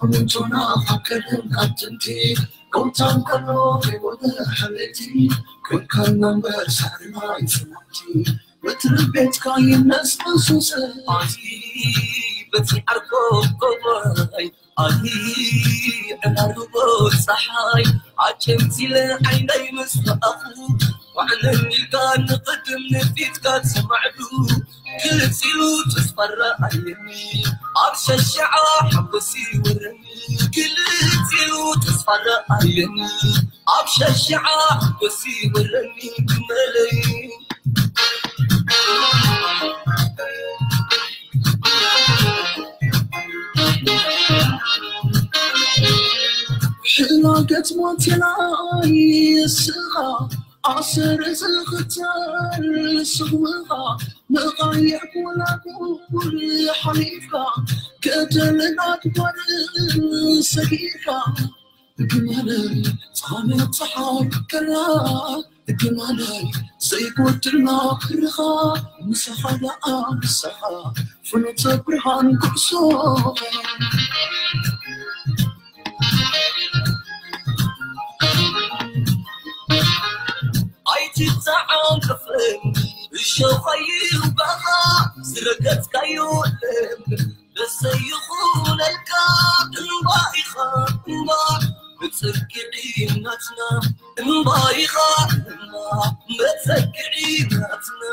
ምንጮና ካብ ቀደም ካብ ጥንቲ፣ ኮታን ከሎ ከይወደ ሓለይቲ፣ ኮንካና እምበር ሳዕርና ይጽናዕቲ። ምድሪ ቤትካ ይነስንሱ ሰዓቲ፣ በቲ ዓርኮ ኮባይ፣ ኣይ ዕራርቦ ጸሓይ፣ ኣጨምቲለ ዓይነይ ምስ ረኣኹ፣ ዋዕነን ኢልካ ንቕድም ንፊትካ ትሰማዕሉ፣ ግልጽ ኢሉ ተስፋ ረኣየኒ፣ ኣብ ሸሽዓ ሓጎስ ይወረኒ፣ ግልጽ ኢሉ ተስፋ ረኣየኒ፣ ኣብ ሸሽዓ ሓጎስ ይወረኒ ግመለይ። ሕላገት ሞቴላ ይስኻ ኣሰር ዝኽተል ስምኻ መቓይሕ ወላጉል ሓሊፍካ ገደልን ኣድባርን ሰጊርካ ግመለይ ጻመት ጸሓይ ከላ ግመለይ ዘይጎድልና ክርኻ ምሳኻ ደኣ ምሳኻ ፍኖተ ብርሃን ኩዕሶኻ። ኣይትተዓንቀፈኒ እሾኽ ኣይውጋኻ ዝረገጽካዮ ለምለም ደስ ይኹነልካ እምባ ኢኻ እምባ መጸግዒ ናትና እምባ ኢኻ እምባ መጸግዒ ናትና።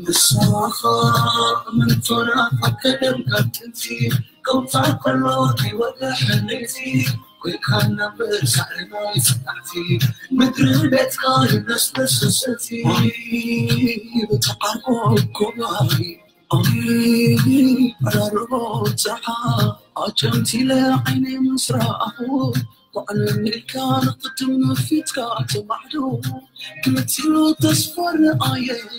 ንስኻ ምንቶራ ካብ ቀደም ካብ ጥንቲ ከምታ ከሎ ከይወግሕ ለይቲ ኮይንካ ነበር ሳዕሪ ናይ ጽናዕቲ ምድሪ ቤትካ ይነስነስ ሰቲ ብተዓርቆ ኮባይ ኣይ ዕራርቦ ጸሓ ኣጨምቲለ ዓይነይ ምስ ረኣኹ ዋዕለኒ ኢልካ ንቕድም ንፊትካ ተማዕዶ ግልጽ ኢሉ ተስፋ ረኣየኒ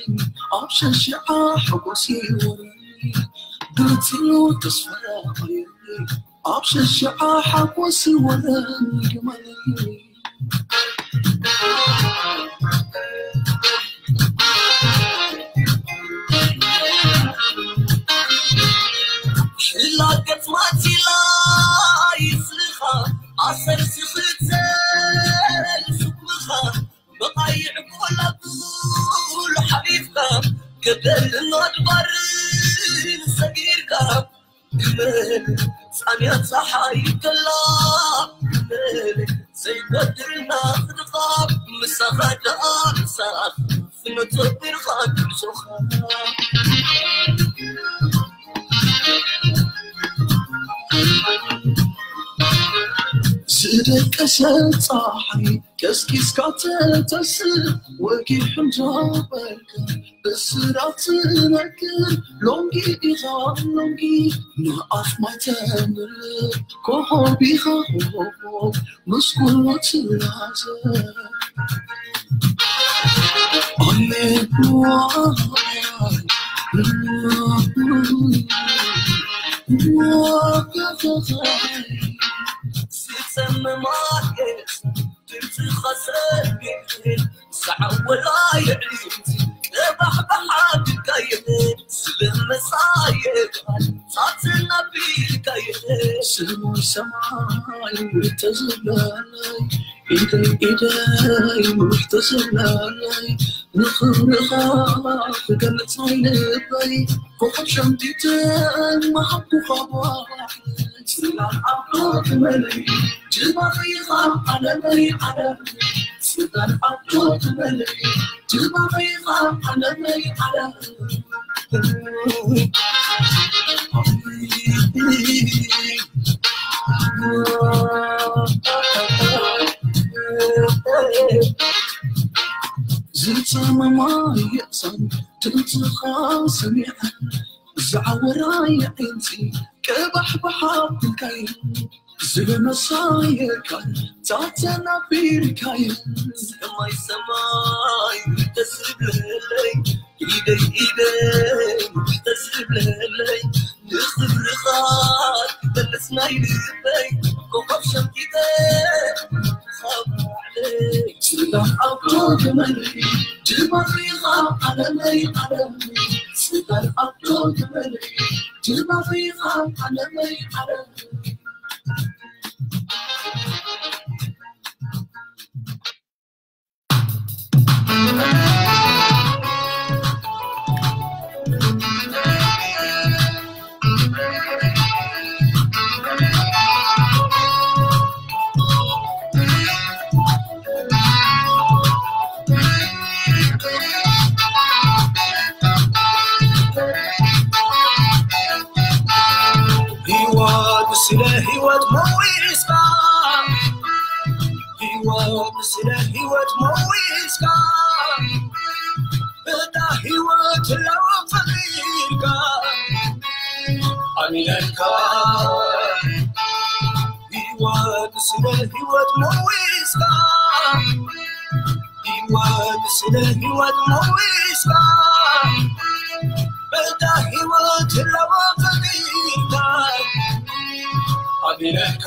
ኣብ ሸሽዓ ሓጎስ ይወረኒ ግልጽ ኢሉ ተስፋ ረኣየኒ ኣብ ሸሽዓ ሓጎስ ይወረኒ ግመለይ። ሕላገት ማቲላ ይስኻ ኣሰር ዝኽተል ስምኻ መቓይዕ ኮላጉል ሓሊፍካ ገደልን ኣድባርን ሰጊርካ ግመል ጻንያ ጸሓይ ከላ ግመል ዘይጎድልና ክንኻ ምሳኻ ደኣ ምሳኻ ፍኖተ ብርኻ ጉዕዞኻ። ዝደቀሰ ጸሓይ ቀስቂስካ ተተስእ ወጊሕ እንዳበልካ ብስራት ትነግር ሎንጊ ኢኻ ሎንጊ ንኣፍ ማይ ተምልእ ኮኾብ ኢኻ ኮኾብ ምስ ኩሉ ትላዘብ ኣሜን። ዝጸምም ኣየር ድምጽኻ ሰሚዐ ዝዓወላ የዕሊት ቀባሕባሕ ኣቢልካየ ስለ መሳየ ጻትን ኣቢልካየ ሰማይ ሰማይ ተዘብለለይ ኢደይ ኢደይ ምርሕ ተዘብለለይ ንኽብርኻ ክገልጽ ናይ ልበይ ኮኸብ ሸምዲተ መሃብኩኻ ጓሕ ጽላል ዓዶ ትበለይ ጅባኺኻ ዓለመይ ዓለም ጽላል ዓዶ ትበለይ ጅባኺኻ ዓለመይ ዓለም ዝጸመማ የእሳን ድምፅኻ ሰሚዐ ዝዓወራ የዕንቲ ቀባሕባሕ ኣቢልካይ ዝብል መሳየካ ታተና ቢርካይ ሰማይ ሰማይ ተስብለለይ ኢደይ ኢደይ ተስብለለይ ንኽብርኻ ክገልጽ ናይ ልበይ ኮኸብ ሸምቂተ ካብ ባዕለይ ስላም ኣቦ ግመለይ ድመሪኻ ዓለመይ ዓለመይ ስላም ኣቦ ግመለይ ድመሪኻ ዓለመይ ዓለመይ ህይወት ስለ ህይወት መዊስካ ህይወት ስለ ህይወት መዊስካ እታ ህይወት ህላወ ፈሊልካ ኣሚነልካ ህይወት ስለ ህይወት መዊስካ ህይወት ስለ ህይወት መዊስካ በታ ህይወት ህላወ ፈሊልካ ኣሚነልካ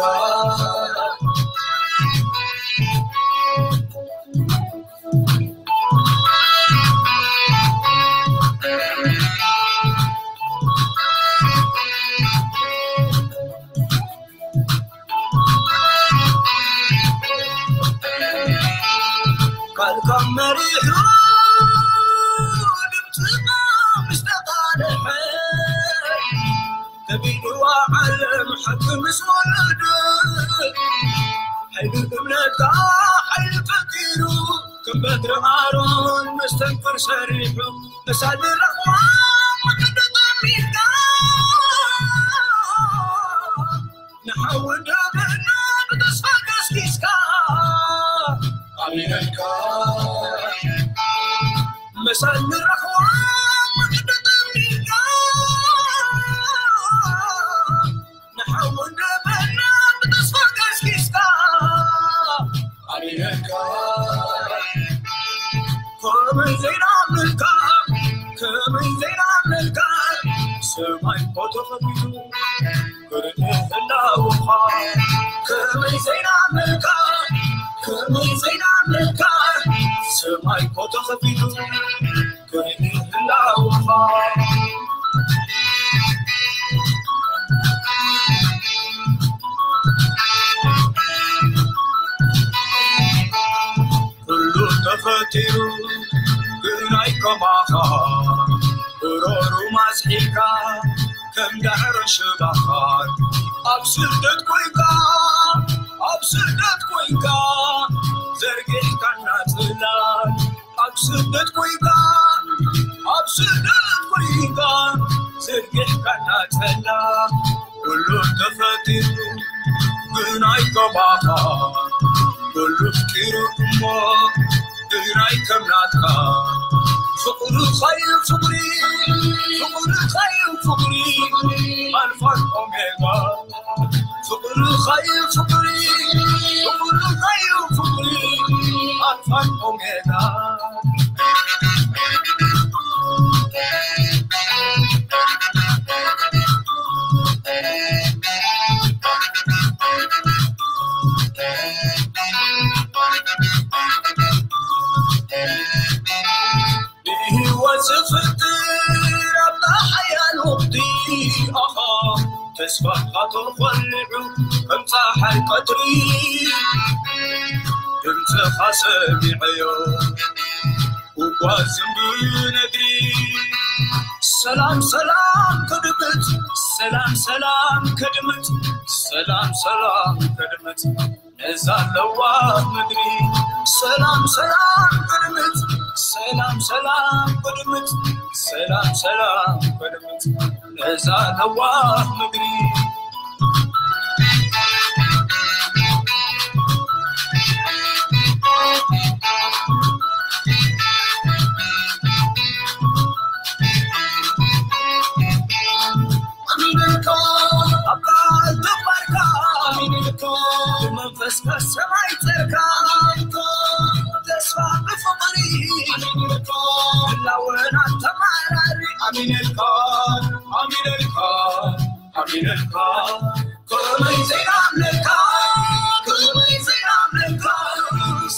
ካልካ መሪሑ ድምፅኻ ምስ ተቓልሐ ከቢድዋ ዓለም ሓቂ ምስ ወለደ ሓይሊ እምነትካ ሓይሊ ፈጢሩ ከም በትሪ ኣሮን መስተንክር ሰሪሑ መሳሊ ረኽባ ምክንዲ ጠሚርካ ንሓዊ ደብና ብተስፋ ቀስቂስካ ኣሚነልካ መሳሊ ረኽባ ምክንዲ ጠሚርካ ንሓዊ ደብና ብተስፋ ቀስቂስካ ኣሚነልካ ከመይ ዘይናምልካ ከመይ ዘይናምልካ ሰማይ ኮ ተኸፊቱ ክርድእ ህላውኻ ከመይ ዘይናምልካ ከመይ ዘይናምልካ ሰማይ ኮ ተኸፊቱ ክርድእ ህላውኻ ኩሉ ተፈጢሩ ግናይ ከማኻ ብሮሩ ማስሒልካ ከም ዳዕሮ ሽባኻ ኣብ ስደት ኮይንካ ኣብ ስደት ኮይንካ ዘርጊሕካና ጽላል ኣብ ስደት ኮይንካ ኣብ ስደት ኮይንካ ዘርጊሕካና ጽላል ኩሉ ተፈጢሩ ግናይ ከማኻ ኩሉ ፍቂሩ እሞ ግናይ ከም ናትካ ፍቕርኻዩ ፍቕሪ ፍቕርኻዩ ፍቕሪ ኣልፋን ኦሜጋ ፍቕርኻዩ ፍቕሪ ፍቕርኻዩ ፍቕሪ ኣልፋን ኦሜጋ ንህይወት ዝፍጥር ኣባ ሓያል ውቕቲ ኣኻ ተስፋኻ ተኾልዑ ከም ፀሓይ ቀትሪ ድምፅኻ ሰሚዐዮ እጓዝም ብነግሪ ሰላም ሰላም ከድምፅ ሰላም ሰላም ከድምፅ ሰላም ሰላም ከድምፅ ነዛ ለዋህ ምድሪ ሰላም ሰላም ከድምፅ ሰላም ሰላም ከድምፅ ሰላም ሰላም ከድምፅ ነዛ ለዋህ ምድሪ ላወና ተማራሪ ኣሚነልካ ኣሚነልካ ኣሚነልካ ከመይ ዘይናምነልካ ከመይ ዘይናምነልካ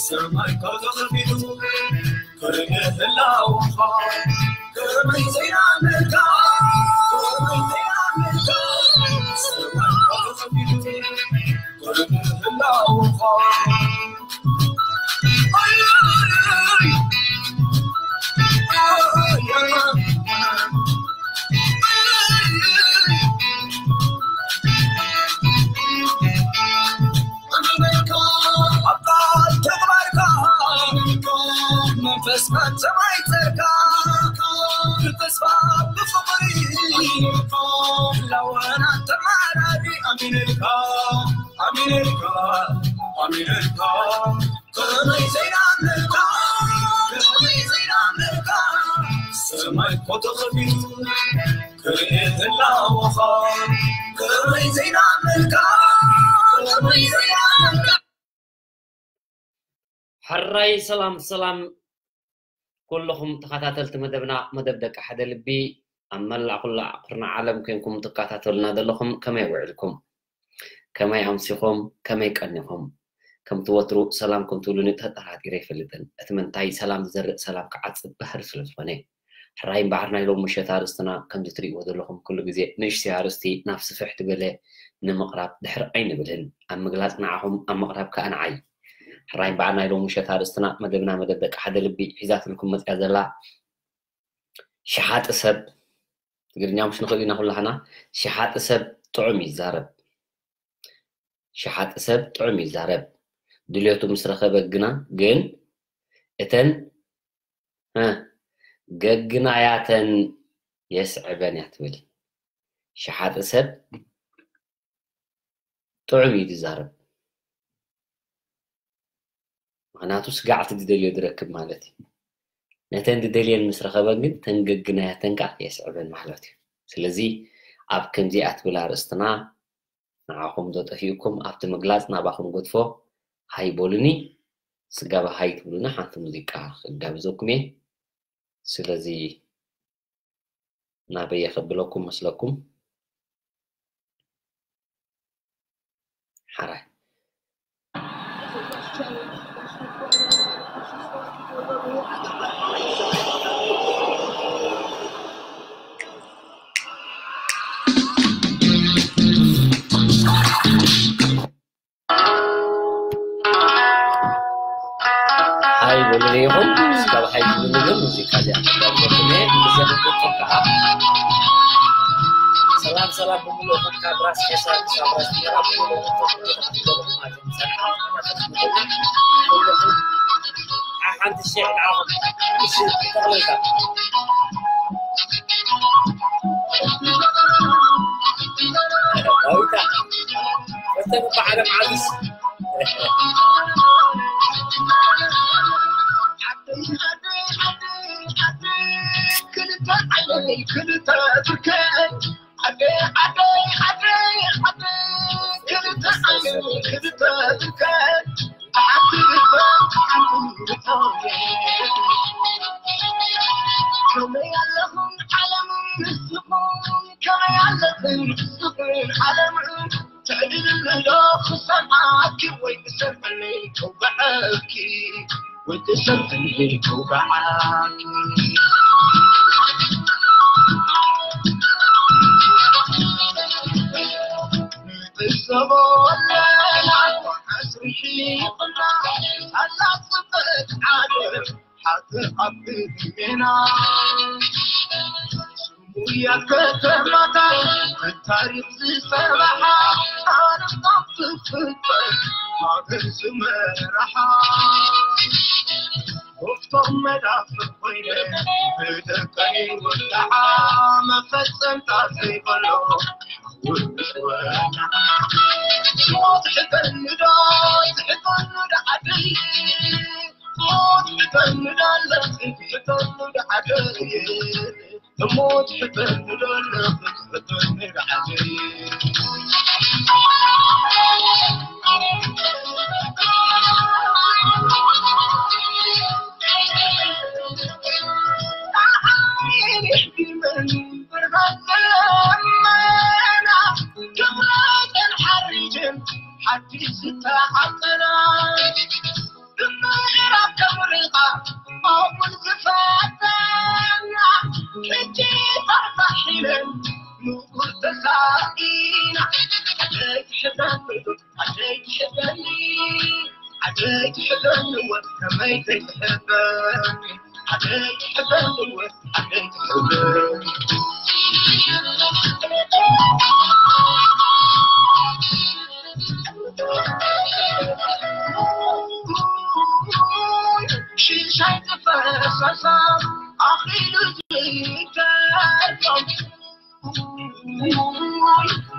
ሰማይካ ተኸፊቱ ክርኢ ህላወኻ ከመይ ዘይናምነልካ ከመይ ዘይናምነልካ ሰማይካ ተኸፊቱ ክርኢ ህላወኻ መንፈስካ ተማይፀካ ብተስፋ ብፍቅሪ ላወና ተማራሪ ኣሚነልካ ኣሚነልካ ኣሚነልካ ከመይ ዘይናምነልካ ከመይ ዘይናምነልካ ሰማይ እኮ ተኸፊቱ ክርኢ ህላወኻ ከመይ ዘይናምነልካ ከመይ ዘይናምነልካ ሕራይ ሰላም ሰላም ኩልኹም ተኸታተልቲ መደብና መደብ ደቂ ሓደ ልቢ ኣብ መላእ ኩላ ኩርና ዓለም ኮንኩም ትከታተሉና ዘለኹም ከመይ ውዕልኩም ከመይ ኣምሲኹም ከመይ ቀኒኹም ከምቲ ወትሩ ሰላም ከም ትብሉኒ ተጠራጢረ ኣይፈልጥን እቲ ምንታይ ሰላም ዝዘርእ ሰላም ክዓጽድ ባህሪ ስለ ዝኾነ ሕራይ እምበኣር ናይ ሎም ምሸት ኣርእስትና ከምዚ ትርእይዎ ዘለኹም ኩሉ ግዜ ንእሽተይ ኣርእስቲ ናብ ስፍሕ ዝበለ ንምቕራብ ድሕር ኣይንብልን ኣብ ምግላጽ ንዓኹም ኣብ ምቕራብ ከኣ ንዓይ ሕራይ እምበኣር ናይ ሎም ምሸት ኣርእስትና መደብና መደብ ደቂ ሓደ ልቢ ሒዛትልኩም መጽያ ዘላ ሸሓጢ ሰብ ትግርኛ ምሽ ንኽእል ኢና ኩላህና ሸሓጢ ሰብ ጥዑም ይዛረብ ሸሓጢ ሰብ ጥዑም ይዛረብ ድልዮቱ ምስ ረኸበ ግና ግን እተን እ፣ ገግናያተን የስዕበን እያ ትብል ሸሓጢ ሰብ ጥዑም እዩ ዝዛረብ ምክንያቱ ስጋዕቲ ዝደልዮ ዝረክብ ማለት እዩ ነተን ዝደልየን ምስ ረኸበን ግን ተን ገግናያተን ከዓ የስዕበን ማለት እዩ ስለዚ ኣብ ከምዚኣ ትብል ኣርእስትና ንዓኹም ዶ ጠፊኡኩም ኣብቲ ምግላፅ ናባኹም ገድፎ ሃይ በሉኒ ስጋብ ሃይ ትብሉኒ ሓንቲ ሙዚቃ ክጋብዘኩም እየ ስለዚ ናበየ ከብለኩም መስለኩም ሓራይ ኣይበሉለይኹም እስካብ ሓይትብልሉ ሙዚቃ እዚኣ ተጋብዘኩም እየ ግዜ ክቁጥብ ከዓ ሰላም ሰላም ብምልእኹም ካብ ራስ ቄሳር ክሳብ ራስ ሜራ ሓንቲ ሽሕ ንዓኹም እሺ ተኽልልካ ዳዊታ ፈተን በዓለም ዓብስ ኣይትሕበኒ ወ ከመይ ዘይትሕበኒ ኣደይ ትሕበኒ ወ ኣደይ ትሕበኒ ሽሻይ ትፈሰሳ ኣኽሊሉ ዝይተርፎም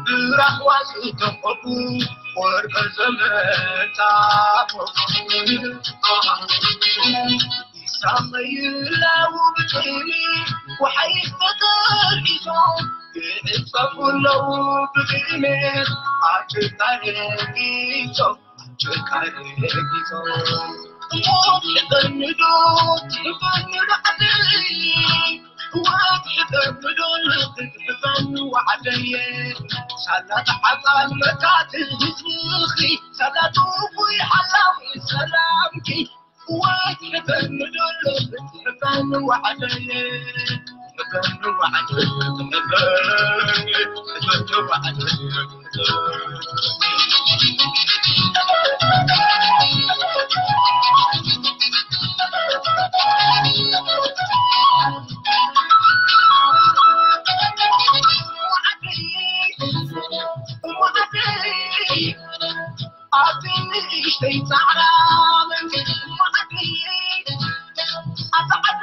ብራኽዋ ዝተኸቡ ወርቀ ዘመንታፎም ይሳመዩ ኣለዉ ብጥይት ወሓይዝ ተጠርኒፎም ይዕጸፉ ኣለዉ ብጥሜት ኣብ ጭቃ ረጊጾም ኣብ ጭቃ ረጊጾም እሞ ትሕበኒ ዶ ትሕበኒ ዶ ዓደይ ወትሕበኒ ዶ ትሕበኒ ወዓደየ ሳላ ተሓጻልመካ ትህዝኺ ሳላ ጥውይ ሓላዊ ሰላምኪ ኣብቲ ንእሽተይ ጻዕዳ መንገዲ ማዕዲ ኣብቲ ዓዲ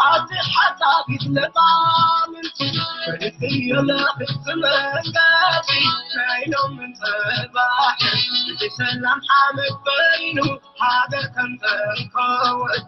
ኣብቲ ሓሳቢት ለባም ርድዮ ለኽቲ መንገዲ ናይ ሎምን ጽባሕ ብሰላም ሓመድ በይኑ ሃገር ከም ዘንከወት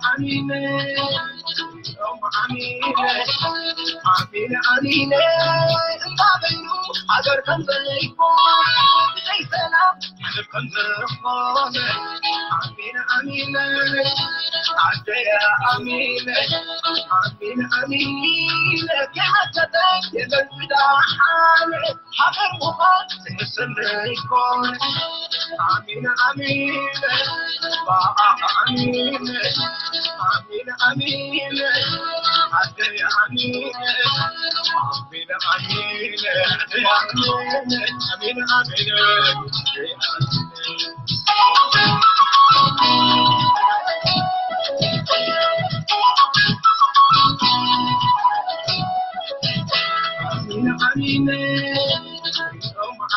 ኣሚነ ኣሚነ ኣሚነ እንዳበሉ ሃገር ከም ዘይኮን ብዘይሰላም ኣሚን ኣሚን ኣደያ ኣሚን ኣሚን ኣሚን ከመተተ የለዝዳሓን ሃገር ምዃን ትምስል ዘይኮን ኣሚን ኣሚን ኣሚን ኣሚን ኣሚን ኣደያ ኣሚን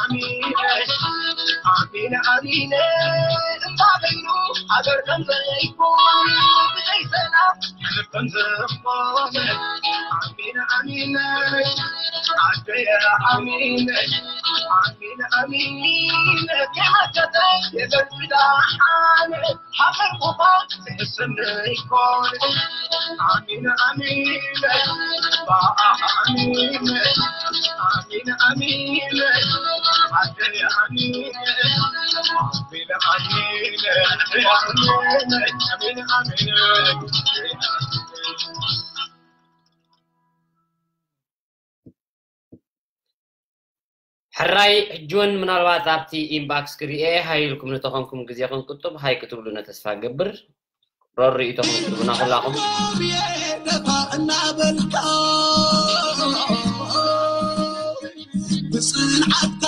ኣሚነ ኣሚነ ኣሚነ እንዳበይኑ ሃገር ከም ዘይኮን ብዘይሰላም ኣሚን ኣሚን ኣደየ ኣሚን ኣሚን ኣሚን ከመተተ የለዝዳሓን ሃገር ምዃን ትሕስን ይኮን ኣሚን ኣሚን ኣሚን ኣሚን ኣሚን ኣደየ ኣሚን ሕራይ ሕጂ እውን ምናልባት ኣብቲ ኢንባክስ ክርኤ ሃይ ኢልኩም ንተኾንኩም ግዜ ክንቁጥብ ሃይ ክትብሉና ተስፋ ገብር ሮር ርእይቶኹም ክትብና ኩላኹም ደፋ እናበልካ ብፅንዓትካ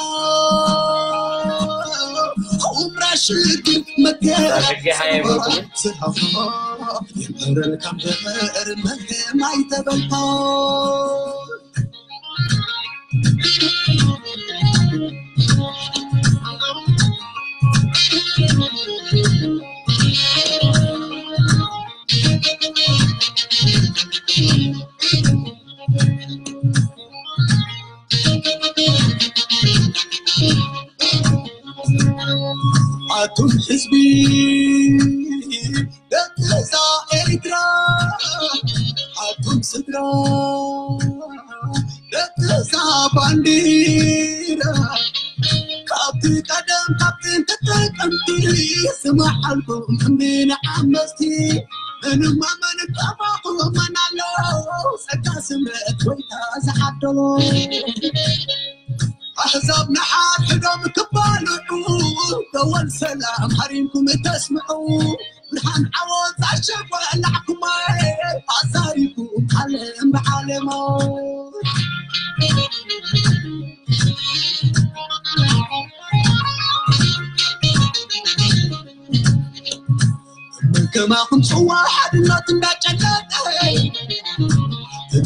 ኩምራ ሽግር መገ ሕጊ ሃየ ብልኩምን የምርን ከም ደመር መገ ማይ ተበልካ ኣቱም ህዝቢ ደቂ ስድራ ኣቱም ስድራ ደቅሳ ባንዲራ ካብቲ ቀደም ካብ ጥንቲ ተጠቀምቲ ስማዓልኩም እምቢ ንዓመስቲ ምንማ መን ከማኹም መን ኣሎ ጸጋ ስምረት ጎይታ ዝዓደሎ ኣሕዛብ ንሓድሕዶም ክባልዑ ደወል ሰላም ሃሪምኩም እተስምዑ ብርሃን ዓወት ኣሸጎላዕኩማ ኣዛሪኩም ዓለም ብዓለሞ ከማኹም ጽዋ ሓድነት እንዳጨለጠ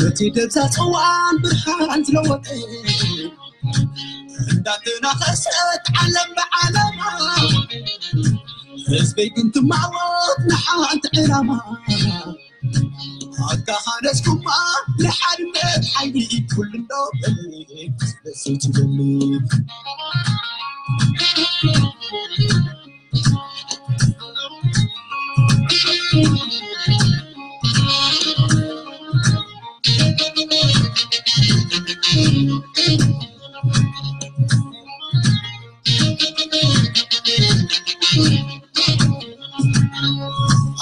በቲ ደብዛ ጽዋን ብርሃን ዝለወጠ እንዳተናኸሰት ዓለም ብዓለማ ህዝበይ ግን ትማወት ንሓንቲ ዕላማ ኣካኻነስኩማ ንሓድነት ሓይሊ ኩሉ እንዶ በለ ደስ ትበል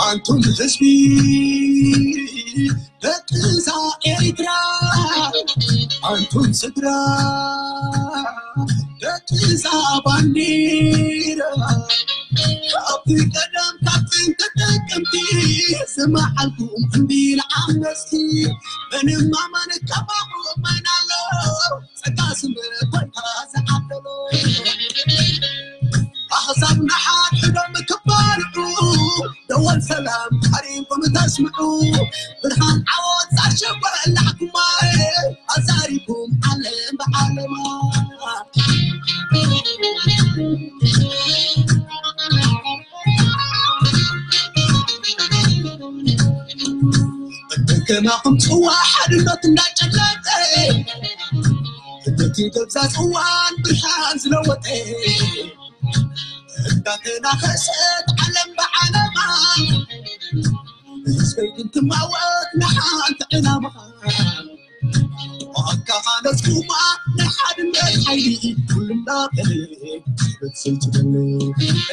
ኣንቱም ህዝቢ ደቅዛ ኤሪትራ ኣንቱም ስድራ ደቅዛ ባንዲራ ካብቲ ቀደም ካብ ጥንቲ ጥቅምቲ ዝመዓልኩም እምቢ ንዓመስቲ ምንም ኣማን ከማኹም መን ኣሎ ጸጋ ስም ጎይታ ዝዓደሎ ኣሕዛብ ንሓድሕዶም ክባልዑ ደወል ሰላም ሃሪምኩም ተስምዑ ብርሃን ዓወት ዛሸበላዕኩማ ኣዛሪኩም ዓለም ብዓለማ ከማኹም ጽዋ ሓድነት እንዳጨለጠ በቲ ገብዛ ጽዋን ብርሃን ዝለወጠ እንዳተናኸሰት ዓለም ብዓለማ ህዝበይ ግን ትማወት ንሓንቲ ዕላማ ኣካኻ ነስኩማ ናይ ሓድነት ሓይሊ ኩልና በለሰይትበለ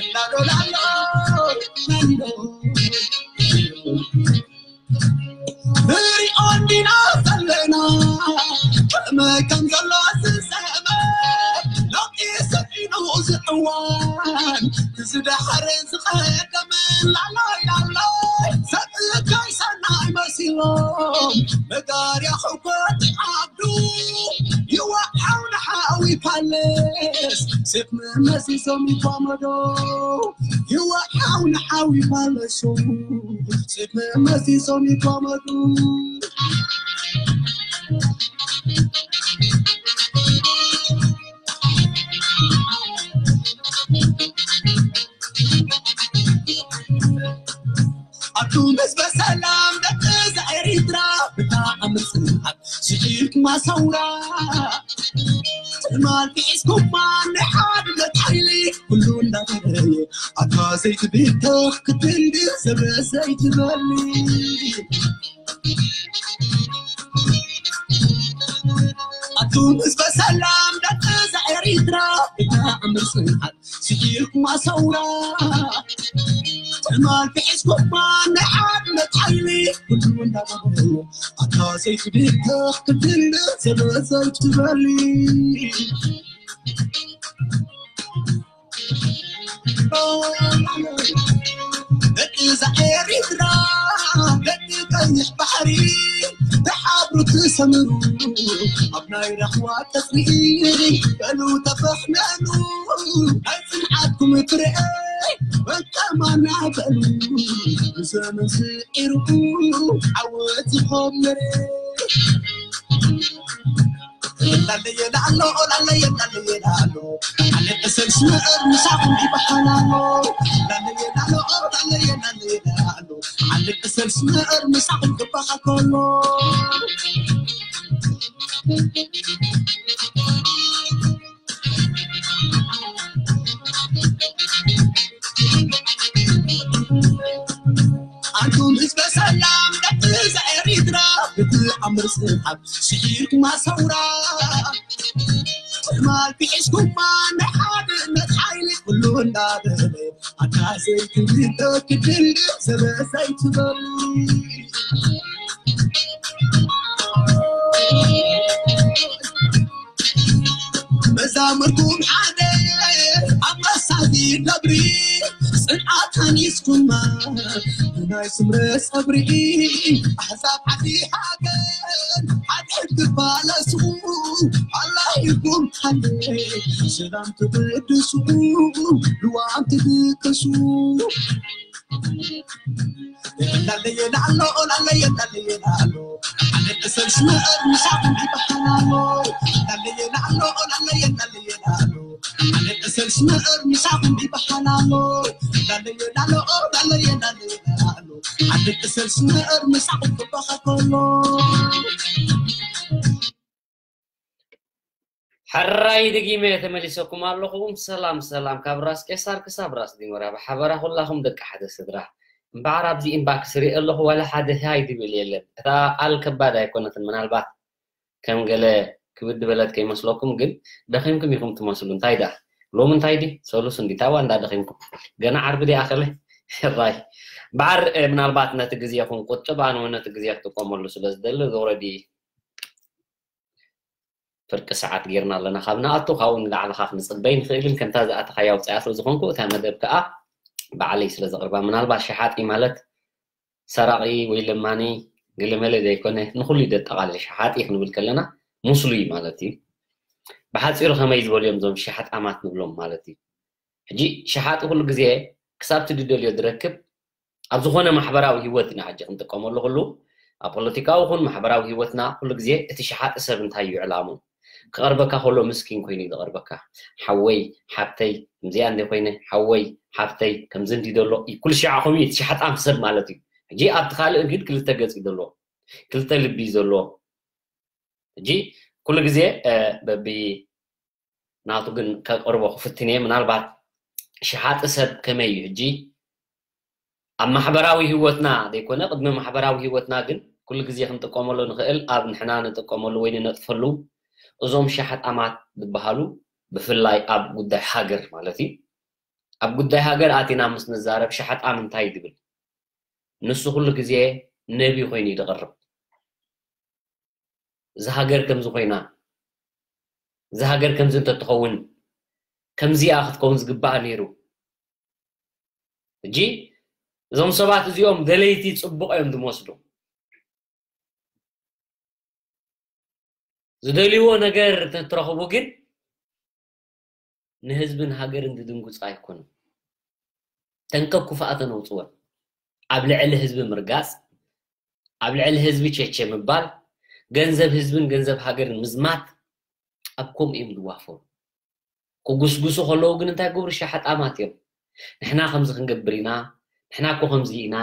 እናዶላሎ ናይሎ ንሪኦ እንዲና ዘለና ከመይ ከም ዘሎ ዝሰመ ሎቂ ሰኢኑ ዝዕዋን ዝደሓረ ዝኸደመ ላላይ ላላይ ሰብእካይ ሰናይ መሲሎም መጋርያ ሕጎት ዓብዱ ይወሓው ንሓዊ ፓለስ ሴፍ መመሲሶም ይቋመዶ ይወሓው ንሓዊ ፓለሱ ሴፍ መመሲሶም ይቋመዱ ኣቱም ህዝበ ሰላም ደቂ እዛ ኤሪትራ ብጣዕሚ ጽንዓት ስዒርኩማ ሰውራ ትማል ፊሒስኩማ ናይ ሓድነት ሓይሊ ኩሉ እንዳበረየ ኣታ ዘይትብተኽ ክትንዲ ስረ ዘይትበሊ ኣቱም ህዝበ ሰላም ደቂ እዛ ኤሪትራ ብጣዕሚ ጽንዓት ስዒርኩማ ሰውራ ትማል ፊሒስኩማ ናይ ሓድነት ሓይሊ ኩሉ እንዳገበሩ ኣታ ዘይትብተኽ ክትንዲ ስረ ዘይትበሊ ደቂ እዛ ኤሪትራ ደቂ ቀይሕ ባሕሪ ተሓብሩ ትሰምሩ ኣብ ናይ ራህዋ ቀጽሪ በሉ ተፈሕነኑ ናይ ጽንዓትኩም ፍረ ወቀማና በሉ ብዘመን ስዒሩ ዓወት ዝኾመረ ላለየ ላሎ ላለየ ላለየ ላሎ ዓለ ዕሰል ስምዕር ምሳኹም ይበሃል ኣሎ ላለየ ላሎ ላለየ ላለየ ላሎ ዓለ ዕሰል ስምዕር ምሳኹም ክበሃል ከሎ ኣንቱም ህዝበ ስዒርኩማ ሰውራ ማል ቢሒስኩማ ናይ ሓድነት ሓይሊ ኩሉ እንዳበለ ኣታ ዘይትምልጦ ክድልድል ዘበ ዘይትበሉ መዛሙርኩም ሓደ ኣብ መሳዚ ነብሪ ጽንዓት ሃኒስኩማ ብናይ ስምረ ሰብሪ ኣሕዛብ ዓዲ ሃገር ሓድሕድ ትባለሱ ኣላይኩም ሓደ ሰላም ትብድሱ ልዋም ትድቅሱ ላለየ ላሎ ላለየ ላለየ ላሎ ኣነተሰል ስመር ምሳኹም ይበሃላሎ ላለየ ላሎ ላለየ ላለየ ላሎ ኣነተሰል ስመር ምሳኹም ይበሃላሎ ላለየ ላሎ ላለየ ላለየ ላሎ ኣነተሰል ስመር ምሳኹም ክበሃከሎ ሕራይ ድጊመ ተመሊሰኩም ኣለኹም። ሰላም ሰላም፣ ካብ ራስ ቄሳር ክሳብ ራስ ዲሞራ ብሓበራ ኩላኹም ደቂ ሓደ ስድራ። እምበኣር ኣብዚ ኢንባክስ ሪኤ ኣለኹ፣ ዋላ ሓደ ሃይ ድብል የለን። እታ ቃል ከባድ ኣይኮነትን፣ ምናልባት ከም ገለ ክብድ በለት ከይመስለኩም፣ ግን ደኺምኩም ኢኹም ትመስሉ። እንታይ ደኣ ሎሚ እንታይ ድዩ ሰሉስ እንዲ ታዋ እንዳ ደኺምኩም ገና ዓርቢ ድኣ ከለ ሕራይ በዓር ምናልባት ነቲ ግዜኹም ቁጥብ ኣነ ነቲ ግዜ ክጥቀመሉ ስለ ዝደሊ ኦረዲ ፍርቂ ሰዓት ጌርና ኣለና ካብ ንኣቱ ካብኡ ንላዕሊ ኻፍ ንፅበይ ንኽእልን ከምታ ዝኣተኻያ ውፅያ ስለ ዝኾንኩ እታ መደብ ከዓ ባዕለይ ስለ ዘቕርባ ምናልባት ሸሓጢ ማለት ሰራቒ ወይ ለማኒ ገለመለ ዘይኮነ ንኹሉ እዩ ደጠቓልል ሸሓጢ ክንብል ከለና ሙስሉይ ማለት እዩ ብሓፂሩ ከመይ ዝበሉ እዮም እዞም ሸሓጣማት ንብሎም ማለት እዩ ሕጂ ሸሓጢ ኩሉ ግዜ ክሳብ ትድደልዮ ዝረክብ ኣብ ዝኾነ ማሕበራዊ ህይወት ኢና ሕጂ ክንጥቀመሉ ኩሉ ኣብ ፖለቲካዊ ኹን ማሕበራዊ ህይወትና ኩሉ ግዜ እቲ ሸሓጢ ሰብ እንታይ እዩ ዕላሙ ክቐርበካ ከሎ ምስኪን ኮይኑ እዩ ዝቐርበካ ሓወይ ሓብተይ ከምዚኣ እንደ ኮይነ ሓወይ ሓብተይ ከምዚ እንዲ ዘሎ ኩሉ ሸዓ ከምኡ እዩ እቲ ሸሓጣም ሰብ ማለት እዩ ሕጂ ኣብቲ ካልእ ግን ክልተ ገፅ እዩ ዘለዎ ክልተ ልቢ እዩ ዘለዎ ሕጂ ኩሉ ግዜ በቢ ናቱ ግን ከቅርቦ ክፍትን እየ ምናልባት ሸሓጢ ሰብ ከመይ እዩ ሕጂ ኣብ ማሕበራዊ ህይወትና ዘይኮነ ቅድሚ ማሕበራዊ ህይወትና ግን ኩሉ ግዜ ክንጥቀመሉ ንኽእል ኣብ ንሕና ንጥቀመሉ ወይ ንነጥፈሉ እዞም ሸሓጣማት ዝበሃሉ ብፍላይ ኣብ ጉዳይ ሃገር ማለት እዩ ኣብ ጉዳይ ሃገር ኣቲና ምስ ንዛረብ ሸሓጣም እንታይ ዝብል ንሱ ኩሉ ግዜ ነቢ ኮይኑ እዩ ዝቐርብ እዛ ሃገር ከምዚ ኮይና እዛ ሃገር ከምዚ እንተትኸውን ከምዚኣ ክትከውን ዝግባኣ ነይሩ ሕጂ እዞም ሰባት እዚኦም ደለይቲ ፅቡቕ እዮም ዝመስሉ ዝደልይዎ ነገር ተትረኽቡ ግን ንህዝብን ሃገርን ዝድንጉፅ ኣይኮኑን ተንከብ ክፉኣተን ኣውፅወን ኣብ ልዕሊ ህዝቢ ምርጋፅ ኣብ ልዕሊ ህዝቢ ቸቸ ምባል ገንዘብ ህዝብን ገንዘብ ሃገርን ምዝማት ኣብ ከምኡ እዮም ዝዋፈሩ ክጉስጉሱ ከለዉ ግን እንታይ ግብሩ ሸሓጣማት እዮም ንሕና ከምዚ ክንገብር ኢና ንሕና እኮ ከምዚ ኢና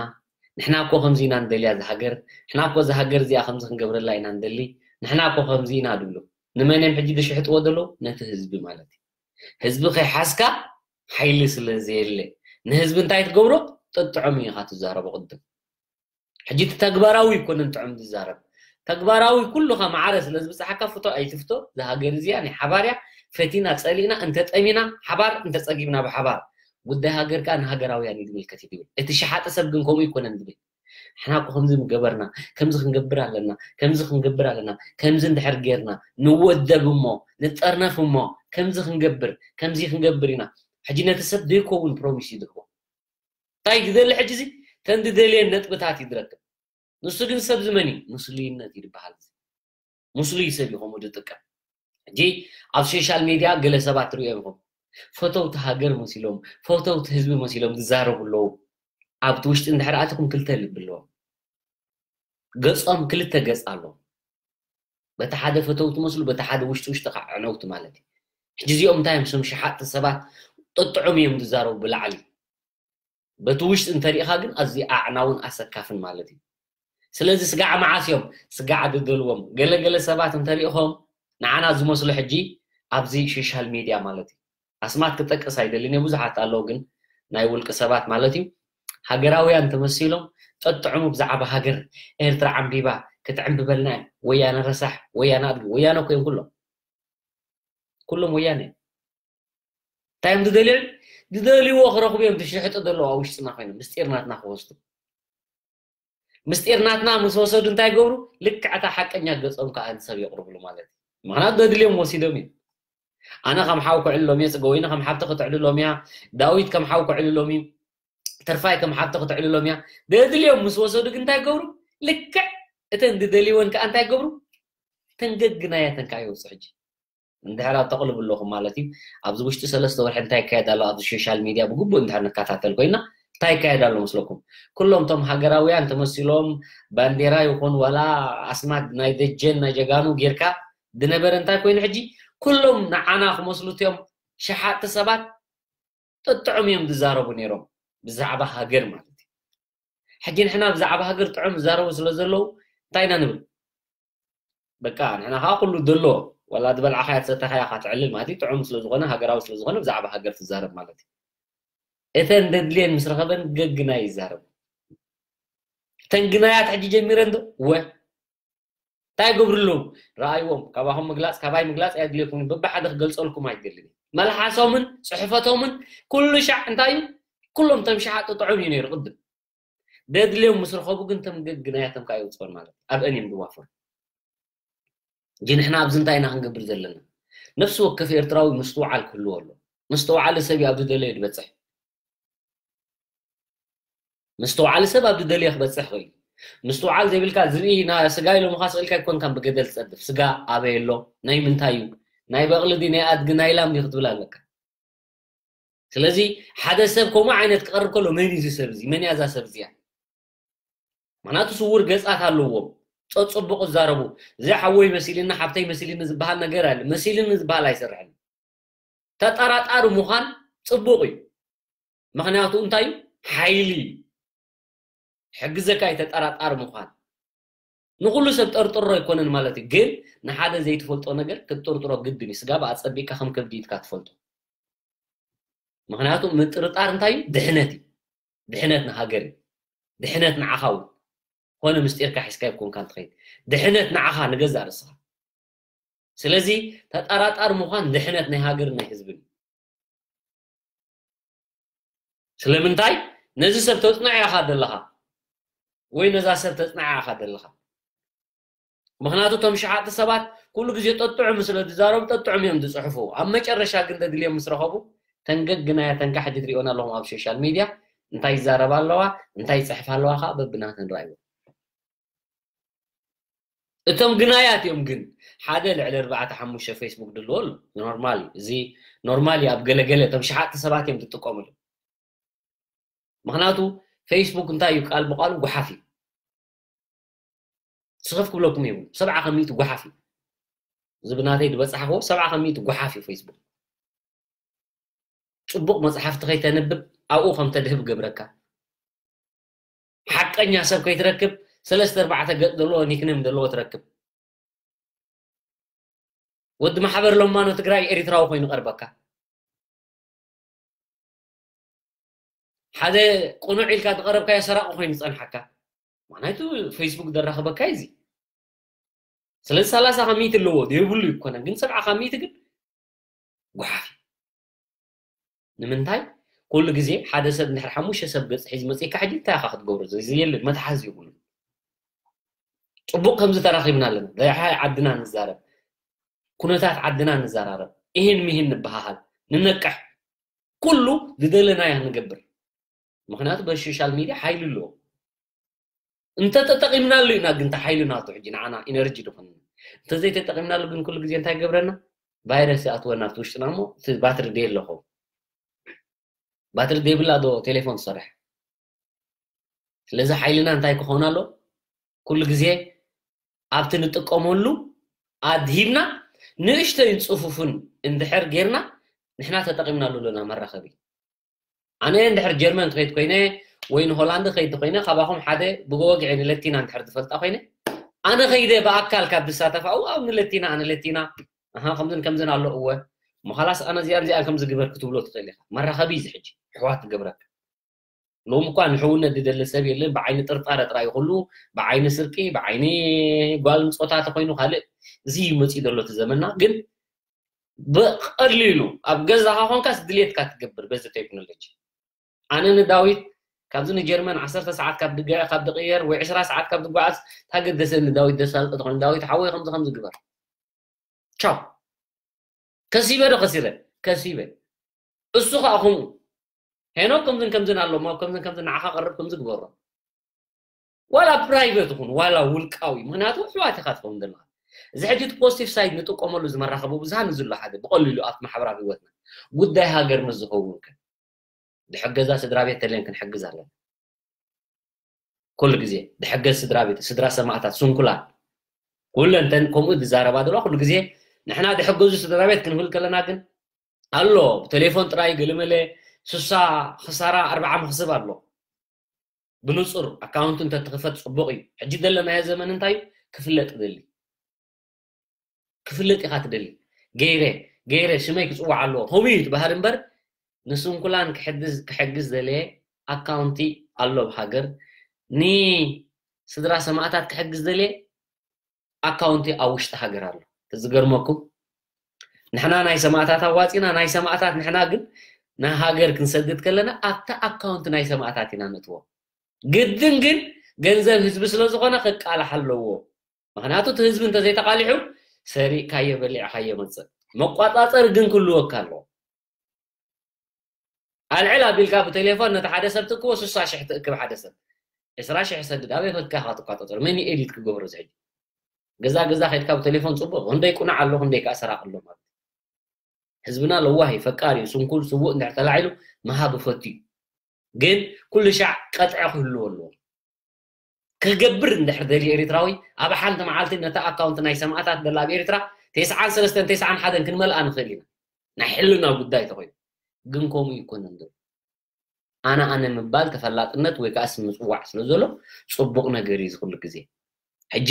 ንሕና እኮ ከምዚ ኢና ንደልያ ዝሃገር ንሕና እኮ ዝሃገር እዚኣ ከምዚ ክንገብረላ ኢና ንደሊ ንሕና እኮ ከምዚ ኢና ድብሉ ንመን እዮም ሕጂ ዝሽሕጥዎ ዘለዉ ነቲ ህዝቢ ማለት እዩ ህዝቢ ከይሓዝካ ሓይሊ ስለ ዘየለ ንህዝቢ እንታይ ትገብሮ ጥጥዖም ኢኻ ትዛረቦ ቅድም ሕጂ እቲ ተግባራዊ ይኮነን ጥዑም ዝዛረብ ተግባራዊ ኩሉኻ ማዕረ ስለ ዝበፅሓካ ፍቶ ኣይትፍቶ ዝሃገር እዚኣ ናይ ሓባር እያ ፈቲና ፀሊእና እንተጠሚና ሓባር እንተፀጊብና ብሓባር ጉዳይ ሃገር ከዓ ንሃገራውያን እዩ ዝምልከት እዩ ዝብል እቲ ሸሓጢ ሰብ ግን ከምኡ ይኮነን ዝብል ንሕና እኮ ከምዚ ምገበርና ከምዚ ክንገብር ኣለና ከምዚ ክንገብር ኣለና ከምዚ እንድሕር ጌርና ንወደብ እሞ ንጠርነፍ እሞ ከምዚ ክንገብር ከምዚ ክንገብር ኢና ሕጂ ነቲ ሰብ ዘይከውን ፕሮሚስ እዩ ዝህቦ እንታይ ዝደሊ ሕጂ እዚ ተን ዝደልየን ነጥብታት እዩ ዝረክብ ንሱ ግን ሰብ ዝመን እዩ ሙስሉይነት እዩ ዝበሃል ሙስሉይ ሰብ እዩ ከምኡ ዝጥቀም ሕጂ ኣብ ሶሻል ሚድያ ገለ ሰባት ትሪኦ ኢኹም ፈተውቲ ሃገር መሲሎም ፈተውቲ ህዝቢ መሲሎም ዝዛረቡ ኣለዉ ኣብቲ ውሽጢ እንድሕር ኣትኹም ክልተ ልቢ ኣለዎም ገጾም ክልተ ገጽ ኣለዎም በቲ ሓደ ፈተውቲ መስሉ በቲ ሓደ ውሽጢ ውሽጢ ከዓ ዕነውቲ ማለት እዩ ሕጂ እዚኦም እንታይ እዮም ስም ሸሓጥቲ ሰባት ጥጥዑም እዮም ዝዛረቡ ብላዕሊ በቲ ውሽጢ እንተሪኢኻ ግን ኣዝዩ ኣዕናውን ኣሰካፍን ማለት እዩ ስለዚ ስጋዕ መዓስ እዮም ስጋዕ ዝደልዎም ገለገለ ሰባት እንተሪኢኹም ንዓና ዝመስሉ ሕጂ ኣብዚ ሶሻል ሚድያ ማለት እዩ ኣስማት ክጠቅስ ኣይደልን እየ ብዙሓት ኣለዉ ግን ናይ ውልቂ ሰባት ማለት እዩ ሃገራውያን ተመሲሎም ጠጥዕሙ ብዛዕባ ሃገር ኤርትራ ዓምቢባ ክትዕምብበልና እያ። ወያነ ረሳሕ፣ ወያነ ኣድጊ፣ ወያነ እኮ እዮም ኩሎም። ኩሎም ወያነ እዮም። እንታይ እዮም ዝደልዩ? ዝደልይዎ ክረኽቡ እዮም ዝሽሕጡ ዘለዉ ኣብ ውሽጥና ኮይኖም ምስጢር ናትና ክወስዱ። ምስጢር ናትና ምስ ወሰዱ እንታይ ይገብሩ? ልክዕታ ሓቀኛ ገጾም ከዓ ንሰብ የቕርብሉ ማለት እዩ። ምኽንያቱ ዘድልዮም ወሲዶም እዮም። ኣነ ከም ሓው ክዕልሎም እየ፣ ጽገወይኒ ከም ሓብቲ ክትዕልሎም እያ፣ ዳዊት ከም ሓው ክዕልሎም እዩ፣ ተርፋይ ከም ሓብቲ ክትዕልሎም እያ። ዘድልዮም ምስ ወሰዱ ግን እንታይ ይገብሩ? ልክዕ እተን ዝደልይወን ከዓ እንታይ ይገብሩ? ተንገግናየተን ከዓ ይወፁ። ሕጂ እንድሕር ኣተቕልቡ ኣለኹም ማለት እዩ። ኣብዚ ውሽጢ ሰለስተ ወርሒ እንታይ ይካየድ ኣሎ ኣብዚ ሶሻል ሚድያ ብግቡእ እንድሕር ንከታተል ኮይና እንታይ ይካየድ ኣሎ መስለኩም? ኩሎም እቶም ሃገራውያን ተመሲሎም ባንዴራ ይኹን ዋላ ኣስማት ናይ ደጀን ናይ ጀጋኑ ጌርካ ዝነበረ እንታይ ኮይኑ ሕጂ ኩሎም ንዓና ክመስሉ እትዮም ሸሓጥቲ ሰባት ጥጥዑም እዮም ዝዛረቡ ነይሮም ብዛዕባ ሃገር ማለት እዩ። ሕጂ ንሕና ብዛዕባ ሃገር ጥዑም ዝዛረቡ ስለ ዘለዉ እንታይ ኢና ንብል? በቃ ንሕና ከዓ ኩሉ ደሎ ዋላ ዝበልዓኻያ ትሰተኻያ ከዓ ትዕልል ማለት እዩ። ጥዑም ስለ ዝኾነ ሃገራዊ ስለ ዝኾነ ብዛዕባ ሃገር ትዛረብ ማለት እዩ። እተን ደድልየን ምስ ረኸበን ገግናይ ይዛረቡ። እተን ግናያት ሕጂ ጀሚረን ዶ ወ እንታይ ይገብሩ ኣለዉ? ረኣይዎም። ካባኹም ምግላፅ ካባይ ምግላፅ ኣየድልየኩም፣ በብሓደ ክገልፀልኩም ኣይደልን። መልሓሶምን ፅሕፈቶምን ኩሉ ሻዕ እንታይ እዩ? ኩሎም ተምሽሓ ጥጥዑም እዩ ነይሩ ቅድም። ደድልዮም ምስ ረኸቡ ግን ተም ገግናያቶም ከዓ ይውፅኦም ማለት ኣብ እኔም ድዋፈሩ። እንጂ ንሕና ኣብዚ እንታይ ኢና ክንገብር ዘለና? ነፍሲ ወከፍ ኤርትራዊ ምስትውዓል ክህልዎ ኣሎ። ምስትውዓል ሰብ እዩ ኣብ ዝደለየ ዝበፅሕ። ምስትውዓል ሰብ ኣብ ዝደለየ ክበፅሕ ክእል። ምስትውዓል ዘይብልካ ዝብኢ ና ስጋ ኢሎምኻ ስቕ ኢልካ ኣይኮንካን ብገደል ትፀድፍ። ስጋ ኣበይ ኣሎ? ናይ ምንታይ እዩ? ናይ በቕሊ ድዩ ናይ ኣድጊ ናይ ላም ድዩ ክትብል ኣለካ። ስለዚ ሓደ ሰብ ከምኡ ዓይነት ክቐርብ ከሎ መን እዩ እዚ ሰብ እዚ? መን እያ እዛ ሰብ እዚኣ? ምክንያቱ ስውር ገፃት ኣለዎም። ፀፅቡቕ ዝዛረቡ። እዚ ሓወይ መሲልኒ ሓብተይ መሲልኒ ዝበሃል ነገር ኣለ። መሲልኒ ዝበሃል ኣይሰርሕን። ተጠራጣሪ ምዃን ፅቡቕ እዩ። ምክንያቱ እንታይ እዩ? ሓይሊ እዩ። ሕግዘካ እዩ ተጠራጣሪ ምዃን። ንኩሉ ሰብ ጠርጥሮ ኣይኮነን ማለት እዩ፣ ግን ንሓደ ዘይትፈልጦ ነገር ክትጥርጥሮ ግድን እዩ። ስጋብ ኣጸቢቅካ ከም ከብዲ ኢድካ ትፈልጦ። ምክንያቱ ምጥርጣር እንታይ እዩ? ድሕነት እዩ። ድሕነት ንሃገር እዩ። ድሕነት ንዓኻ እውን። ኮነ ምስጢርካ ሒዝካ ይኮንካ እንትኸይድ ድሕነት ንዓኻ ንገዛእ ርእስኻ። ስለዚ ተጠራጣሪ ምዃን ድሕነት ናይ ሃገርን ናይ ህዝብን እዩ። ስለምንታይ ነዚ ሰብ ተፅንዖ ኢኻ ዘለኻ ወይ ነዛ ሰብ ተፅንዓ ኢኻ ዘለኻ? ምክንያቱ እቶም ሸሓጥቲ ሰባት ኩሉ ግዜ ጠጥዑም ስለ ዝዛረቡ ጠጥዑም እዮም ዝፅሕፉ። ኣብ መጨረሻ ግን ዘድልዮም ምስ ረኸቡ ተንገግናያ ተንካ ሕጂ ትሪኦን ኣለኹም ኣብ ሶሻል ሚድያ እንታይ ይዛረባ ኣለዋ እንታይ ይፅሕፋ ኣለዋ ከዓ በብናተን ረኣይዎ። እቶም ግናያት እዮም ግን ሓደ ልዕሊ ኣርባዕተ ሓሙሽተ ፌስቡክ ድልዎ ኣሎ። ኖርማል እዩ። እዚ ኖርማል እዩ። ኣብ ገለገለ እቶም ሸሓጥቲ ሰባት እዮም ዝጥቀምሉ። ምክንያቱ ፌስቡክ እንታይ እዩ? ቃል ብቃሉ ጓሓፍ እዩ። ስኽፍ ክብለኩም የብሉ። ሰብዓ ከሚእቲ ጓሓፍ እዩ። እዚ ብናተይ ዝበፅሓኽዎ ሰብዓ ከሚእቲ ጓሓፍ እዩ ፌስቡክ። ፅቡቕ መፅሓፍቲ ከይተንብብ ኣብኡ ከም ተድህብ ገብረካ። ሓቀኛ ሰብ ከይትረክብ ሰለስተ ኣርባዕተ ገፅ ዘለዎ ኒክኔም ዘለዎ ትረክብ። ወዲ ማሕበር ለማኖ ትግራይ ኤሪትራዊ ኮይኑ ቀርበካ። ሓደ ቅኑዕ ኢልካ ዝቐረብካዮ ሰራቂ ኮይኑ ዝፀንሓካ። ምክንያቱ ፌስቡክ ዘራኽበካ እዩ እዚ። ስለዚ ሰላሳ ካብ ሚእቲ ኣለዎ የብሉ ይኮነ ግን ሰብዓ ካብ ሚእቲ ግን ጓሓፍ እዩ። ንምንታይ ኩሉ ግዜ ሓደ ሰብ እንድሕር ሓሙሽተ ሰብ ገፅ ሒዝ መፅእካ ሕጂ እንታይ ኢኻ ክትገብሮ? እዚ የለን መትሓዚ የብሉ። ፅቡቅ ከምዚ ተራኺብና ኣለና። ደሓይ ዓድና ንዛረብ፣ ኩነታት ዓድና ንዘራረብ፣ ይህን ሚህን ንበሃሃል፣ ንነቅሕ፣ ኩሉ ዝደለናዮ ንገብር። ምክንያቱ በዚ ሶሻል ሚድያ ሓይሊ ኣለዎ። እንተተጠቂምናሉ ኢና ግን ሓይሊ ናቱ ሕጂ ንዓና ኢነርጂ ዝኾነ። እንተዘይተጠቂምናሉ ግን ኩሉ ግዜ እንታይ ገብረና? ቫይረስ ይኣትወና ኣብቲ ውሽጥና እሞ እቲ ባትሪ ደየለኹ። ባትሪ ደይብላ ዶ ቴሌፎን ትሰርሕ? ስለዚ ሓይልና እንታይ ክኸውን ኣሎ? ኩሉ ግዜ ኣብቲ ንጥቀመሉ ኣድሂብና ንእሽተይን ፅፉፍን እንድሕር ጌርና ንሕና ተጠቂምናሉ ኣለና መራኸቢ። ኣነ እንድሕር ጀርመን ክኸይድ ኮይነ ወይ ንሆላንድ ክኸይድ ኮይነ ካባኹም ሓደ ብወግዒ ንለቲና እንድሕር ዝፈልጣ ኮይነ ኣነ ከይደ ብኣካል ካብ ዝሳተፍ ኣብኡ ኣብ ንለቲና ኣነ ለቲና ኣሃ ከምዝን ከምዝን ኣሎ እወ እሞ ኻላስ ኣነ እዚኣን እዚኣን ከምዚ ግበር ክትብሎ ትኽእል ኢኻ። መራኸቢ እዚ ሕጂ ኣሕዋት ትገብረካ። ሎም እኳ ንሕውነት ዝደሊ ሰብ የለን። ብዓይኒ ጥርጣረ ጥራይ ኩሉ፣ ብዓይኒ ስርቂ፣ ብዓይኒ ጓል ምጾታ ተኮይኑ ካልእ እዚ ይመጽእ ዘሎ እቲ ዘመንና። ግን ብቐሊሉ ኣብ ገዛኻ ኮንካስ ድሌትካ ትገብር በዚ ቴክኖሎጂ። ኣነ ንዳዊት ካብዚ ንጀርመን ዓሰርተ ሰዓት ካብ ድግዐ ካብ ድቅየር ወይ ዕስራ ሰዓት ካብ ድጓዓዝ ታገደሰ ንዳዊት ደሳልጦ ተኾን ዳዊት ሓወይ ከምዚ ከምዚ ግበር። ቻው። ከሲበ ዶ ከሲረ? ከሲበ። እሱ ከዓ ከምኡ ሄኖክ ከምዝን ከምዝን ኣሎ እሞ ከምዝን ከምዝን ንዓኻ ቀርብ ከምዚ ግበሮ። ዋላ ፕራይቬት ይኹን ዋላ ውልቃዊ፣ ምክንያቱ ኣሕዋት ኢኻ ትኸውን ዘለኻ። እዚ ሕጂ እቲ ፖዚቲቭ ሳይድ ንጥቀመሉ እዚ መራኸቢ ብዙሃን እዚ ኣሎ ሓደ ብቐሊሉ ኣብ ማሕበራዊ ህይወትና ጉዳይ ሃገር ምስ ዝኸውን ከ ድሕገዛ ስድራ ቤት ተለን ክንሕግዝ ኣለና። ኩሉ ግዜ ድሕገዝ ስድራ ቤት፣ ስድራ ሰማእታት፣ ስንኩላን ኩለን ተን ከምኡ ዝዛረባ ዘለዋ ኩሉ ግዜ ንሕና ድሕገዙ ስድራ ቤት ክንብል ከለና ግን ኣሎ ብቴሌፎን ጥራይ ገለመለ ሱሳ ክሳራ ኣርባዓ መኽስብ ኣሎ። ብንጹር ኣካውንት እንተትኽፈት ጽቡቕ እዩ። ሕጂ ዘለናዮ ዘመን እንታይ እዩ? ክፍለጥ ደሊ ክፍለጥ ኢኻ ትደሊ። ገይረ ገይረ ሽመይ ክጽዋዕ ኣለዎ ከምኡ እዩ ትበሃል እምበር ንስንኩላን ክሕግዝ ክሕግዝ ደለየ ኣካውንቲ ኣሎ ኣብ ሃገር ንስድራ ሰማእታት ክሕግዝ ደለየ ኣካውንቲ ኣብ ውሽጢ ሃገር ኣሎ። ዝገርመኩም ንሕና ናይ ሰማእታት ኣዋፂና ናይ ሰማእታት ንሕና ግን ናይ ሃገር ክንሰግድ ከለና ኣብታ ኣካውንቲ ናይ ሰማእታት ኢና ነእትዎ። ግድን ግን ገንዘብ ህዝቢ ስለ ዝኾነ ክቃላሕ ኣለዎ። ምክንያቱ እቲ ህዝቢ እንተዘይተቃሊሑ ሰሪቅካዮ በሊዕካዮ መፅእ መቋፃፀሪ ግን ክህልወካ ኣለዎ። ኣልዕል ኣቢልካ ብቴሌፎን ነቲ ሓደ ሰብ ትእክቦ ስሳ ሽሕ ትእክብ ሓደ ሰብ ዕስራ ሽሕ ሰድድ ኣበይ ከድካ ኢኻ ትቋፃፀር መን ኤዲት ክገብሮ እዚ ሕጂ ገዛ ገዛ ከድካ ብቴሌፎን ፅቡቅ ክንደይ ቁናዕ ኣሎ ክንደይ ከዓ ሰራቅ ኣሎ ማለት ህዝብና ለዋህ እዩ ፈቃር እዩ ስንኩል ስውእ እንድሕር ተላዒሉ ምሃብ ፈቱ እዩ ግን ኩሉ ሻዕ ቀጥዐ ክህልዎ ኣለዎ ክገብር እንድሕር ደልዩ ኤሪትራዊ ኣብ ሓንቲ መዓልቲ ነታ ኣካውንት ናይ ሰማእታት ደላ ኣብ ኤሪትራ ተስዓን ሰለስተን ተስዓን ሓደን ክንመልኣ ንኽእል ኢና ናይ ሕልና ጉዳይ ተኾይኑ ግን ከምኡ ይኮነን ዘሎ ኣነ ኣነ ምባል ተፈላጥነት ወይ ከዓ ስም ምፅዋዕ ስለ ዘሎ ፅቡቕ ነገር እዩ ዝኩሉ ግዜ ሕጂ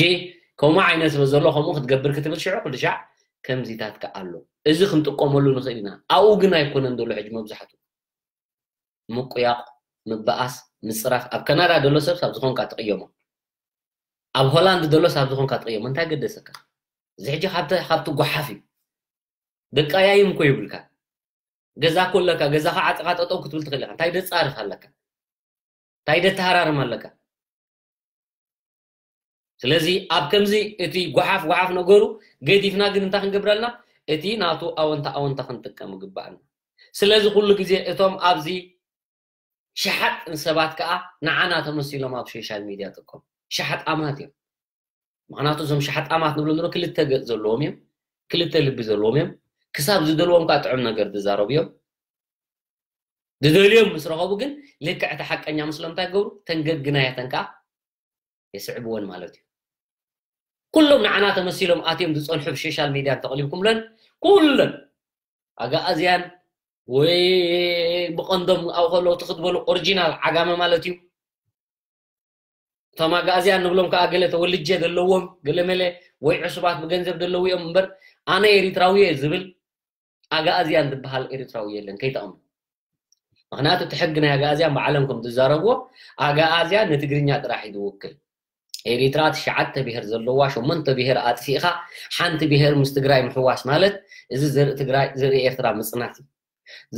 ከምኡ ዓይነት ስለ ዘሎ ከምኡ ክትገብር ክትብል ሽዑ ኩሉ ሻዕ ከምዚታት ከዓ ኣሎ እዚ ክንጥቀመሉ ንኽእል ኢና ኣብኡ ግን ኣይኮነን ዘሎ ሕጂ መብዛሕትኡ ምቁያቕ ምበኣስ ምፅራፍ ኣብ ካናዳ ዘሎ ሰብ ሳብ ዝኾንካ ትቕየሞ ኣብ ሆላንድ ዘሎ ሳብ ዝኾንካ ትቕየሞ እንታይ ገደሰካ እዚ ሕጂ ካብቲ ጎሓፍ እዩ ደቃያይም እኮ ይብልካ ገዛ እኮ ኣለካ ገዛኻ ዓፅኻ ጠጠው ክትብል ትኽእል ኢኻ እንታይ ደፃርፍ ኣለካ እንታይ ደተሃራርም ኣለካ ስለዚ ኣብ ከምዚ እቲ ጓሓፍ ጓሓፍ ነገሩ ገዲፍና ግን እንታይ ክንገብረልና እቲ ናቱ ኣወንታ ኣወንታ ክንጥቀም ግባኣና ስለዚ ኩሉ ግዜ እቶም ኣብዚ ሸሓጥ ሰባት ከዓ ንዓና ተመሲሎም ኣብ ሶሻል ሚድያ ጥቀም ሸሓጣማት እዮም ምክንያቱ እዞም ሸሓጣማት ንብሎ ንሮ ክልተ ገፅ ዘለዎም እዮም ክልተ ልቢ ዘለዎም እዮም ክሳብ ዝደልዎም ከዓ ጥዑም ነገር ዝዛረቡ እዮም ዝደልዮም ምስ ረኸቡ ግን ልክዕ እቲ ሓቀኛ ምስሎም እንታይ ገብሩ ተንገግናያተን ከዓ የስዕብወን ማለት እዩ ኩሎም ንዓና ተመሲሎም ኣትዮም ዝፀንሑ ብሶሻል ሚድያ እንተቐሊብኩምለን ኩለን ኣጋኣዝያን ወይ ብቐንዶም ኣብኡ ከለዉ ትኽትበሉ ኦሪጂናል ዓጋመ ማለት እዩ እቶም ኣጋኣዝያን ንብሎም ከዓ ገለ ተወልጀ ዘለዎም ገለ መለ ወይ ዕሱባት ብገንዘብ ዘለዉ እዮም እምበር ኣነ ኤሪትራዊ እየ ዝብል ኣጋኣዝያን ዝበሃል ኤሪትራዊ የለን ከይተኣምኑ ምክንያቱ እቲ ሕጊ ናይ ኣጋኣዝያን ብዓለም ከም ዝዛረብዎ ኣጋኣዝያን ንትግርኛ ጥራሕ እዩ ዝውክል ኤሪትራ ትሽዓተ ብሄር ዘለዋ ሸሞንተ ብሄር ኣጥፊእኻ ሓንቲ ብሄር ምስ ትግራይ ምሕዋስ ማለት እዚ ዘርኢ ትግራይ ዘርኢ ኤርትራ ምፅናት እዩ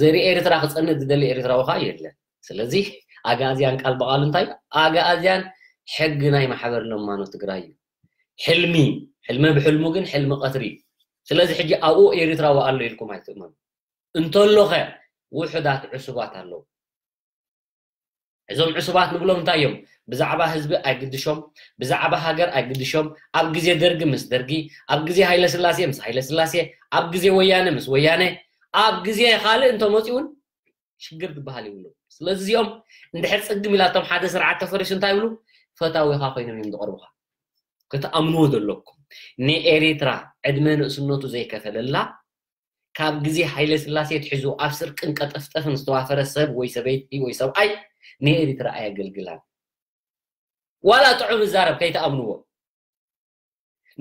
ዘርኢ ኤርትራ ክፀንእ ዝደሊ ኤርትራዊ ከዓ የለን ስለዚ ኣጋኣዝያን ቃል ብቃሉ እንታይ ኣጋኣዝያን ሕጊ ናይ ማሕበር ለማኖ ትግራይ እዩ ሕልሚ ሕልመ ብሕልሙ ግን ሕልሚ ቀትሪ እዩ ስለዚ ሕጂ ኣብኡ ኤርትራዊ ኣሎ ኢልኩም ኣይትእመኑ እንተሎኸ ውሑዳት ዕሱባት ኣለዉ እዞም ዕሱባት ንብሎም እንታይ እዮም ብዛዕባ ህዝቢ ኣይግድሾም ብዛዕባ ሃገር ኣይግድሾም ኣብ ግዜ ደርጊ ምስ ደርጊ ኣብ ግዜ ሃይለስላሴ ምስ ሃይለስላሴ ኣብ ግዜ ወያነ ምስ ወያነ ኣብ ግዜ ካልእ እንተመፂኡን ሽግር ዝበሃል ይብሉ ስለዚ እዚኦም እንድሕር ፅግም ኢላቶም ሓደ ስርዓት ተፈሪሱ እንታይ ይብሉ ፈታዊኻ ኮይኖም እዮም ዝቐርቡኻ ክትኣምንዎ ዘለኩም ንኤሪትራ ዕድመ ንእስነቱ ዘይከፈለላ ካብ ግዜ ሃይለ ስላሴ ትሕዙ ኣብ ስርቅን ቀጠፍጠፍን ዝተዋፈረ ሰብ ወይ ሰበይቲ ወይ ሰብኣይ ንኤሪትራ ኣየገልግላን ዋላ ጥዑም ይዛረብ ከይትኣምንዎ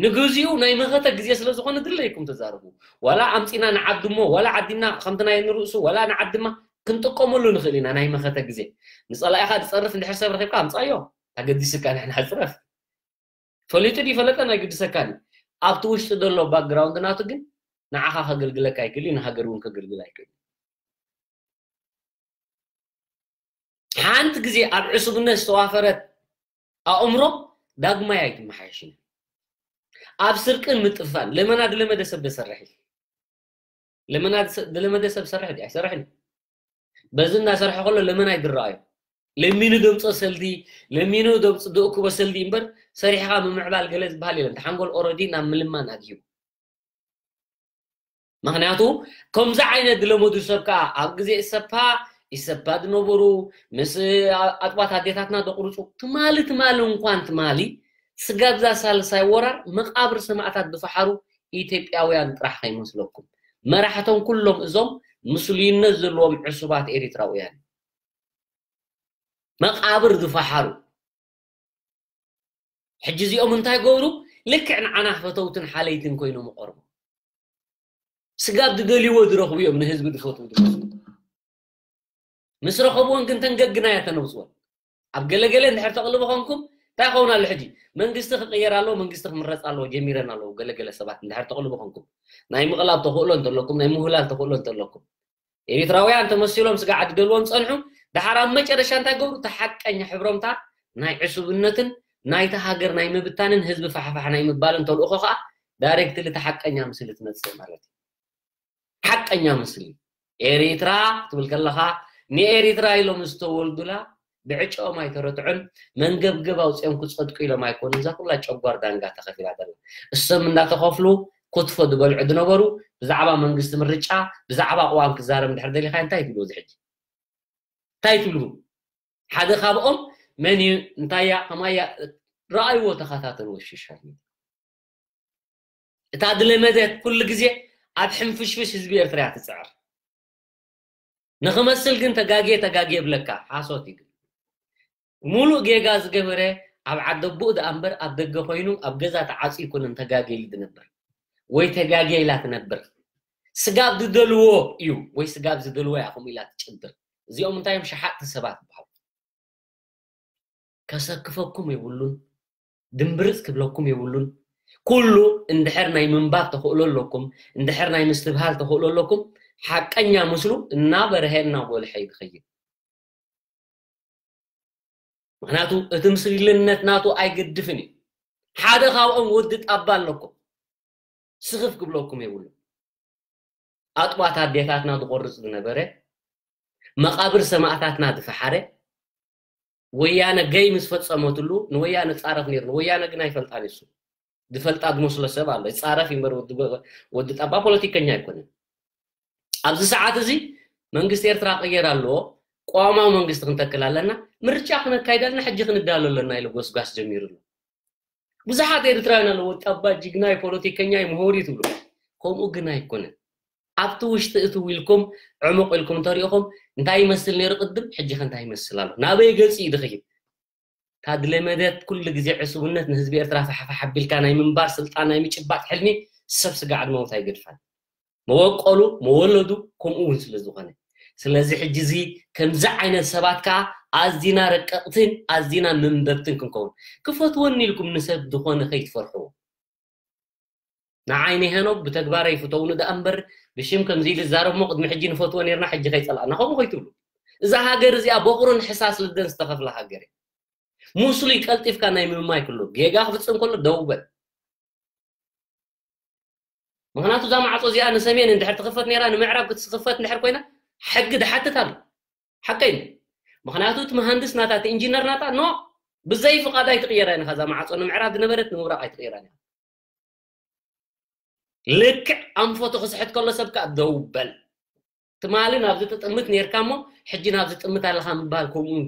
ንግዚኡ ናይ መኸተ ግዜ ስለ ዝኾነ ድለይኩም ተዛርቡ ዋላ ኣምፂና ንዓድሞ ዋላ ዓዲምና ከምቲ ናይ ንርእሱ ዋላ ንዓድማ ክንጥቀመሉ ንኽእል ኢና። ናይ መኸተ ግዜ ንፀላኢኻ ዝፀርፍ እንድሕር ሰብ ረኺብካ ኣምፃዮ። ኣገዲስካ ንሕና ሕፅረፍ ፈሊጡ ድዩ ፈለጠ ናይ ግድሰካ ድዩ? ኣብቲ ውሽጢ ዘሎ ባክግራውንድ ናቱ ግን ንዓኻ ከገልግለካ ኣይክእል እዩ፣ ንሃገር እውን ከገልግል ኣይክእል። ሓንቲ ግዜ ኣብ ዕሱብነት ዝተዋፈረት ኣእምሮ ዳግማይ ኣይትመሓየሽን። ኣብ ስርቅን ምጥፋን ለመና ድለመደ ሰብ ደሰርሕ እዩ። ለመና ድለመደ ሰብ ሰርሕ ድዩ ኣይሰርሕን? በዚ እናሰርሐ ከሎ ለመና ይድረኣዩ። ለሚኑ ደምፆ ሰልዲ፣ ለሚኑ ደምፅ ደእክቦ ሰልዲ እምበር ሰሪሕኻ ምምዕባል ገለ ዝበሃል የለን። ተሓንጎል ኦረዲ ናብ ምልማን ኣድሂቡ። ምክንያቱ ከምዚ ዓይነት ዝለመዱ ሰብ ከዓ ኣብ ግዜ ኢሰፓ ኢሰፓ ዝነበሩ ምስ ኣጥባት ኣዴታትና ደቁርፁ ትማሊ ትማሊ እንኳን ትማሊ ስጋብ እዛ ሳልሳይ ወራር መቃብር ሰማእታት ዝፈሓሩ ኢትዮጵያውያን ጥራሕ ከይመስለኩም። መራሕቶም ኩሎም እዞም ምስሉይነት ዘለዎም ዕሱባት ኤሪትራውያን መቃብር ዝፈሓሩ። ሕጂ እዚኦም እንታይ ገብሩ? ልክዕ ንዓና ፈተውትን ሓለይትን ኮይኖም ይቐርቡ። ስጋብ ዝደልይዎ ዝረኽቡ እዮም ንህዝቢ ዝፈትዉ ዝመስሉ። ምስ ረኸብዎን ግን ተንገግና እያ ተነውፅወን። ኣብ ገለገለ እንድሕር ተቕልቡ ኾንኩም እንታይ ኸውን ኣሎ ሕጂ? መንግስቲ ክቕየር ኣለዎ፣ መንግስቲ ክምረፅ ኣለዎ ጀሚረን ኣለዎ። ገለገለ ሰባት እንድሕር ተቕልቡ ኾንኩም ናይ ምቕላብ ተኽእሎ እንተለኩም፣ ናይ ምውህላል ተኽእሎ እንተለኩም ኤሪትራውያን ተመሲሎም ስጋዕ ድደልዎም ጸንሑ። ድሓር ኣብ መጨረሻ እንታይ ገብሩ? እቲ ሓቀኛ ሕብሮምታ ናይ ዕሱብነትን ናይታ ሃገር ናይ ምብታንን ህዝቢ ፋሕፋሕ ናይ ምባልን ተልእኾ ኸዓ ዳይሬክትሊ እቲ ሓቀኛ ምስሊ ትመጽእ ማለት እዩ። ሓቀኛ ምስሊ ኤሪትራ ክትብል ከለኻ ንኤሪትራ ኢሎም ዝተወልዱላ ብዕጫኦም ኣይተረትዑን መንገብገብ ኣውፅኦም ክፀድቁ ኢሎም ኣይኮኑን። እዛ ኩላ ጨጓር ዳንጋ ተኸፊላ ዘላ እሶም እንዳተኸፍሉ ክትፎ ዝበልዑ ዝነበሩ ብዛዕባ መንግስቲ ምርጫ ብዛዕባ ቅዋም ክዛረብ እንድሕር ደሊኻ እንታይ ትብሉ እዚ ሕጂ እንታይ ትብሉ? ሓደ ካብኦም መን እዩ? እንታያ ከማያ? ረኣይዎ ተኸታተልዎ ሽሻይ እታ ድለመደት ኩሉ ግዜ ኣብ ሕንፍሽፍሽ ህዝቢ ኤርትራ እያ ትፅዕር። ንኽመስል ግን ተጋግየ ተጋግየ ብለካ ሓሶት እዩ። ግን ሙሉእ ጌጋ ዝገበረ ኣብ ዓደቡኡ ደኣ እምበር ኣብ ደገ ኮይኑ ኣብ ገዛ ተዓፅዩ ኣይኮነን ተጋግየ ኢሉ ዝነብር ወይ ተጋግየ ኢላ ትነብር። ስጋብ ዝደልዎ እዩ ወይ ስጋብ ዝደልዎ እያ ከምኡ ኢላ ትጭድር። እዚኦም እንታይ እዮም? ሸሓጥቲ ሰባት ይበሃሉ። ከሰክፈኩም የብሉን፣ ድምብርፅ ክብለኩም የብሉን። ኩሉ እንድሕር ናይ ምንባብ ተኽእሎ ኣለኩም፣ እንድሕር ናይ ምስትብሃል ተኽእሎ ኣለኩም፣ ሓቀኛ ምስሉ እናበርሀ እናጎልሐ እዩ ዝኸይድ። ምክንያቱ እቲ ምስልነት ናቱ ኣይገድፍን እዩ። ሓደ ካብኦም ወዲ ጣባ ኣለኩም፣ ስኽፍ ክብለኩም የብሉ። ኣጥባት ኣዴታትና ዝቆርፅ ዝነበረ፣ መቃብር ሰማእታትና ዝፈሓረ፣ ወያነ ገይ ምስ ፈፀመትሉ ንወያነ ፃረፍ ነይሩ። ንወያነ ግን ኣይፈልጣን እሱ ዝፈልጣ ዝመስሎ ሰብ ኣሎ። ይፃረፍ እዩ እምበር ወዲ ጣባ ፖለቲከኛ ኣይኮነን። ኣብዚ ሰዓት እዚ መንግስቲ ኤርትራ ክቕየር ኣለዎ፣ ቅዋማዊ መንግስቲ ክንተክል ኣለና፣ ምርጫ ክነካይድ ኣለና፣ ሕጂ ክንዳሎ ኣለና ኢሉ ጎስጓስ ጀሚሩ ኣሎ። ብዙሓት ኤርትራውያን ኣለዎ፣ ጣባ ጅግናይ ፖለቲከኛይ ምሁር እዩ ትብሉ። ከምኡ ግን ኣይኮነን። ኣብቲ ውሽጢ እትው ኢልኩም ዕሙቕ ኢልኩም እንተሪእኹም እንታይ ይመስል ነይሩ ቅድም፣ ሕጂ ከ እንታይ ይመስል ኣሎ? ናበይ ገፂ እዩ ዝኸይድ? እታ ዝለመደት ኩሉ ግዜ ዕሱብነት ንህዝቢ ኤርትራ ፋሕፋሕ ኣቢልካ ናይ ምንባር ስልጣን ናይ ምጭባጥ ሕልሚ ሰብ ስጋዕ ድመውት ኣይገድፋን። መወቀሉ መወለዱ ከምኡ እውን ስለ ዝኾነ ስለዚ ሕጂ እዚ ከምዚ ዓይነት ሰባት ከዓ ኣዚና ረቀቕትን ኣዚና መንበብትን ክንከውን ክፈትወኒ ኢልኩም ንሰብ ዝኾነ ከይትፈርሕዎ ንዓይ ንሄኖክ ብተግባር ኣይፍተውኒ ደኣ እምበር ብሽም ከምዚ ኢሉ ዝዛረብ እሞ ቅድሚ ሕጂ ንፈትዎ ነርና ሕጂ ከይፀላእና ከምኡ ከይትብሉ እዛ ሃገር እዚኣ በቑርን ሕሳስ ልደን ዝተኸፍላ ሃገር እያ ሙስሉይ ቀልጢፍካ ናይ ምምማይ ክሎ ጌጋ ክፍፅም ከሎ ደው በል ምክንያቱ እዛ ማዕፆ እዚኣ ንሰሜን እንድሕር ትኽፈት ነይራ ንምዕራብ ክትክፈት እንድሕር ኮይና ሕጊ ድሓትት ኣሎ ሓቀይ ምክንያቱ እቲ መሃንድስ ናታ እቲ ኢንጂነር ናታ ኖ ብዘይ ፍቓድ ኣይትቕየራ ኢኻ እዛ ማዕፆ ንምዕራብ ዝነበረት ንምብራቕ ኣይትቕየራ ኢኻ ልክዕ ኣንፈቱ ክስሕት ከሎ ሰብ ከዓ ደው በል ትማሊ ናብዚ ትጥምት ነርካ እሞ ሕጂ ናብዚ ጥምት ኣለኻ ምባል ከምኡ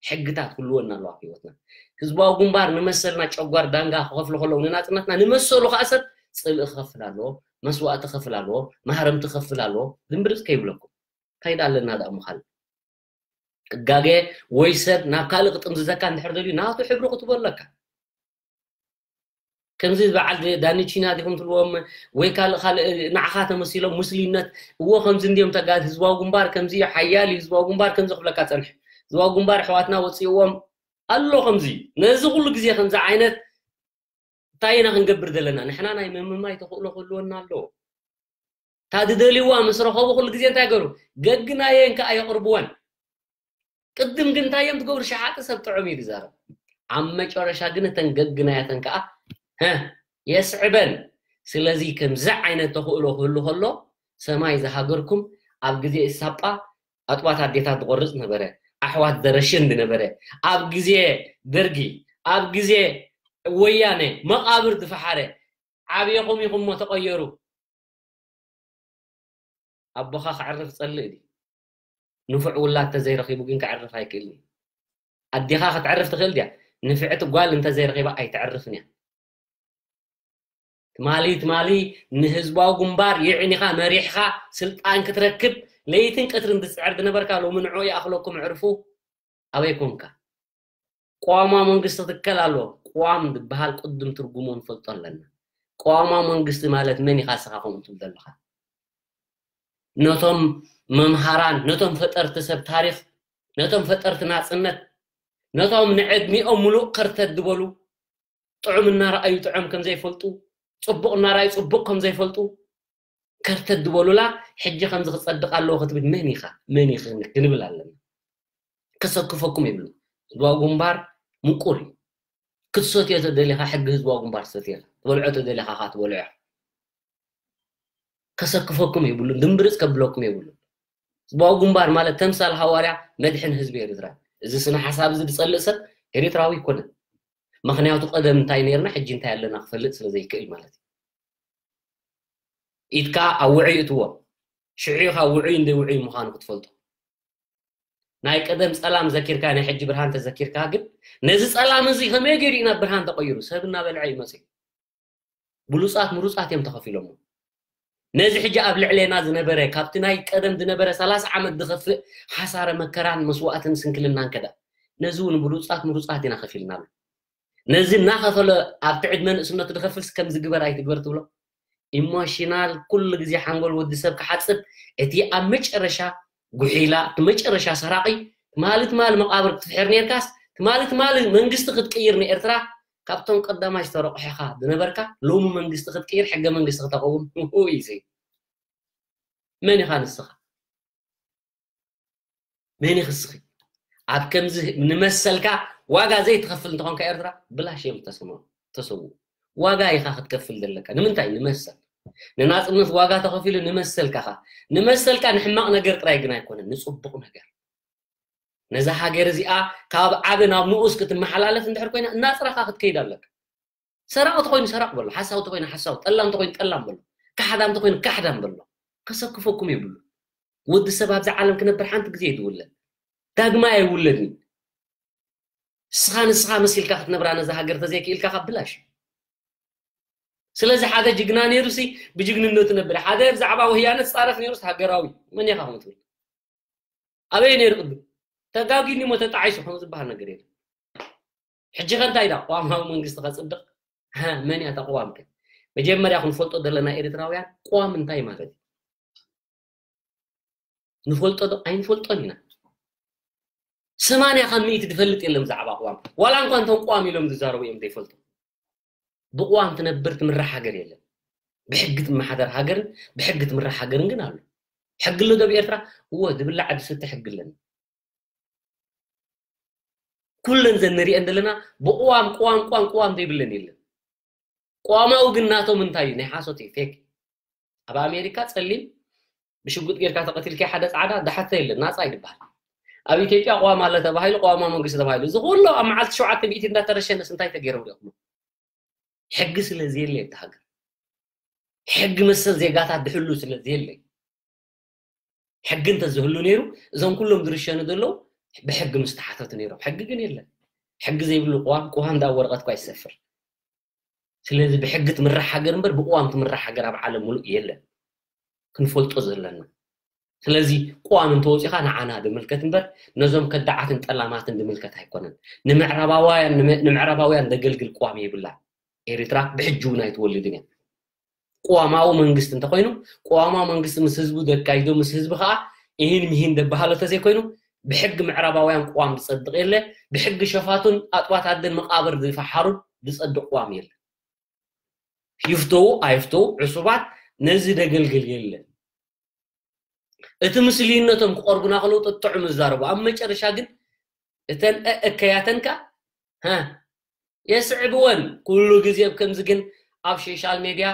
ሕግታት ክልወና ኣለዋ ኣብ ህይወትና ህዝባዊ ግንባር ንመሰልና ጨጓር ዳንጋ ክኸፍሉ ከለዉ ንናፅነትና ንመሰሉ ከዓ ሰብ ፅልኢ ክኸፍል ኣለዎ መስዋእቲ ክኸፍል ኣለዎ ማህረምቲ ክኸፍል ኣለዎ ድምብርፅ ከይብለኩም እንታይ ዳ ኣለና ዳ ምኻል ክጋገ ወይ ሰብ ናብ ካልእ ክጥምዝዘካ እንድሕር ደልዩ ናቱ ሕብሪ ክትቦ ኣለካ ከምዚ በዓል ዳኒቺና ዲኹም ትብልዎም ወይ ካልእ ካልእ ንዓኻ ተመሲሎም ሙስሊምነት እዎ ከምዚ እንዲዮም ተጋዝ ህዝባዊ ግንባር ከምዚ እዩ ሓያል እዩ ህዝባዊ ግንባር ከምዚ ክብለካ ጸንሕ ህዝባዊ ግንባር ኣሕዋትና ወፅእዎም ኣሎ ከምዚ ነዚ ኩሉ ግዜ ከምዚ ዓይነት እንታይ ኢና ክንገብር ዘለና ንሕና ናይ ምምማይ ተኽእሎ ክህልወና ኣለዎ እታ ዝደልይዋ ምስ ረኸቡ ኩሉ ግዜ እንታይ ገሩ ገግናየን ከኣ የቕርብወን ቅድም ግን እንታይ እዮም ትገብሩ ሸሓጢ ሰብ ጥዑም እዩ ዝዛረብ ኣብ መጨረሻ ግን እተን ገግናያተን ከኣ የስዕበን ስለዚ ከምዚ ዓይነት ተኽእሎ ክህሉ ከሎ ሰማይ ዝሃገርኩም ኣብ ግዜ ኢሳጳ ኣጥባት ኣዴታት ዝቆርጽ ነበረ ኣሕዋት ዘረሽን ዝነበረ ኣብ ግዜ ደርጊ ኣብ ግዜ ወያነ መቓብር ዝፈሓረ ዓብየኹም ኢኹሞ ተቐየሩ ኣቦኻ ክዕርፍ ጸልእ ድዩ ንፉዕ ውላድ ተዘይረኺቡ ግን ክዕርፍ ኣይክእልን ኣዴኻ ክትዕርፍ ትኽእል ድያ ንፍዕቲ ጓል እንተዘይረኺባ ኣይትዕርፍን እያ ትማሊ ትማሊ ንህዝባዊ ግንባር የዕኒኻ መሪሕኻ ስልጣን ክትረክብ ለይትን ቀትርን ዝፅዕር ዝነበርካ ሎሚ ንዑ ይኣኽለኩም ዕርፉ ኣበይ ኮንካ? ቅዋማዊ መንግስቲ ክትከል ኣለዎ። ቅዋም ዝበሃል ቅድም ትርጉሙ ንፈልጦ ኣለና። ቅዋማዊ መንግስቲ ማለት መን ኢኻ ንስኻ ከምኡ ትብል ዘለኻ? ነቶም መምሃራን፣ ነቶም ፈጠርቲ ሰብ ታሪኽ፣ ነቶም ፈጠርቲ ናጽነት፣ ነቶም ንዕድሚኦም ሙሉእ ከርተት ዝበሉ ጥዑም እናረኣዩ ጥዑም ከም ዘይፈልጡ፣ ጽቡቕ እናረኣዩ ጽቡቕ ከም ዘይፈልጡ፣ ከርተት ዝበሉላ ሕጂ ከምዚ ክጸድቕ ኣለዎ ክትብል መን ኢኻ መን ኢኺ ክንብል ኣለና ከሰክፈኩም የብሉ ህዝባዊ ግንባር ምቁር እዩ ክትሰትዮ ተደሊኻ ሕጊ ህዝባዊ ግንባር ትሰትዮ ኢኻ ትበልዖ ተደሊኻ ኻ ትበልዖ ኢኻ ከሰክፈኩም የብሉን ድምብርፅ ከብለኩም የብሉን ህዝባዊ ግንባር ማለት ተምሳል ሃዋርያ መድሕን ህዝቢ ኤርትራ እዚ ስነ ሓሳብ እዚ ዝፀልእ ሰብ ኤርትራዊ ይኮነን ምክንያቱ ቀደም እንታይ ነርና ሕጂ እንታይ ኣለና ክፈልጥ ስለ ዘይክእል ማለት እዩ ኢድካ ኣብ ውዑይ እትዎ ሽዑ ኢኻ ውዑይ እንደ ውዑይ ምዃኑ ክትፈልጦ ናይ ቀደም ጸላም ዘኪርካ ናይ ሕጂ ብርሃን ተዘኪርካ ግን ነዚ ጸላም እዚ ከመይ ገይሩ ኢና ብርሃን ተቐይሩ ሰብ እናበልዐ ይመጽእ ብሉጻት ምሩጻት እዮም ተኸፊሎሞ ነዚ ሕጂ ኣብ ልዕሌና ዝነበረ ካብቲ ናይ ቀደም ዝነበረ ሰላሳ ዓመት ዝኸፍእ ሓሳረ መከራን መስዋእትን ስንክልናን ከዳ ነዚ እውን ብሉጻት ምሩጻት ኢና ከፊልናሉ ነዚ እናኸፈለ ኣብቲ ዕድመ ንእስነቱ ዝኸፍልስ ከምዚ ግበር ኣይትግበር ትብሎ ኢሞሽናል ኩሉ ግዜ ሓንጎል ወዲ ሰብ ክሓፅብ እቲ ኣብ መጨረሻ ጉሒላ እቲ መጨረሻ ሰራቂ ትማሊ ትማሊ መቃብር ክትፍሕር ነርካስ ትማሊ ትማሊ መንግስቲ ክትቅይር ንኤርትራ ካብቶም ቀዳማይ ዝተረቑሐኻ ዝነበርካ ሎሚ መንግስቲ ክትቅይር ሕገ መንግስቲ ክተቐውም እዩ መን ኢኻ ንስኻ መን ይኽስኺ ኣብ ከምዚ ንመሰልካ ዋጋ ዘይትኸፍል እንተኾንካ ኤርትራ ብላሽ እዮም ተሰምዑ ተሰውኡ ዋጋ ኢኻ ክትከፍል ዘለካ ንምንታይ ንመሰል ንናፅነት ዋጋ ተኸፊሉ ንመሰልካ ኻ ንመሰልካ ንሕማቕ ነገር ጥራይ ግን ኣይኮነን ንፅቡቕ ነገር ነዛ ሃገር እዚኣ ካብ ዓቢ ናብ ንኡስ ክትመሓላለፍ እንድሕር ኮይና እናፅራኻ ክትከይድ ኣለካ ሰራቕ ተኮይኑ ሰራቕ በሎ፣ ሓሳዊ ተኮይኑ ሓሳዊ፣ ጠላም ተኮይኑ ጠላም በሎ፣ ካሕዳም ተኮይኑ ካሕዳም በሎ። ከሰክፈኩም የብሉ። ወዲ ሰብ ኣብዚ ዓለም ክነብር ሓንቲ ግዜ እዩ ዝውለድ። ዳግማይ ኣይውለድን። ንስኻ ንስኻ መሲልካ ክትነብራ ነዛ ሃገር ተዘይክኢልካ ካብ ብላሽ። ስለዚ ሓደ ጅግና ነይሩሲ ብጅግንነቱ ነብር። ሓደ ብዛዕባ ወያነ ዝጻረፍ ነይሩስ ሃገራዊ መን ኢኻ ከምኡ ትብል? ኣበይ ነይሩ ቅድም? ተጋጊኒ ሞ ተጣዒሱ ከም ዝበሃል ነገር የለን። ሕጂ ከ እንታይ ዳ ቅዋማዊ መንግስቲ ከጽድቕ? ሃ፣ መን እያ እታ ቅዋም ከ? መጀመርያ ክንፈልጦ ዘለና ኤርትራውያን ቅዋም እንታይ ማለት እዩ? ንፈልጦ ዶ? ኣይንፈልጦን ኢና። ሰማንያ ካብ ሚእቲ ዝፈልጥ የለን ብዛዕባ ቅዋም። ዋላ እንኳ እንቶም ቅዋም ኢሎም ዝዛረቡ እዮም ዘይፈልጡ። ብቕዋም ትነብር ትምራሕ ሃገር የለን። ብሕጊ ትመሓደር ሃገርን ብሕጊ ትምራሕ ሃገርን ግን ኣሎ። ሕጊ ኣሎ ዶ ኣብ ኤርትራ? እወ፣ ዝብላዕ ዝስተ ሕጊ ኣለና። ኩለን ዘን ንሪአን ዘለና ብቕዋም፣ ቅዋም፣ ቅዋም፣ ቅዋም ዘይብለን የለን። ቅዋማዊ ግን ናቶም እንታይ እዩ? ናይ ሓሶት እዩ፣ ፌክ። ኣብ ኣሜሪካ ጸሊም ብሽጉጥ ጌርካ ተቐቲልካዮ ሓደ ጻዕዳ ዝሓቶ የለን፣ ናጻ እዩ ዝበሃል። ኣብ ኢትዮጵያ ቅዋም ኣሎ ተባሂሉ፣ ቅዋማዊ መንግስቲ ተባሂሉ። እዚ ኩሉ ኣብ መዓልቲ ሸውዓተ ሚእቲ እንዳተረሸነስ እንታይ ተገይሮም ሪእኹሞ? ሕጊ ስለ ዘየለ እቲ ሃገር። ሕጊ መሰል ዜጋታት ዝሕሉ ስለ ዘየለ። ሕጊ እንተዝህሉ ነይሩ፣ እዞም ኩሎም ዝርሸኑ ዘለዉ ብሕጊ ምስተሓተቱ ነይሮም። ሕጊ ግን የለን። ሕጊ ዘይብሉ ቅዋም፣ ቅዋም ዳ ኣብ ወረቐት እኳ ይሰፍር። ስለዚ ብሕጊ ትምራሕ ሃገር እምበር ብቅዋም ትምራሕ ሃገር ኣብ ዓለም ሙሉእ የለን። ክንፈልጦ ዘለና። ስለዚ ቅዋም እንተወፂኻ ንዓና ዝምልከት እምበር ነዞም ከዳዓትን ጠላማትን ዝምልከት ኣይኮነን። ንምዕራባውያን፣ ንመ-፣ ንምዕራባውያን ዘገልግል ቅዋም የብላን። ኤርትራ ብሕጂ እውን ኣይትወልድን እያ። ቅዋማዊ መንግስቲ እንተኮይኑ፣ ቅዋማዊ መንግስቲ ምስ ህዝቡ ዘካይዶ፣ ምስ ህዝቢ ከዓ ይህን ምሂን ደበሃሎ ተዘይኮይኑ፣ ብሕጊ ምዕራባውያን ቅዋም ዝጸድቕ የለ፣ ብሕጊ ሸፋቱን ኣጥባት ኣደን መቃብር ዝፈሓሩን ዝጸድቕ ቅዋም የለ። ይፍተው ኣይፍተው ዕሱባት ነዚ ደገልግል የለን። እቲ ምስልይነቶም ክቐርቡና ከለዉ ጥጥዑም ዝዛረቡ፣ ኣብ መጨረሻ ግን እተን እከያተንካ የስዕብወን። ኩሉ ግዜ ከምዚ ግን ኣብ ሶሻል ሜድያ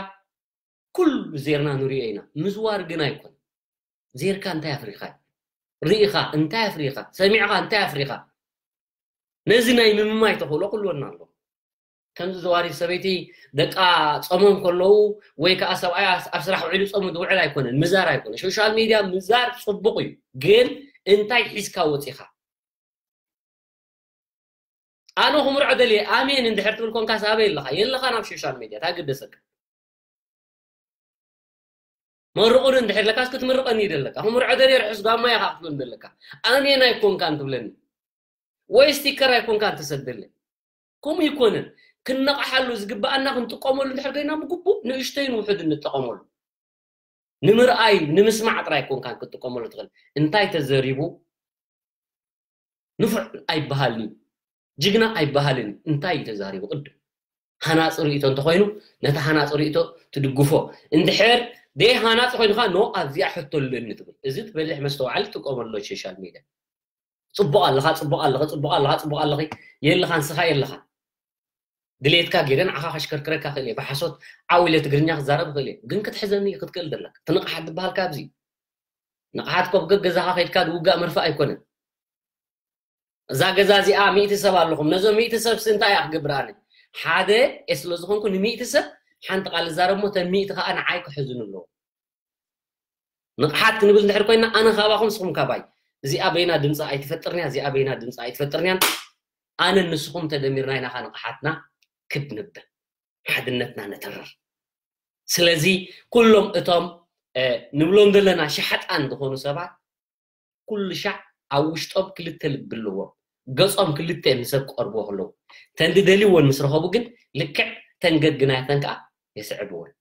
ኩሉ ዜርና ንሪኦ ኢና። ምዝዋር ግን ኣይኮን። ዜርካ እንታይ ኣፍሪኻ? ርኢኻ እንታይ ኣፍሪኻ? ሰሚዕኻ እንታይ ኣፍሪኻ? ነዚ ናይ ምምማይ ተኽእሎ ክልወና ኣሎ። ከምዚ ዘዋሪት ሰበይቲ ደቃ ጸሞም ከለዉ ወይ ከዓ ሰብኣይ ኣብ ስራሕ ውዒሉ ጸሙ ዝውዕል ኣይኮነን፣ ምዛር ኣይኮነን። ሶሻል ሚድያ ምዛር ጽቡቕ እዩ፣ ግን እንታይ ሒዝካ ወጺኻ? ኣነ ክምርዖ ደልየ ኣሜን እንድሕር ትብል ኮንካ ሳበ የለኻ የለኻ ናብ ሶሻል ሚድያ ታገደሰካ። መርቑኒ እንድሕር ለካስ ክትምርቐኒ ይደለካ። ክምርዖ ደልየ ርሑስ ጋማ ኢኻ ክትብለኒ ደለካ። ኣሜን ኣይኮንካን ትብለኒ ወይ ስቲከር ኣይኮንካን ትሰደለይ። ከምኡ ይኮነን። ክንነቕሓሉ ዝግብኣና ክንጥቀመሉ እንድሕር ኮይና ብግቡእ ንእሽተይን ውሑድ እንጥቀመሉ። ንምርኣይ ንምስማዕ ጥራይ ኮንካን ክትጥቀመሉ ትኽእል። እንታይ ተዘሪቡ ንፉዕ ኣይበሃልን እዩ። ጅግና ኣይበሃልን እዩ። እንታይ እዩ ተዛሪቡ ቅድም? ሃናፂ ርእቶ እንተኮይኑ ነቲ ሃናፂ ርእቶ ትድግፎ። እንድሕር ደይ ሃናፂ ኮይኑካ ኖ ኣብዚኣ ሕቶ ኣለኒ ትብል። እዚ ትበልሕ መስተውዓሊ ትጥቀመሉ ሶሻል ሚድያ። ጽቡቕ ኣለኻ፣ ጽቡቕ ኣለኻ፣ ጽቡቕ ኣለኻ፣ ጽቡቕ ኣለኺ። የለኻ ንስኻ የለኻ። ድሌትካ ገይረ ንዓኻ ከሽከርክረካ ክእል እየ። ብሓሶት ዓው ኢለ ትግርኛ ክዛረብ ክእል እየ። ግን ክትሕዘኒ ክትክእል ዘለካ። ትንቕሓት ዝበሃል ካብዚ። ንቕሓት ኮ ገገዛኻ ከይድካ ዝውጋእ መርፍእ ኣይኮነን። እዛ ገዛ እዚኣ ሚእቲ ሰብ ኣለኹም። ነዞም ሚእቲ ሰብ ሲ እንታይ እያ ክገብር ኣነ? ሓደ እየ ስለ ዝኾንኩ ንሚእቲ ሰብ ሓንቲ ቃል እዛረብ እሞ እተን ሚእቲ ከኣ ንዓይ ክሕዝኑ ኣለዎ። ንቕሓት ክንብል እንድሕር ኮይና ኣነ ካባኹም ንስኹም ካባይ። እዚኣ በይና ድምፂ ኣይትፈጥርን እያ፣ እዚኣ በይና ድምፂ ኣይትፈጥርን እያን። ኣነን ንስኹም ተደሚርና ኢና ኸዓ ንቕሓትና ክብ ንብል፣ ሓድነትና ነተርር። ስለዚ ኩሎም እቶም እ፣ ንብሎም ዘለና ሸሓጣን ዝኾኑ ሰባት ኩሉ ሻዕ ኣብ ውሽጦም ክልተ ልቢ ኣለዎም። ገጾም ክልተ እዮም ንሰብ ክቐርብዎ ከለዉ። ተን ዝደልይዎን ምስ ረኸቡ ግን ልክዕ ተን ገግናተን ከኣ የስዕብወን።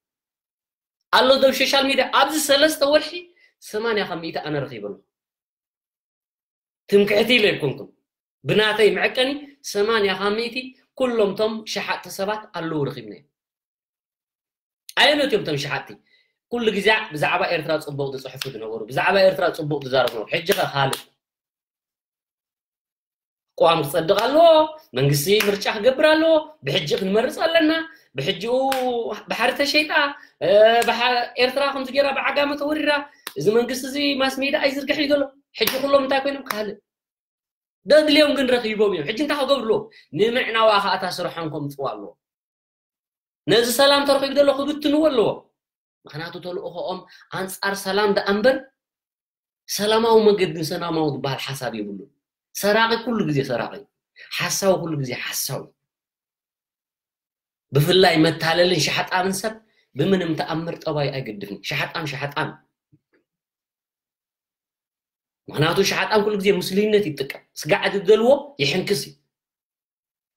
ኣሎ ዶ ኣብ ሶሻል ሚድያ ኣብዚ ሰለስተ ወርሒ ሰማንያ ካብ ሚእቲ ኣነ ረኺበ ኣለኹ። ትምክሕቲ ኢለ ኣይኮንኩን። ብናተይ መዐቀኒ ሰማንያ ካብ ሚእቲ ኩሎም ቶም ሸሓጥቲ ሰባት ኣለዉ ረኺብናዮም። ኣየኖት እዮም ቶም ሸሓጥቲ? ኩሉ ግዜ ብዛዕባ ኤርትራ ጽቡቕ ዝጽሕፉ ዝነበሩ፣ ብዛዕባ ኤርትራ ጽቡቕ ዝዛረቡ ነበሩ። ሕጂ ኸ ካልእ። ቅዋም ክጸድቕ ኣለዎ፣ መንግስቲ ምርጫ ክገብር ኣለዎ፣ ብሕጂ ክንመርጽ ኣለና፣ ብሕጂኡ ባሕሪ ተሸይጣ፣ እ፣ ባሕ-፣ ኤርትራ ከምዚ ገይራ ብዓጋመ ተወሪራ፣ እዚ መንግስቲ እዚ ማስ ሜድያ ኣይዝርግሕ እዩ ዘሎ። ሕጂ ኩሎም እንታይ ኮይኖም? ካልእ። ደድልዮም ግን ረኺቦም እዮም። ሕጂ እንታይ ክገብሩ ኣለዎም? ንምዕናዋ ኸኣ እታ ስርሖም ከምጽዋ ኣለዎም። ነዚ ሰላም ተረኺቡ ዘሎ ክብትንዎ ኣለዎም። ምኽንያቱ ተልእኾኦም ኣንጻር ሰላም ደኣ እምበር ሰላማዊ መገድን ሰላማዊ ዝበሃል ሓሳብ የብሉን። ሰራቒ ኩሉ ግዜ ሰራቒ እዩ። ሓሳዊ ኩሉ ግዜ ሓሳዊ እዩ። ብፍላይ መታለልን ሸሓጣምን ሰብ ብምንም ተኣምር ጠባይ ኣይገድፍን። ሸሓጣም ሸሓጣም። ምኽንያቱ ሸሓጣም ኩሉ ግዜ ምስሉይነት ይጥቀም። ስጋዕ ዝደልዎ ይሕንክስ እዩ።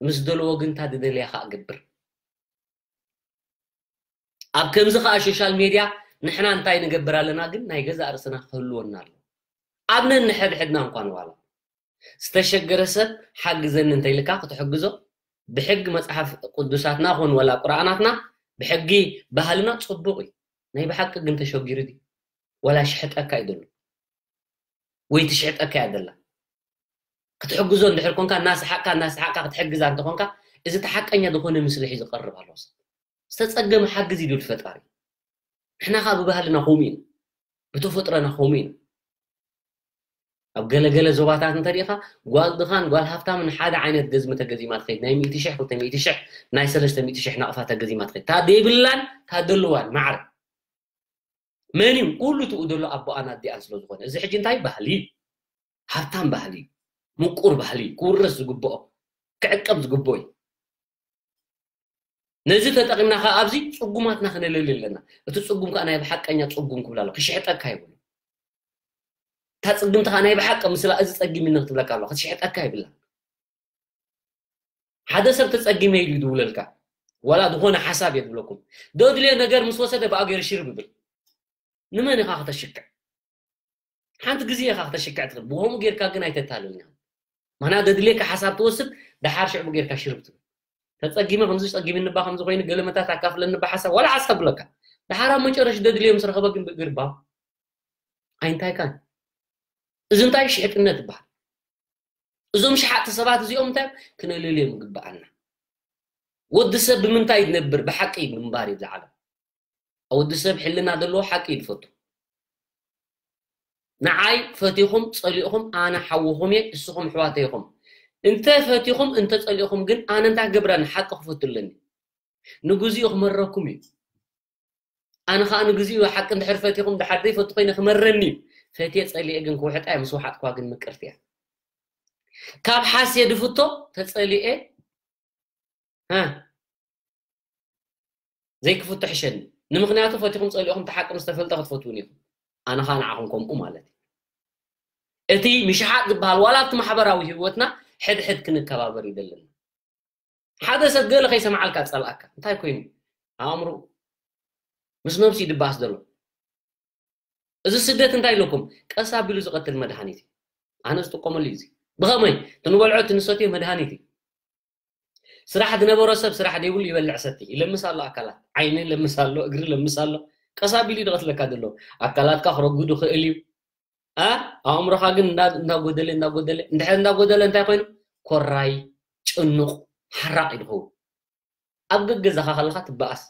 ምስ ደልዎ ግን እታ ዝደልያ ኸኣ ገብር። ኣብ ከምዚ ኸኣ ሶሻል ሜድያ ንሕና እንታይ ንገብር ኣለና ግን ናይ ገዛእ ርእስና ክህልወና ኣለዎ። ኣብ ነንሕድሕድና እንኳን ዋላ ዝተሸገረ ሰብ ሓግዘኒ እንተኢልካ ክትሕግዞ ብሕጊ መጽሓፍ ቅዱሳትና ኹን ወላ ቁርኣናትና ብሕጊ ባህልና ጽቡቕ እዩ። ናይ ብሓቂ ግን ተሸጊሩ ድዩ? ወላ ይሽሕጠካ እዩ ዘሎ? ወይ ትሽሕጠካ እያ ዘላ? ክትሕግዞ እንድሕር ኮንካ እናሰሓቕካ እናሰሓቕካ ክትሕግዛ እንተኾንካ እዚ እቲ ሓቀኛ ዝኾነ ምስሊ ሒዙ ቀርብ ኣለዎ። ዝተጸገመ ሓግዝ እዩ ዝብል ፈጣሪ። ንሕና ኸኣ ብባህልና ከምኡ ኢና። ብተፈጥሮና ከምኡ ኢና። ኣብ ገለገለ ዞባታት እንተሪኢኻ ጓል ድኻን ጓል ሃፍታምን ሓደ ዓይነት ገዝሚ ተገዚማ ትኸይድ። ናይ ሚእቲ ሽሕ፣ ክልተ ሚእቲ ሽሕ፣ ናይ ሰለስተ ሚእቲ ሽሕ ናቕፋ ተገዚማ ትኸይድ። እታ ዘይብላን እታ ዘለዋን ማዕረ። መን እዩ? ኩሉ ትኡ ዘሎ ኣቦኣን ኣዲኣን ስለ ዝኾነ። እዚ ሕጂ እንታይ ባህሊ እዩ? ሃብታም ባህሊ እዩ። ምቁር ባህሊ እዩ። ክውረስ ዝግብኦ፣ ክዕቀብ ዝግብኦ እዩ። ነዚ ተጠቒምና ኸዓ ኣብዚ ጽጉማትና ክነለሊ ኣለና። እቲ ጽጉም ከኣ ናይ ብሓቀኛ ጽጉም ክብል ኣሎ። ክሽሕጠካ ይብሉ። እታ ጽግምቲ ኸዓ ናይ ብሓቂ ምስላ እዚ ጸጊምኒ ክትብለካ ኣሎ። ክትሽሕጠካ ይብላ። ሓደ ሰብ ተጸጊመ ኢሉ ይድውለልካ። ዋላ ዝኾነ ሓሳብ እየ ዝብለኩም። ደድልዮ ነገር ምስ ወሰደ ብኣ ገይሩ ሽርብ ይብል። ንመን ኢኻ ከተሽክዕ? ሓንቲ ግዜ ኢኻ ከተሽክዕ ትኽእል። ብኸምኡ ጌርካ ግን ኣይተታልልኒ። ምኽንያቱ ደድልየካ ሓሳብ ትወስድ፣ ደሓር ሽዕቡ ጌርካ ሽርብ ትብል። ተጸጊመ ከምዚ ጸጊምኒ እባ ከምዚ ኮይኑ ገለመታት ኣካፍለኒ እባ ሓሳብ፣ ዋላ ሓሳብ ብለካ። ደሓር ኣብ መጨረሽ ደድልዮ ምስ ረኸበ ግን ብእግሪ ባው። ኣይንታይካን። እዚ እንታይ ሽሕጥነት ይበሃል። እዞም ሸሓጥቲ ሰባት እዚኦም እንታይ ክነለልዮም ይግበኣና። ወዲ ሰብ ብምንታይ ይነብር? ብሓቂ እዩ ምንባር እዩ ዝዓለም። ወዲ ሰብ ሕልና ዘለዎ ሓቂ እዩ ዝፈቱ። ንዓይ ፈቲኹም ጸሊእኹም ኣነ ሓውኹም እየ፣ እስኹም ኣሕዋተይ ኢኹም። እንተ ፈቲኹም እንተ ጸሊእኹም ግን ኣነ እንታይ ክገብር ኣለኒ? ሓቂ ክፈቱ ኣለኒ። ንግዚኡ ክመረኩም እዩ። ኣነ ኸኣ ንግዚኡ ሓቂ እንድሕር ፈቲኹም ድሓር ዘይፈቱ ኮይነ ክመረኒ እዩ። ፈትየ ጸሊኤ ግን ክውሕጣ እየ፣ ምስ ውሓጥኳ ግን ምቅርቲ እያ። ካብ ሓስየ ድፍቶ ተጸሊኤ እ፣ ዘይክፍቶ ሕሸኒ። ንምኽንያቱ ፈቲኹም ጸሊእኹም እቲ ሓቂ ምስ ተፈልጠ ክትፈትዉኒ ኢኹም። ኣነ ኸኣ ንዓኹም ከምኡ ማለት እዩ። እቲ ምሽሓጥ ዝበሃል ዋላ ኣብቲ ማሕበራዊ ህይወትና ሕድሕድ ክንከባበር እዩ ዘለና። ሓደ ሰብ ገለ ከይሰምዓልካ ጸልኣካ። እንታይ ኮይኑ? ኣእምሮ ምስ ነብሲ ድባስ ዘሎ። እዚ ስደት እንታይ ኢለኩም? ቀስ ኣቢሉ ዝቐትል መድሃኒት እዩ። ኣነ ዝጥቀመሉ እዩ እዚ። ብኸመይ? እቲ ንበልዖ እቲ ንሰትዮ መድሃኒት እዩ። ስራሕ ዝነበሮ ሰብ ስራሕ ዘይብሉ ይበልዕ ሰቲ። ይለምስ ኣሎ ኣካላት። ዓይኒ ለምስ ኣሎ፣ እግሪ ለምስ ኣሎ። ቀስ ኣቢሉ እዩ ዝቐትለካ ዘሎ። ኣካላትካ ክረጉድ ይኽእል እዩ። ኣ? ኣእምሮኻ ግን እንዳ-፣ እንዳጎደለ፣ እንዳጎደለ፣ እንድሕር እንዳጎደለ እንታይ ኮይኑ? ኮራይ፣ ጭኑቕ፣ ሓራቕ እዩ ዝኸውን። ኣብ ገገዛኻ ከለኻ ትበኣስ።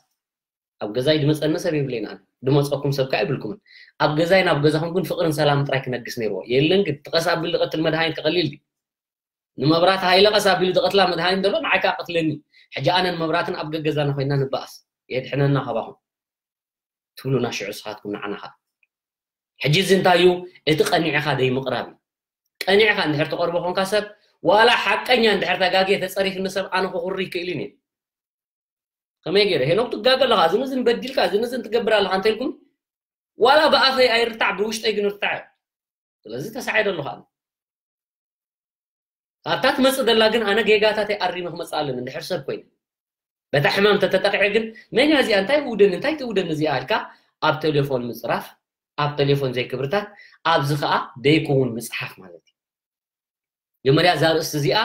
ኣብ ገዛይ ድመጸኒ ሰብ የብለይን ኣነ። ድመጸኩም ሰብ ከኣ የብልኩምን። ኣብ ገዛይ ናብ ገዛኹም ግን ፍቕርን ሰላምን ጥራይ ክነግስ ነይርዎ። የለን ግን፣ እቲ ቀስ ኣቢሉ ዝቐትል መድሃኒት ክቐልል ድዩ? ንመብራት ሃይለ ቀስ ኣቢሉ ዝቐትላ መድሃኒት እንተሎ ንዓይ ከኣ ቀትለኒ። ሕጂ ኣነን መብራትን ኣብ ገገዛና ኮይንና ንበኣስ። የድሕነና ካባኹም። ትብሉና ሽዑ ንስኻትኩም ንዓና ኸኣ። ሕጂ እዚ እንታይ እዩ? እቲ ቀኒዕኻ ደይ ምቕራብ እዩ። ቀኒዕኻ እንድሕር ትቐርቦ ኮንካ ሰብ፣ ዋላ ሓቀኛ እንድሕር ተጋግየ ተጸሪፍኒ ሰብ ኣነ ክኹሪ ይክእልን እየ። ከመይ ገይረ? ሄኖክ ትጋገ ኣለኻ፣ እዝን እዝን በዲልካ፣ እዝን እዝን ትገብር ኣለኻ እንተልኩም፣ ዋላ ብኣፈይ ኣይርታዕ፣ ብውሽጠይ ግን ርታዕ እየ። ስለዚ ተሳዒረ ኣለኹ ኣነ። ኣብታ ትመጽእ ዘላ ግን ኣነ ጌጋታተይ ኣሪመ ክመጽእ ኣለኒ፣ እንድሕር ሰብ ኮይነ። በታ ሕማም ተተጠቕዐ ግን፣ መን እያ እዚኣ? እንታይ ውደኒ? እንታይ ትውደኒ እዚኣ? ኢልካ ኣብ ቴሌፎን ምጽራፍ፣ ኣብ ቴሌፎን ዘይክብርታት፣ ኣብዚ ኸኣ ደይከውን ምጽሓፍ ማለት እዩ። መጀመርያ እዛ ኣርእስቲ እዚኣ፣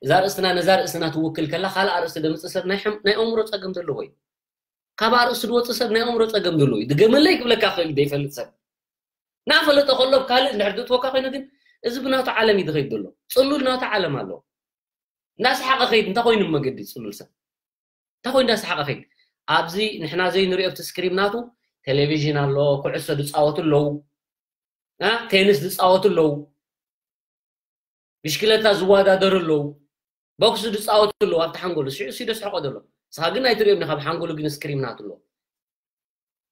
እዛ ኣርእስትና ነዛ ኣርእስትና ትውክል ከላ፣ ካልእ ኣርእስቲ ደምጽእ ሰብ ናይ ሕም-፣ ናይ ኣእምሮ ጸገም ዘለዎ እዩ። ካብ ኣርእስቲ ዝወጽእ ሰብ ናይ ኣእምሮ ጸገም ዘለዎ እዩ። ድገመለይ ክብለካ ክእል ዘይፈልጥ ሰብ። እናፈለጠ ከሎ ካልእ እንድሕር ዝእትወካ ኮይኑ ግን፣ እዚ ብናቱ ዓለም እዩ ዝኸይድ ዘሎ። ጽሉል ናቱ ዓለም ኣለዎ። እንዳሰሓቐ ከይድ፣ እንታይ ኮይኑ መገዲ ጽሉል ሰብ? እንታይ ኮይኑ እንዳሰሓቐ ከይድ? ኣብዚ ንሕና ዘይንሪኦ ኣብቲ ስክሪን ናቱ ቴሌቪዥን ኣሎ፣ ኩዕሶ ዝጻወቱ ኣለዉ፣ እ፣ ቴኒስ ዝጻወቱ ኣለዉ፣ ብሽክለታ ዝወዳደሩ ኣለዉ፣ ቦክስ ዝጻወቱ ኣለዉ ኣብቲ ሓንጎሉ። ሽዑ እሱ ደስሕቆ ዘሎ። ንስኻ ግን ኣይትሪኦም ኢኻ፣ ኣብ ሓንጎሉ ግን ስክሪን ናቱ ኣለዎ።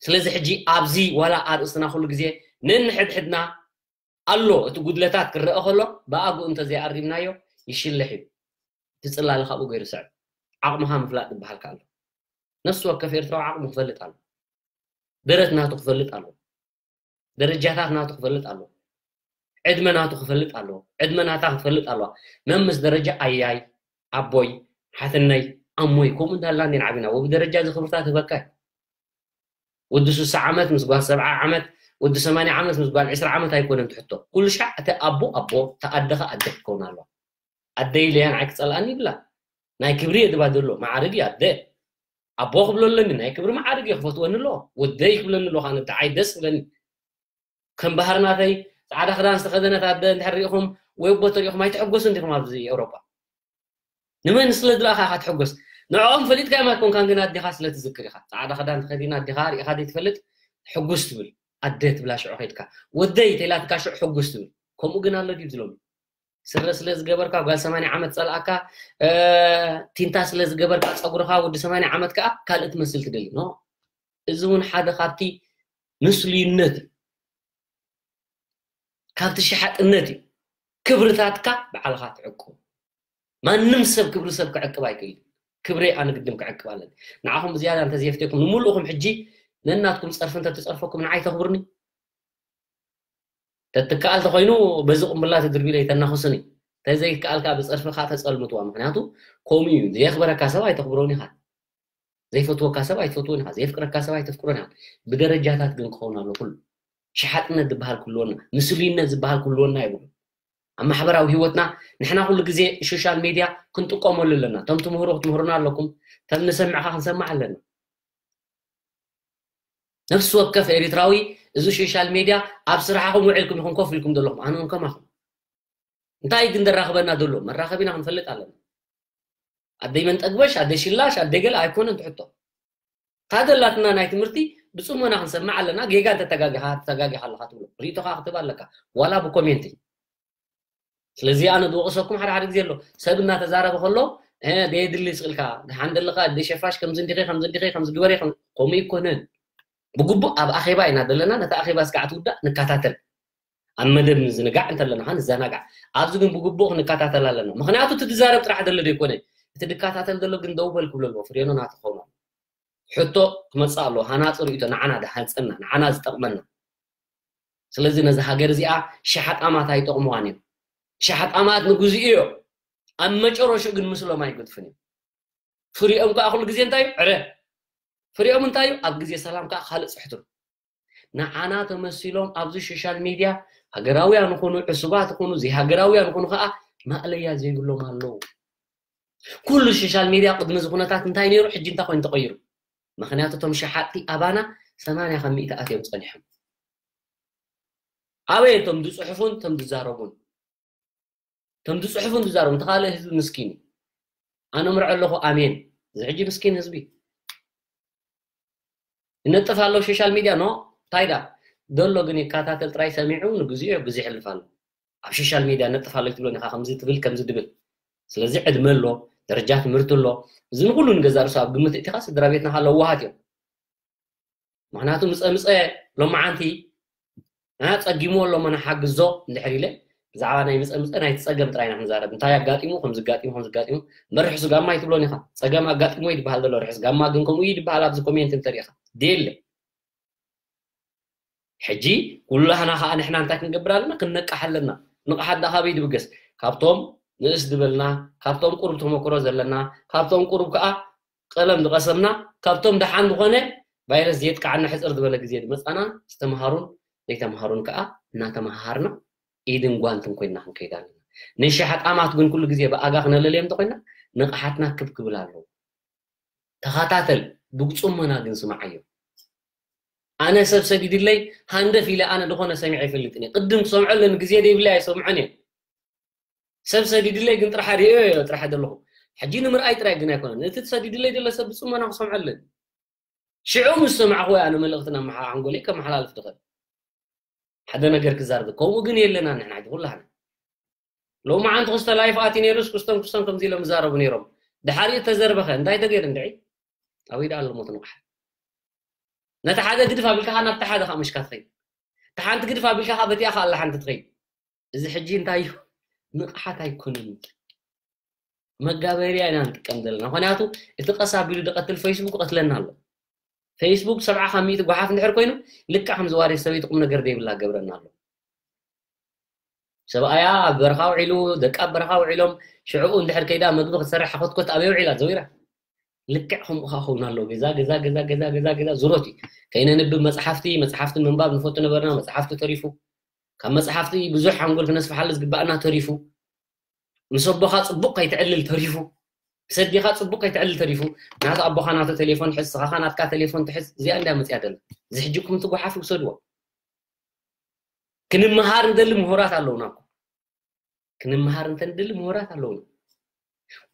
ስለዚ ሕጂ ኣብዚ ዋላ ኣርእስትና ኩሉ ግዜ ነንሕድሕድና ኣሎ፣ እቲ ጉድለታት ክረአ ከሎ ብኣግኡ እንተዘይኣሪምናዮ ይሽልሕ እዩ። እቲ ጽላለ ካብኡ ገይሩ ይስዕብ። ዓቕምኻ ምፍላጥ ዝበሃል ከኣ ኣሎ። ነፍሲ ወከፍ ኤርትራዊ ዓቕሙ ክፈልጥ ኣሎ። ደረት ናቱ ክፈልጥ ኣሎ። ደረጃታት ናቱ ክፈልጥ ኣሎ። ዕድመ ናቱ ክፈልጥ ኣሎ። ዕድመ ናታ ክትፈልጥ ኣለዋ። መምስ ደረጃ ኣያይ፣ ኣቦይ፣ ሓትነይ፣ ኣሞይ፣ ከምኡ እንዳልና እንዴና ዓቢና። ወብደረጃ እዚ ክብርታት ህበካ እዩ። ወዲ ስሳ ዓመት ምስ ጓል ሰብዓ ዓመት፣ ወዲ ሰማንያ ዓመት ምስ ጓል ዕስራ ዓመት ኣይኮነን ትሕቶ። ኩሉ ሻዕ እቲ ኣቦ ኣቦ፣ እቲ ኣደ ኸኣ ኣደ ክትከውን ኣለዋ። ኣደይ ኢለያ ንዓይ ክጸልኣኒ ይብላ። ናይ ክብሪ እየ ድባ ዘሎ፣ መዓርግ እዩ ኣደ። ኣቦ ክብሎ ኣለኒ፣ ናይ ክብሪ መዓርግ እየ፣ ክፈትወኒ ኣለዎ። ወደይ ክብለኒ ኣለዎ፣ ኣነ ብጣዓይ ደስ ክብለኒ። ከም ባህርናተይ ጻዕዳ ክዳን ዝተኸደነት ኣደ እንድሕር ሪኢኹም ወይ ኣቦ ተሪኢኹም ኣይትሕጎሱን ዲኹም ኣብዚ ኤውሮጳ? ንመን ስለ ዝረኣኻ ኢኻ ትሕጎስ? ንዕኦም ፈሊጥካዮም ኣይኮንካን፣ ግን ኣዴኻ ስለ ትዝክር ኢኻ። ጻዕዳ ክዳን ተኸዲና ኣዴኻ ሪኢኻ ዘይትፈልጥ ሕጉስ ትብል። ኣደ ትብላ ሽዑ ከይድካ። ወደይ ተኢላትካ ሽዑ ሕጉስ ትብል። ከምኡ ግን ኣሎ ድዩ ዝሎም? ስረ ስለ ዝገበርካ ጓል ሰማንያ ዓመት ጸልኣካ፣ እ፣ ቲንታ ስለ ዝገበርካ ጸጉርኻ ወዲ ሰማንያ ዓመት ከኣ ካልእ ትመስል ትደሊ። ኖ። እዚ እውን ሓደ ካብቲ ምስሉይነት እዩ። ካብቲ ሸሓጥነት እዩ። ክብርታትካ ባዕልኻ ትዕቅቦ። ማንም ሰብ ክብሪ ሰብ ክዕቅብ ኣይክእልን። ክብረይ ኣነ ግድን ክዕቅብ ኣለኒ። ንዓኹም ብዝያዳ እንተዘየፍትየኩም፣ ንምሉእኹም ሕጂ ነናትኩም ጸርፊ እንተትጸርፈኩም ንዓይ ተኽብሩኒ? ተትከኣል ተኾይኑ በዚ ቁምብላ ተድርቢለ ኣይተናኽሱኒ። ተዘይከኣል ከኣ ብጸርፊ ከኣ ተጸልምትዋ። ምኽንያቱ ከምኡ እዩ። ዘየኽበረካ ሰብ ኣይተኽብሮን ኢኻ። ዘይፈትወካ ሰብ ኣይትፈትዎን ኢኻ፣ ዘየፍቅረካ ሰብ ኣይተፍቅሮን ኢኻ። ብደረጃታት ግን ክኸውን ኣሎ ኩሉ። ሸሓጥነት ዝበሃል ክህልወና፣ ምስሉይነት ዝበሃል ክህልወና የብሉ። ኣብ ማሕበራዊ ህይወትና ንሕና ኩሉ ግዜ ሶሻል ሜድያ ክንጥቀመሉ ኣለና። እቶም ትምህሩ ክትምህሩና ኣለኩም፣ እቶም ንሰምዕኻ ክንሰምዕ ኣለና። ነፍሲ ወከፍ ኤሪትራዊ እዚ ሶሻል ሜድያ ኣብ ስራሕኹም ውዒልኩም ኢኹም ኮፍ ኢልኩም ዘለኹም፣ ኣነ እውን ከማኹም። እንታይ ግን ደራኽበና ዘሎ መራኸቢና ክንፈልጥ ኣለና። ኣደይ መንጠግበሽ፣ ኣደይ ሽላሽ፣ ኣደይ ገለ ኣይኮነን ትሕቶ። እታ ዘላትና ናይ ትምህርቲ ብጽሞና ክንሰምዕ ኣለና። ጌጋ እንተተጋጊኻ ተጋጊኻ ኣለኻ ትብሎ ርእይቶኻ ክትህብ ኣለካ፣ ዋላ ብኮሜንቲ። ስለዚ ኣነ ዝወቕሰኩም ሓደ ሓደ ግዜ ኣሎ፣ ሰብ እናተዛረበ ከሎ፣ "እ፣ ደየድሊ ስቕ ኢልካ፣ ደሓን ደለኻ፣ ደይ ሸፋሽ፣ ከምዚ እንዲኺ፣ ከምዚ እንዲኺ፣ ከምዚ ግበሪ፣ ከም-" ከምኡ ኣይኮነን። ብግቡእ ኣብ ኣኼባ ኢና ዘለና፣ ነታ ኣኼባ እስካዕ ትውዳእ ንከታተል። ኣብ መደብ ምዝንጋዕ እንተለና ኸዓ ንዘናጋዕ። ኣብዚ ግን ብግቡእ ክንከታተል ኣለና። ምኽንያቱ እቲ ዝዛረብ ጥራሕ ዘሎ ዘይኮነ፣ እቲ ዝከታተል ዘሎ ግን ደው በል ክብሎ ኣለዎ፣ ፍሬኖ ናቱ ክኸውን ኣለዎ። ሕቶ ክመጽእ ኣለዎ፣ ሃናጺ ርእይቶ ንዓና ዝሃንጸና፣ ንዓና ዝጠቕመና። ስለዚ ነዚ ሃገር እዚኣ ሸሓጣማት ኣይጠቕምዋን እዮም። ሸሓጣማት ንግዝኡ እዮም። ኣብ መጨረሽኡ ግን ምስሎም ኣይገድፍን እዮም። ፍሪኦም ከኣ ኩሉ ግዜ እንታይ እዩ? ዕረ። ፍሪኦም እንታይ እዩ? ኣብ ግዜ ሰላም ከኣ ካልእ ጽሕትሩ። ንዓና ተመሲሎም ኣብዚ ሶሻል ሚድያ ሃገራውያን ይኹኑ፣ ዕሱባት ይኹኑ፣ ዘይሃገራውያን ይኹኑ ከኣ ማእለያ ዘይብሎም ኣለዉ። ኩሉ ሶሻል ሚድያ ቅድሚ እዚ ኩነታት እንታይ ነይሩ፣ ሕጂ እንታይ ኮይኑ ተቐይሩ? ምኽንያቱ እቶም ሸሓጥቲ ኣባና ሰማንያ ካብ ሚእቲ ኣትዮም ጸኒሖም። ኣበይ እቶም ዝጽሕፉን እቶም ዝዛረቡን? እቶም ዝጽሕፉን ዝዛረቡን፣ እቲ ካልእ ህዝቢ ምስኪን እዩ። ኣነ ምርዖ ኣለኹ፣ ኣሜን። እዚ ሕጂ ምስኪን ህዝቢ ይነጥፍ ኣሎ ኣብ ሶሻል ሚድያ፣ ኖ፣ እንታይ ደኣ? ዘሎ ግን ይከታተል ጥራይ፣ ሰሚዑ ንግዚኡ ግዜ የሕልፍ ኣሎ። ኣብ ሶሻል ሚድያ ነጥፍ ኣሎ ትብሎ ኢኻ፣ ከምዚ ትብል፣ ከምዚ ትብል። ስለዚ ዕድመ ኣሎ፣ ደረጃ ትምህርቲ ኣሎ። እዚ ንኹሉ ንገዛእ ርእሱ ኣብ ግምት እቲኻ፣ ስድራ ቤትና ከኣ ለዋሃት እዮም። ምኽንያቱ ምጸ ምጸ ሎማዓንቲ፣ እ፣ ጸጊምዎ ኣሎ፣ እሞ ንሓግዞ እንድሕር ኢለ፣ ብዛዕባ ናይ ምጸ ምጸ ናይቲ ጸገም ጥራይ ኢና ክንዛረብ። እንታይ ኣጋጢሙ፣ ከም ዝጋጢሙ፣ ከም ዝጋጢሙ፣ እምበር ርሑስ ጋማ ኣይትብሎን ኢኻ። ጸገም ኣጋጢሙ እዩ ዝበሃል ዘሎ፣ ርሑስ ጋማ ግን ከምኡ እዩ ዝበሃል ኣብዚ ኮሜንት እንተሪኢኻ። ድየለ። ሕጂ ኩላህና ኸኣ ንሕና እንታይ ክንገብር ኣለና? ክንነቅሕ ኣለና። ንቕሓት ደኣ ካበይ ድብገስ? ካብቶም ንእስ ዝበልና፣ ካብቶም ቁሩብ ተመክሮ ዘለና፣ ካብቶም ቁሩብ ከኣ ቀለም ዝቐሰምና፣ ካብቶም ደሓን ዝኾነ ቫይረስ ዘየጥቅዓና ሕጽር ዝበለ ግዜ ዝመጻና፣ ዝተምሃሩን ዘይተምሃሩን ከኣ እናተመሃሃርና ኢድን ጓንትን ኮይንና ክንከይድ ኣለና። ንሸሓጣማት ግን ኩሉ ግዜ ብኣጋ ክነለልዮም እንተኾይንና፣ ንቕሓትና ክብ ክብል ኣለዎ። ተኸታተል፣ ብጽሞና ግን ስምዓዮ። ኣነ ሰብ ሰዲድለይ፣ ሃንደፍ ኢለ ኣነ ዝኾነ ሰሚዐ ኣይፈልጥን እየ። ቅድም ክሰምዖ ኣለኒ፣ ግዜ ደይብለይ ኣይሰምዖን እየ። ሰብ ሰዲድለይ ግን ጥራሕ ርእዮ እየ ጥራሕ ዘለኹ። ሕጂ ንምርኣይ ጥራይ ግን ኣይኮነን። እቲ ሰዲድለይ ዘሎ ሰብ ብጽሞና ክሰምዖ ኣለኒ። ሽዑ ምስ ሰማዕኹ እየ ኣነ መልእኽቲ ናብ መሓ-፣ ሓንጎለይ ከመሓላልፍ ዝኽእል። ሓደ ነገር ክዛረብ። ከምኡ ግን የለና ንሕና ሕጂ ኩላህና። ሎማዓንቲ ክስተ ላይፍ ኣትዩ ነይሩስ ክስቶም ክስቶም ከምዚ ኢሎም ይዛረቡ ነይሮም። ድሓሪኡ ተዘርበኸ እንታይ ተገይሩ እንድዒ? ኣበይ ደኣ ኣሎ ሞት ንቕሓት? ነቲ ሓደ ግድፍ ኣቢልካ ናብቲ ሓደ ከኣ ምሽካ ትኸይድ። እቲ ሓንቲ ግድፍ ኣቢልካ ከኣ በቲኣ ከኣ ኣላ ሓንቲ ትኸይድ። እዚ ሕጂ እንታይ እዩ? ንቕሓት ኣይኮነን። መጋበርያ ኢና ንጥቀም ዘለና። ምኽንያቱ እቲ ቀስ ኣቢሉ ዝቐትል ፌስቡክ ይቐትለና ኣሎ። ፌስቡክ ሰብዓ ካብ ሚእቲ ጓሓፍ እንድሕር ኮይኑ፣ ልክዕ ከም ዝዋሬት ሰበይቲ ቁም ነገር ዘይብላ ገብረና ኣሎ። ሰብኣያ ኣብ በረኻ ውዒሉ፣ ደቃ ኣብ በረኻ ውዒሎም፣ ሽዕኡ እንድሕር ከይዳ መግቢ ክትሰርሕ ሓኾትኮት ኣበይ ውዒላ ዘዊራ? ልክዕ ከምኡ ኸኣ ክኸውን ኣለዎ። ገዛ፣ ገዛ፣ ገዛ፣ ገዛ፣ ገዛ፣ ገዛ ዙሮት እዩ። ከይነንብብ መጽሓፍቲ፣ መጽሓፍቲ ምንባብ ንፈቱ ነበርና፣ መጽሓፍቲ ተሪፉ። ካብ መጽሓፍቲ ብዙሕ ሓንጎል ክነስፍሓሉ ዝግባኣና ተሪፉ። ምስ ኣቦኻ ጽቡቕ ከይትዕልል ተሪፉ። ምስ ኣዴኻ ጽቡቕ ከይትዕልል ተሪፉ። ናቱ ኣቦኻ ናቱ ቴሌፎን ትሕዝ፣ ስኻ ናትካ ቴሌፎን ትሕዝ። እዚኣ እንድያ መጽያ ደላ። እዚ ሕጂ ኩም እቲ ጓሓፍ ይውሰድዎ። ክንመሃር እንደሊ ምሁራት ኣለውና እኮ። ክንመሃር እንተ ንደሊ ምሁራት ኣለውና።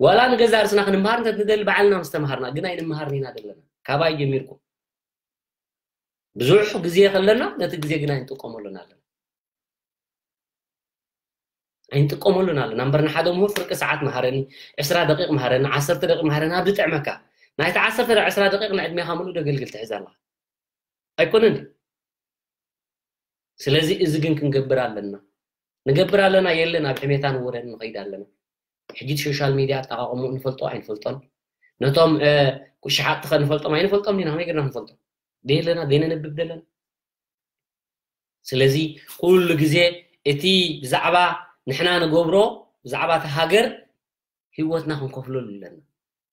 ዋላ ንገዛእ ርእስና ክንመሃር እንተ ንደሊ ባዕልና ምስ ተመሃርና፣ ግን ኣይንመሃርን ኢና ዘለና። ካባይ ጀሚርኩም። ብዙሕ ግዜ ከለና፣ ነቲ ግዜ ግን ኣይንጥቀመሉን ኣለና። ኣይንጥቀመሉን ኣለና። እምበር ንሓደ ምሁር ፍርቂ ሰዓት መሃረኒ፣ ዕስራ ደቂቕ መሃረኒ፣ ዓሰርተ ደቂቕ መሃረኒ፣ ኣብ ዝጥዕመካ። ናይቲ ዓሰርተ ዕስራ ደቂቕ ንዕድሜኻ ምሉእ ደገልግል ትሕዝ ኣለኻ። ኣይኮነን ድዩ? ስለዚ እዚ ግን ክንገብር ኣለና። ንገብር ኣለና የለን፣ ኣብ ሕሜታ ንወረን ንኸይድ ኣለና። ሕጂ እቲ ሶሻል ሚድያ ኣጠቓቕምኡ ንፈልጦ ኣይንፈልጦን። ነቶም፣ እ፣ ሸሓጥቲ ኸ ንፈልጦም ኣይንፈልጦም ዲና? ከመይ ጌርና ክንፈልጦም? ደየለና፣ ደየነንብብ ደለና። ስለዚ ኩሉ ግዜ እቲ ብዛዕባ ንሕና ንገብሮ፣ ብዛዕባ እታ ሃገር ህይወትና ክንከፍለሉ ኣለና።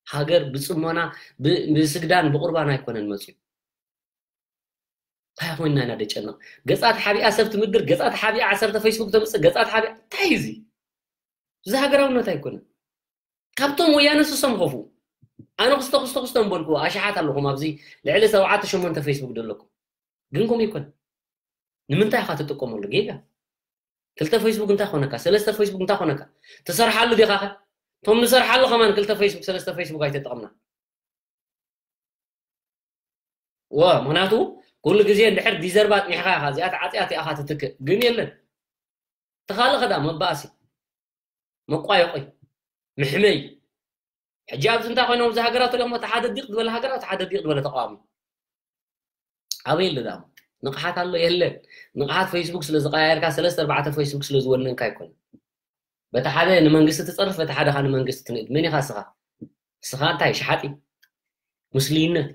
ሃገር ብጽሞና፣ ብ-፣ ብስግዳን ብቑርባን ኣይኮነን መጽዩ። እንታይ ኮይንና ኢና ደጨነቕ? ገጻ ተሓቢኣ ሰብ ትምድር፣ ገጻ ተሓቢኣ ዓሰርተ ፌስቡክ ተምጽእ፣ ገጻ ተሓቢኣ፣ እንታይ እዩ እዚ? እዚ ሃገራውነት ኣይኮነን። ካብቶም ወያነ ስሶም ኸፉ። ኣነ ክስቶ ክስቶ ክስቶ ምበልኩ ኣሽሓት ኣለኹም ኣብዚ ልዕሊ ሸውዓተ ሸሞንተ ፌስቡክ ዘለኩም። ግን ከምኡ ይኮን። ንምንታይ ኢኻ ትጥቀመሉ? ጌጋ። ክልተ ፌስቡክ እንታይ ኮነካ? ሰለስተ ፌስቡክ እንታይ ኮነካ? ትሰርሓሉ ዲኻ ኸ? እቶም ንሰርሓሉ ከማን ክልተ ፌስቡክ፣ ሰለስተ ፌስቡክ ኣይተጠቐምና። ወ-፣ ምኽንያቱ ኩሉ ግዜ እንድሕር ዲዘርባ ኣጥኒሕካ ኢኻ፣ እዚኣ ተዓጽያ እቲኣ ኢኻ ትትክእ። ግን የለን። ተኻልእ ኸዳ መባእሲ፣ መቋየቑይ፣ መሕመይ። ሕጂ ኣብዚ እንታይ ኮይኖም፣ እዚ ሃገራት ትሪኦም፣ እቲ ሓደ ዲቕ ዝበለ ሃገራት፣ እቲ ሓደ ዲቕ ዝበለ ተቃዋሚ። ኣበይ ኣሎ ዳሞ? ንቕሓት ኣሎ የለን። ንቕሓት ፌስቡክ ስለ ዝቀያየርካ፣ ሰለስተ ኣርባዕተ ፌስቡክ ስለ ዝወነንካ ኣይኮነን። በቲ ሓደ ንመንግስቲ ትጸርፍ፣ በቲ ሓደ ኸኣ ንመንግስቲ ትንእድ። መን ኢኻ እስኻ? እስኻ እንታይ? ሸሓጢ። ምስልይነት።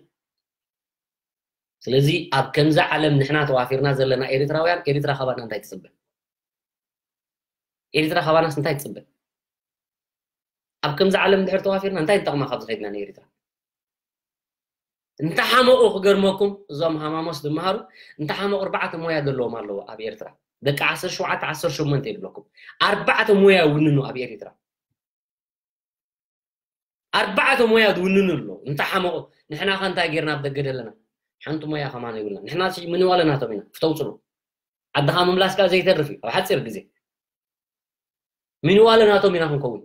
ስለዚ ኣብ ከምዚ ዓለም ንሕና ተዋፊርና ዘለና ኤርትራውያን፣ ኤርትራ ካባና እንታይ ትጽበ? ኤርትራ ካባናስ እንታይ ትጽበ? ኣብ ከምዚ ዓለም እንድሕር ተዋፊርና እንታይ ንጠቕማ ካብዚ ከይድና ንኤርትራ? እንተሓመቑ ክገርመኩም፣ እዞም ሃማሞስ ዝመሃሩ፣ እንተሓመቑ ኣርባዕተ ሞያ ዘለዎም ኣለዉ ኣብ ኤርትራ። ደቂ ዓሰርተ ሸውዓተ፣ ዓሰርተ ሸሞንተ ይብለኩም። ኣርባዕተ ሞያ ውንኑ ኣብ ኤርትራ። ኣርባዕተ ሞያ ዝውንኑ ኣለዉ። እንተሓመቑ፣ ንሕና ከ እንታይ ጌርና ኣብ ደገ ደለና? ሓንቲ ሞያ ከማን የብልና። ንሕና ሲ ምንዋለ ናቶም ኢና፣ ፍተው ጽሉ። ዓድኻ ምምላስካ ዘይተርፍ እዩ፣ ኣብ ሓጺር ግዜ። ምንዋለ ናቶም ኢና ክንከውን።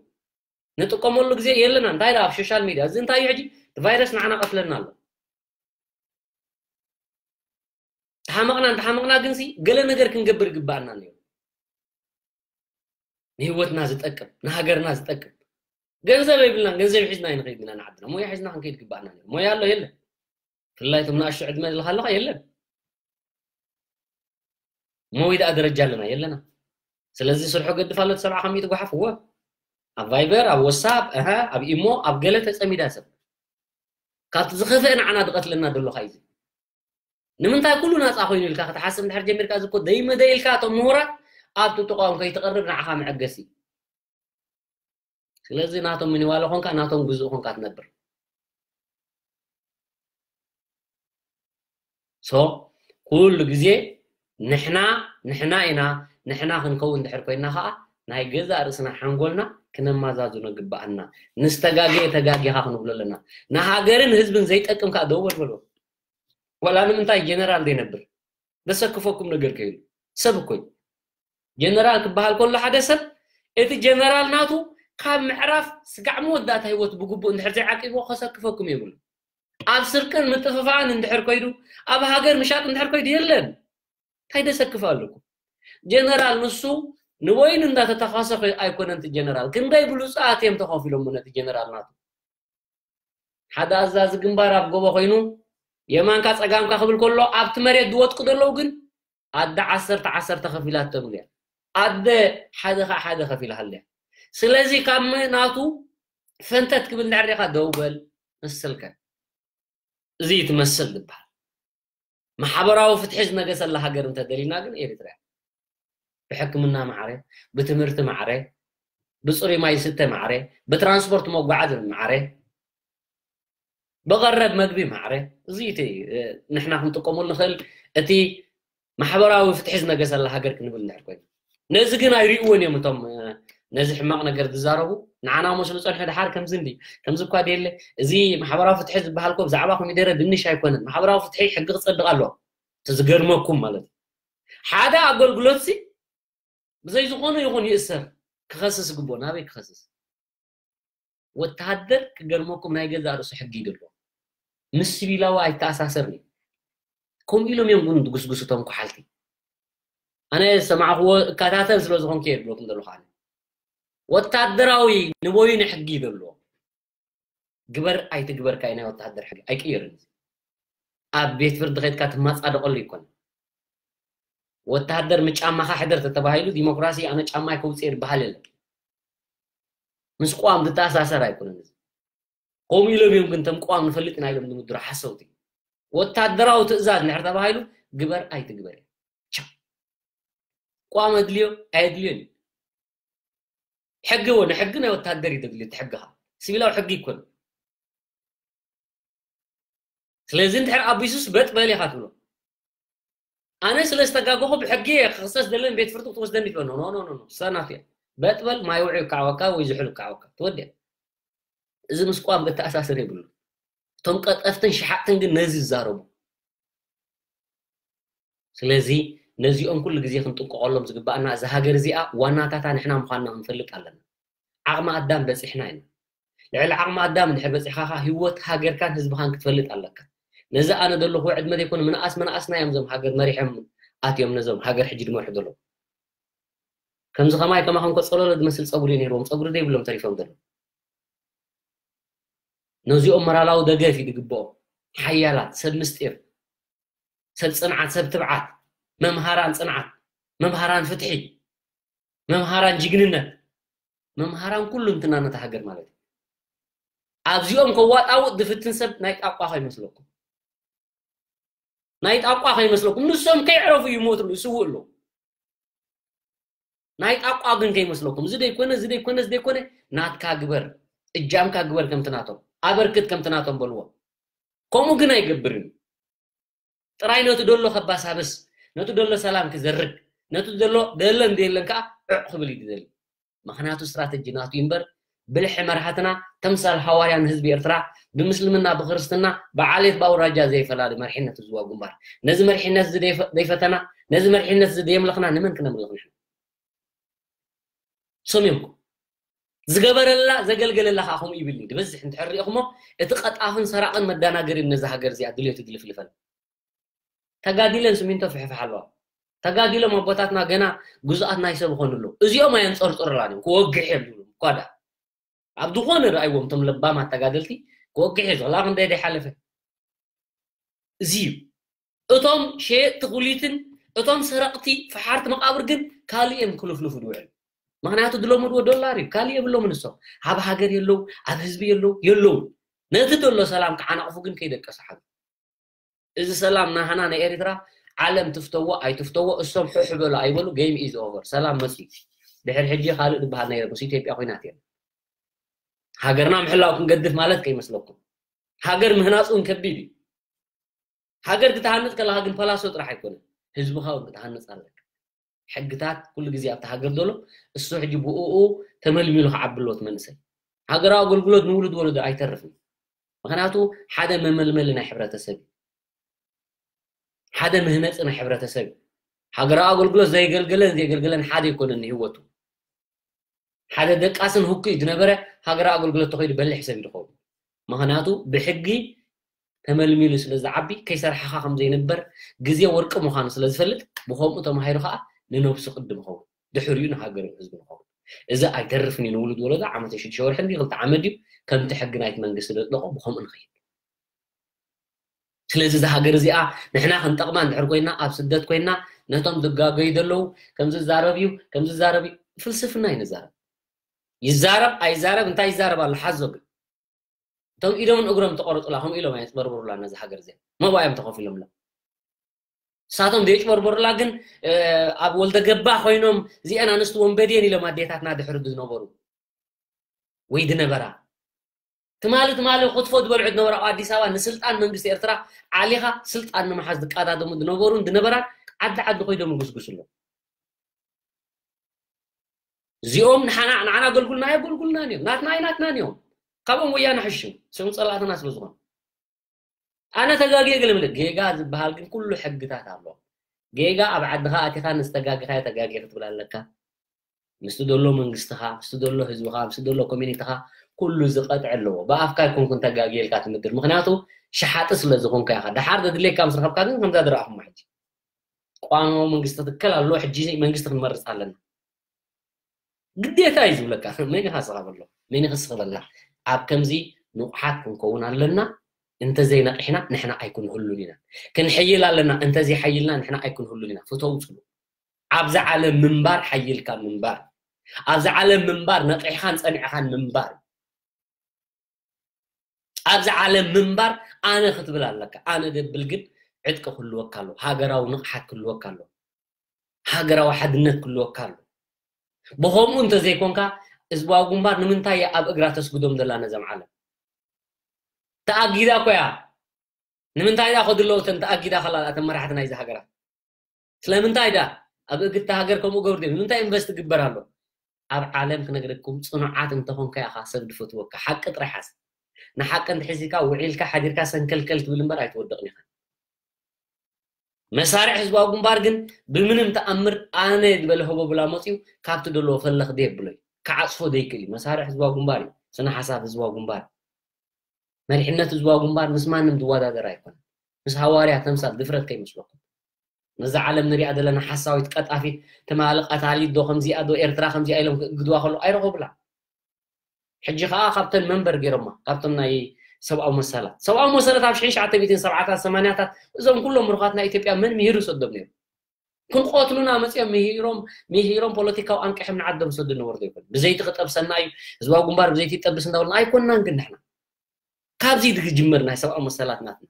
ንጥቀመሉ ግዜ የለና። እንታይ ደኣ ኣብ ሶሻል ሚድያ፣ እዚ እንታይ እዩ ሕጂ? እቲ ቫይረስ ንዓና ቀትለና ኣሎ። ተሓመቕና፣ እንተሓመቕና ግንሲ፣ ገለ ነገር ክንገብር ይግባኣና ነይሩ። ንህይወትና ዝጠቅም፣ ንሃገርና ዝጠቅም። ገንዘብ የብልናን፣ ገንዘብ ሒዝና ኣይንኸይድ ኢና ንዓድና። ሞያ ሒዝና ክንከይድ ይግባኣና ነይሩ። ሞያ ኣሎ የለን። ብፍላይ እቶም ንኣሽቱ ዕድመ ዘለካ ኣለኻ የለን። እሞ ወይ ደኣ ደረጃ ኣለና የለና። ስለዚ ስርሑ ገድፍ ኣሎ፣ እቲ ሰብዓ ካብ ሚእቲ ጓሓፍ፣ እወ። ኣብ ቫይበር፣ ኣብ ወሳፕ፣ እሀ፣ ኣብ ኢሞ፣ ኣብ ገለ ተጸሚዳ ሰብ። ካብቲ ዝኸፍአ ንዓና ዝቐትለና ዘሎ ኸኣ እዩ። ንምንታይ ኩሉ ናጻ ኮይኑ ኢልካ ክትሓስብ እንድሕር ጀሚርካ፣ እዚ እኮ ደይመደ ኢልካ እቶም ምሁራት ኣብቲ ጥቓኦም ከይትቐርብ ንዓኻ መዐገሲ። ስለዚ ናቶም ምንዋለ ኾንካ፣ ናቶም ግዙእ ኾንካ ትነብር። ሶ፣ ኩሉ ግዜ ንሕና፣ ንሕና ኢና፣ ንሕና ክንከውን እንድሕር ኮይንና ኸኣ፣ ናይ ገዛእ ርእስና ሓንጎልና ክነማዛዝኖ ግባኣና። ንዝተጋገየ ተጋጊኻ ክንብሎ ኣለና። ንሃገርን ህዝብን ዘይጠቅም ከኣ ደው በል በሎ። ዋላ ንምንታይ ጀነራል ዘይነብር? ዘሰክፈኩም ነገር ከይሉ። ሰብ እኮ እዩ። ጀነራል ክበሃል ከሎ ሓደ ሰብ፣ እቲ ጀነራል ናቱ ካብ ምዕራፍ ስጋዕ መወዳእታ ህይወት ብግቡእ እንድሕር ዘይዓቂብዎ ከሰክፈኩም የብሉ። ኣብ ስርቅን ምጥፍፋእን እንድሕር ከይዱ፣ ኣብ ሃገር ምሻጥ እንድሕር ከይዱ የለን። እንታይ ደሰክፍ ኣለኩም? ጀነራል ንሱ ንወይኑ እንዳተተኳሰ ኣይኮነን እቲ ጀነራል። ክንደይ ብሉጻት እዮም ተኸፊሎሞ ነቲ ጀነራል ናቱ። ሓደ ኣዛዚ ግንባር ኣብ ጎቦ ኮይኑ የማንካ ጸጋምካ ክብል ከሎ ኣብቲ መሬት ዝወድቁ ዘለዉ ግን ኣደ ዓሰርተ ዓሰርተ ከፊላቶም እያ። ኣደ ሓደ ኸዓ ሓደ ከፊላ ሃልያ። ስለዚ ካብ ም-፣ ናቱ ፈንተት ክብል እንድሕር ዲኻ ደው በል መሰልካ። እዚ እዩ እቲ መሰል ዝበሃል። ማሕበራዊ ፍትሒ ዝነገሰላ ሃገር እንተደሊና ግን ኤርትራ እያ። ብሕክምና ማዕረ፣ ብትምህርቲ ማዕረ፣ ብጽሩይ ማይ ዝስተ ማዕረ፣ ብትራንስፖርት መጓዓዚ ማዕረ፣ ብቐረብ መግቢ ማዕረ። እዚ እቲ፣ እ፣ ንሕና ክንጥቀመሉ ንኽእል እቲ ማሕበራዊ ፍትሒ ዝነገሰላ ሃገር ክንብል እንድሕር ኮይኑ። ነዚ ግን ኣይርእይዎን እዮም እቶም፣ እ፣ ነዚ ሕማቕ ነገር ዝዛረቡ። ንዓና መስሉ ጸንሑ ድሓር ከምዚ እንዲ፣ ከምዚ እኳ ደየለ። እዚ ማሕበራዊ ፍትሒ ዝበሃል እኮ ብዛዕባ ኮሚደረ ድንሽ ኣይኮነን። ማሕበራዊ ፍትሒ ሕጊ ክጸድቕ ኣለዎ። እቲ ዝገርመኩም ማለት እዩ። ሓደ ኣገልግሎት ሲ ብዘይ ዝኾነ ይኹን ይእሰር፣ ክኸስስ ይግብኦ። ናበይ ክኸስስ? ወተሃደር ክገርመኩም ናይ ገዛእ ርእሱ ሕጊ እዩ ዘለዎ። ምስ ሲቪላዊ ኣይተኣሳሰርን እዩ። ከምኡ ኢሎም እዮም ግን ዝጉስጉሱ እቶም ኳሓልቲ። ኣነ ዝሰማዕክዎ እከታተል ስለ ዝኾንኩ እየ ዝብለኩም ዘለኹ ኣነ። ወታደራዊ ንበይኑ ሕጊ እዩ ዘለዎ። ግበር ኣይትግበር ካይ ናይ ወታደር ሕጊ ኣይቅየርን። ኣብ ቤት ፍርዲ ከይድካ ትማጻደቐሉ ይኮን። ወታደር ምጫማኻ ሕደር ተተባሂሉ ዲሞክራሲ ኣነ ጫማይ ከውጽእ ዝበሃል የለን። ምስ ቅዋም ዝተኣሳሰር ኣይኮነን እዚ። ከምኡ ኢሎም እዮም ግን እቶም ቅዋም ንፈልጥ ኢና ኢሎም ዝምድሩ ሓሰውቲ። ወታደራዊ ትእዛዝ እንድሕር ተባሂሉ ግበር ኣይትግበር እዩ። ቻው። ቅዋም ኣድልዮ ኣየድልዮን እዩ። ሕጊ እውን፣ ሕጊ ናይ ወታደር እዩ ዘድልዮ፣ እቲ ሕጊ ኸዓ። ሲቪላዊ ሕጊ ይኮን። ስለዚ እንድሕር ኣቢሱስ በጥ በል ኢኻ ትብሎ። ኣነ ስለ ዝተጋገኹ ብሕጊ እየ ክኽሰስ ዘለኒ፣ ቤት ፍርዲ ክትወስደኒ ትበል። ኖ፣ ኖ፣ ኖ፣ ኖ፣ ኖ። እሳ ናቱ እያ። በጥ በል፣ ማይ ውዑይ ይከዓወካ ወይ ዝሑል ይከዓወካ። ትወድእ። እዚ ምስ ቅዋም ክተኣሳሰር የብሉን። እቶም ቀጠፍትን ሸሓጥትን ግን ነዚ ይዛረቡ። ስለዚ ነዚኦም ኩሉ ግዜ ክንጥንቀቐሎም ዝግባኣና፣ እዛ ሃገር እዚኣ ዋናታታ ንሕና ምዃንና ክንፈልጥ ኣለና። ዓቕሚ ኣዳም በጺሕና ኢና። ልዕሊ ዓቕሚ ኣዳም እንድሕር በጺሕካ ከኣ ህይወት ሃገርካን ህዝብኻን ክትፈልጥ ኣለካ። ነዚ ኣነ ዘለኹዎ ዕድመ ዘይኮነ ምንኣስ ምንኣስና እዮም እዞም ሃገር መሪሖም ኣትዮም ነዞም ሃገር ሕጂ ዝመርሑ ዘለዉ። ከምዚ ከማይ ከማኹም እኮ ጸሎሎ ዝመስል ጸጉሪ ነይርዎም፣ ጸጉሪ ዘይብሎም ተሪፎም ዘለዉ። ነዚኦም መራላዊ ደገፍ እዩ ዝግብኦም። ሓያላት፣ ሰብ ምስጢር፣ ሰብ ጽንዓት፣ ሰብ ትብዓት፣ መምሃራን ጽንዓት፣ መምሃራን ፍትሒ፣ መምሃራን ጅግንነት፣ መምሃራን ኩሉ እንትና ነታ ሃገር ማለት እዩ። ኣብዚኦም ከዋጣውጥ ዝፍትን ሰብ ናይ ጣቋ ከይመስለኩም፣ ናይ ጣቋ ከይመስለኩም። ንሶም ከይዕረፉ ይሞቱ፣ ይስውኡ ኣለዉ። ናይ ጣቋ ግን ከይመስለኩም። እዚ ደይኮነ፣ እዚ ደይኮነ፣ እዚ ደይኮነ፣ ናትካ ግበር፣ እጃምካ ግበር ከምቲ ናቶም፣ ኣበርክት ከምቲ ናቶም በልዎ። ከምኡ ግን ኣይገብርን። ጥራይ ነቲ ደሎ ከባሳብስ፣ ነቲ ደሎ ሰላም ክዘርግ፣ ነቲ ደሎ ደለን ደየለን ከኣ ዕዕ ክብል እዩ ዝደሊ። ምኽንያቱ ስትራተጂ ናቱ እዩ እምበር፣ ብልሒ መራሕትና ተምሳል ሃዋርያ ንህዝቢ ኤርትራ ብምስልምና ብክርስትና ብዓሌት ብኣውራጃ ዘይፈላሊ መሪሕነት ዝዋ ግንባር። ነዚ መሪሕነት እዚ ዘይፈ-፣ ዘይፈተና፣ ነዚ መሪሕነት እዚ ዘየምለኽና ንመን ክነምልኽ ንሕና? ሰሚምኩም። ዝገበረላ ዘገልገለላ ከዓ ከምኡ ይብል እዩ። ዝበዝሕ እንድሕር ሪኢኹሞ፣ እቲ ቀጣፍን ሰራቕን መዳናገሪ ነዛ ሃገር እዚኣ ድልየቱ ድልፍልፈል። ተጋዲለን ስሚንቶ ፍሕፍሕ ኣለዋ። ተጋዲሎም ኣቦታትና ገና ግዙኣት ናይ ሰብ ይኾኑ ኣለዉ። እዚኦም ኣየንጸርጽሩላን እዮም፣ ክወግሕ እዮም ዝብሉ። እኳ ደኣ ኣብ ዝኾነ ረኣይዎም እቶም ለባማት ተጋደልቲ ክወግሕ እየ ዝኽእል። ኣብ ክንደይ ደይሓለፈ። እዚ እዩ። እቶም ሸየጥቲ ኩሊትን እቶም ሰረቕቲ ፈሓርቲ መቓብር ግን ካልእ እዮም ክልፍልፉ ዝውዕሉ። ምኽንያቱ ዝለመድዎ ዶላር እዩ። ካልእ የብሎምን እሶም። ኣብ ሃገር የለዉ፣ ኣብ ህዝቢ የለዉ፣ የለዉ። ነቲ ዘሎ ሰላም ክዓናቕፉ ግን ከይደቀሱ ሓሉ። እዚ ሰላም ናህና ናይ ኤርትራ ዓለም ትፍተዎ ኣይትፍተዎ እሶም ሕሕ በሉ ኣይበሉ game is over። ሰላም መጽዩ። ድሕሪ ሕጂ ካልእ ዝበሃል ናይ ምስ ኢትዮጵያ ኮይናት እየን። ሃገርና ምሕላው ክንገድፍ ማለት ከይመስለኩም። ሃገር ምህናጽ እውን ከቢድ እዩ። ሃገር ክትሃንጽ ከለኻ ግን ፓላሶ ጥራሕ ኣይኮነን፣ ህዝብኻ እውን ክትሃንጽ ኣለካ። ሕግታት ኩሉ ግዜ ኣብቲ ሃገር ዘሎ እሱ ሕጂ ብኡኡ ተመልሚሉ ክዓቢ ኣለዎ እቲ መንእሰይ። ሃገራዊ ኣገልግሎት ንውሉድ ወለዶ ኣይተርፍን። ምኽንያቱ ሓደ መመልመሊ ናይ ሕብረተሰብ እዩ። ሓደ ምህነፂ ናይ ሕብረተሰብ እዩ። ሃገራዊ ኣገልግሎት ዘየገልገለን ዘየገልገለን ሓደ ኣይኮነን ንህይወቱ። ሓደ ደቃስን ህኩይ ዝነበረ ሃገራዊ ኣገልግሎት ተኸይዱ በሊሕ ሰብ እዩ ዝኸውን። ምኽንያቱ ብሕጊ ተመልሚሉ ስለ ዝዓቢ ከይሰርሓኻ ከም ዘይንበር ግዜ ወርቂ ምዃኑ ስለ ዝፈልጥ ብኸምኡ ተማሂሩ ከዓ ንነብሱ ቅድም ይኸውን፣ ድሕሪኡ ንሃገር ህዝቢ ንኸውን። እዚ ኣይተርፍን እዩ ንውሉድ ወለዶ ዓመት ሽዱሽተ ወርሒ እንዲ ክልተ ዓመት ድዩ ከምቲ ሕጊ ናይቲ መንግስቲ ዘጽደቆ ብኸምኡ ንኸይድ። ስለዚ እዛ ሃገር እዚኣ ንሕና ክንጠቕማ እንድሕር ኮይና ኣብ ስደት ኮይና ነቶም ዝጋገዩ ዘለዉ ከምዚ ዛረብ እዩ ከምዚ ዛረብ እዩ ፍልስፍና እዩ ንዛረብ። ይዛረብ ኣይዛረብ እንታይ ይዛረብ ኣሎ ሓዞ ግን እቶም ኢዶምን እግሮም ተቆረጡላ ከምኡ ኢሎም ኣየጭበርበሩላ ነዚ ሃገር እዚኣ መባኦም ተኸፊሎምላ። ንሳቶም ዘየጭበርበሩላ ግን ኣብ ወልደ ገባ ኮይኖም እዚአን ኣንስቲ ወንበዴን ኢሎም ኣዴታትና ድሕሪ ዝነበሩ ወይ ዝነበራ ትማሊ ትማሊ ክትፎ ዝበልዑ ዝነበሩ ኣብ ኣዲስ ኣበባ ንስልጣን መንግስቲ ኤርትራ ዓሊኻ ስልጣን ንምሓዝ ዝቀዳደሙ ዝነበሩን ዝነበራን ዓዲ ዓዲ ኮይዶም ይጉስጉሱ ኣለዉ። እዚኦም ንሓና ንዓና ኣገልጉልና ኣየገልጉልናን እዮም ናትና ኣይናትናን እዮም። ካብኦም ወያነ ሕሹ ስም ጸላእትና ስለ ዝኾኑ ኣነ ተጋግየ ገለ ምለ ጌጋ ዝበሃል ግን ኩሉ ሕግታት ኣሎ። ጌጋ ኣብ ዓድኻ ኣቲኻ ንዝተጋግኻዮ ተጋግየ ክትብል ኣለካ። ምስቲ ዘሎ መንግስትኻ ምስቲ ዘሎ ህዝብኻ ምስቲ ዘሎ ኮሚኒቲኻ ኩሉ ዝቐጥዕ ኣለዎ። ብኣፍካ ኣይኮንኩን ተጋግየ ኢልካ ትምድር ምክንያቱ ሸሓጢ ስለ ዝኾንካ ኢኻ። ደሓር ዘድልየካ ምስ ረኸብካ ግን ከምዛ ዝረኣኹማ ሕጂ ቋንቋዊ መንግስቲ ትከል ኣለዎ ሕጂ መንግስቲ ክንመርፅ ኣለና። ግዴታ እዩ ዝብለካ መን ኢኻ ስኻ በሎ መን ኢኻ ስኻ በላ። ኣብ ከምዚ ንቑሓት ክንከውን ኣለና። እንተዘይነቒሕና ንሕና ኣይክንህሉን ኢና። ክንሕይል ኣለና እንተዘይሓይልና ንሕና ኣይክንህሉን ኢና። ፍተው ፅሉ ኣብዚ ዓለም ምንባር ሓይልካ ምንባር ኣብዚ ዓለም ምንባር ነቒሕኻን ፀኒዕኻን ምንባር ኣብዚ ዓለም ምንባር ኣነ ክትብል ኣለካ። ኣነ ደብል ግን ዕጥቂ ክህልወካ ኣለዎ። ሃገራዊ ንቕሓት ክህልወካ ኣለዎ። ሃገራዊ ሓድነት ክህልወካ ኣለዎ። ብኸምኡ እንተዘይኮንካ ህዝባዊ ግንባር ንምንታይ እያ ኣብ እግራ ተስግዶም ዘላ ነዘም ዓለም? ተኣጊዳ እኮ እያ። ንምንታይ ዳ ከድለዉ እተን ተኣጊዳ ከላ እተን መራሕቲ ናይዚ ሃገራት? ስለምንታይ ዳ ኣብ እግታ ሃገር ከምኡ ገብር? ንምንታይ ኢንቨስት ግበር ኣሎ? ኣብ ዓለም ክነግረኩም፣ ጽኑዓት እንተኾንካ ኢኻ ሰብ ዝፈትወካ። ሓቂ ጥራይ ሓዝ። ንሓቂ እንተሒዝካ ውዒልካ ሓዲርካ ሰንከልከል ትብል እምበር ኣይትወድቕን ኢኻ። መሳርዕ ህዝባዊ ግንባር ግን ብምንም ተኣምር ኣነ ዝበለ ህቦብላ መፅዩ ካብቲ ደለዎ ፈለኽ ደየብሎ እዩ። ክዓፅፎ ደይክእል እዩ። መሳርዕ ህዝባዊ ግንባር እዩ። ስነ ሓሳብ ህዝባዊ ግንባር፣ መሪሕነት ህዝባዊ ግንባር ምስ ማንም ዝወዳደር ኣይኮነን። ምስ ሃዋርያ ተምሳል ድፍረት ከይመስለኩም። ነዛ ዓለም ንሪኣ ዘለና ሓሳዊት ቀጣፊት ትማሊ ቀታሊት ዶ ከምዚኣ ዶ ኤርትራ ከምዚኣ ኢሎም ክእግድዋ ከሎ ኣይረኸቡላ። ሕጂ ከዓ ካብተን መንበር ገይሮማ፣ ካብቶም ናይ ሰብኣዊ መሰላት ሰብኣዊ መሰላት ኣብ ሽሕን ትሽዓተ ሚእትን ሰብዓታት ሰማንያታት እዞም ኩሎም ምሩኻት ናይ ኢትዮጵያ መን ምሂሩ ሰዶም ነይሩ? ክንቆትሉና መፅኦም ምሂሮም ምሂሮም ፖለቲካዊ ኣንቅሖም ንዓዶም ሰዱ ነበሩ ዘይኮኑ። ብዘይቲ ክጠብሰና እዩ፣ ህዝባዊ ግንባር ብዘይቲ ይጠብስ እንዳበልና ኣይኮንናን። ግን ንሕና ካብዚ ድግጅመር ናይ ሰብኣዊ መሰላት ናትና።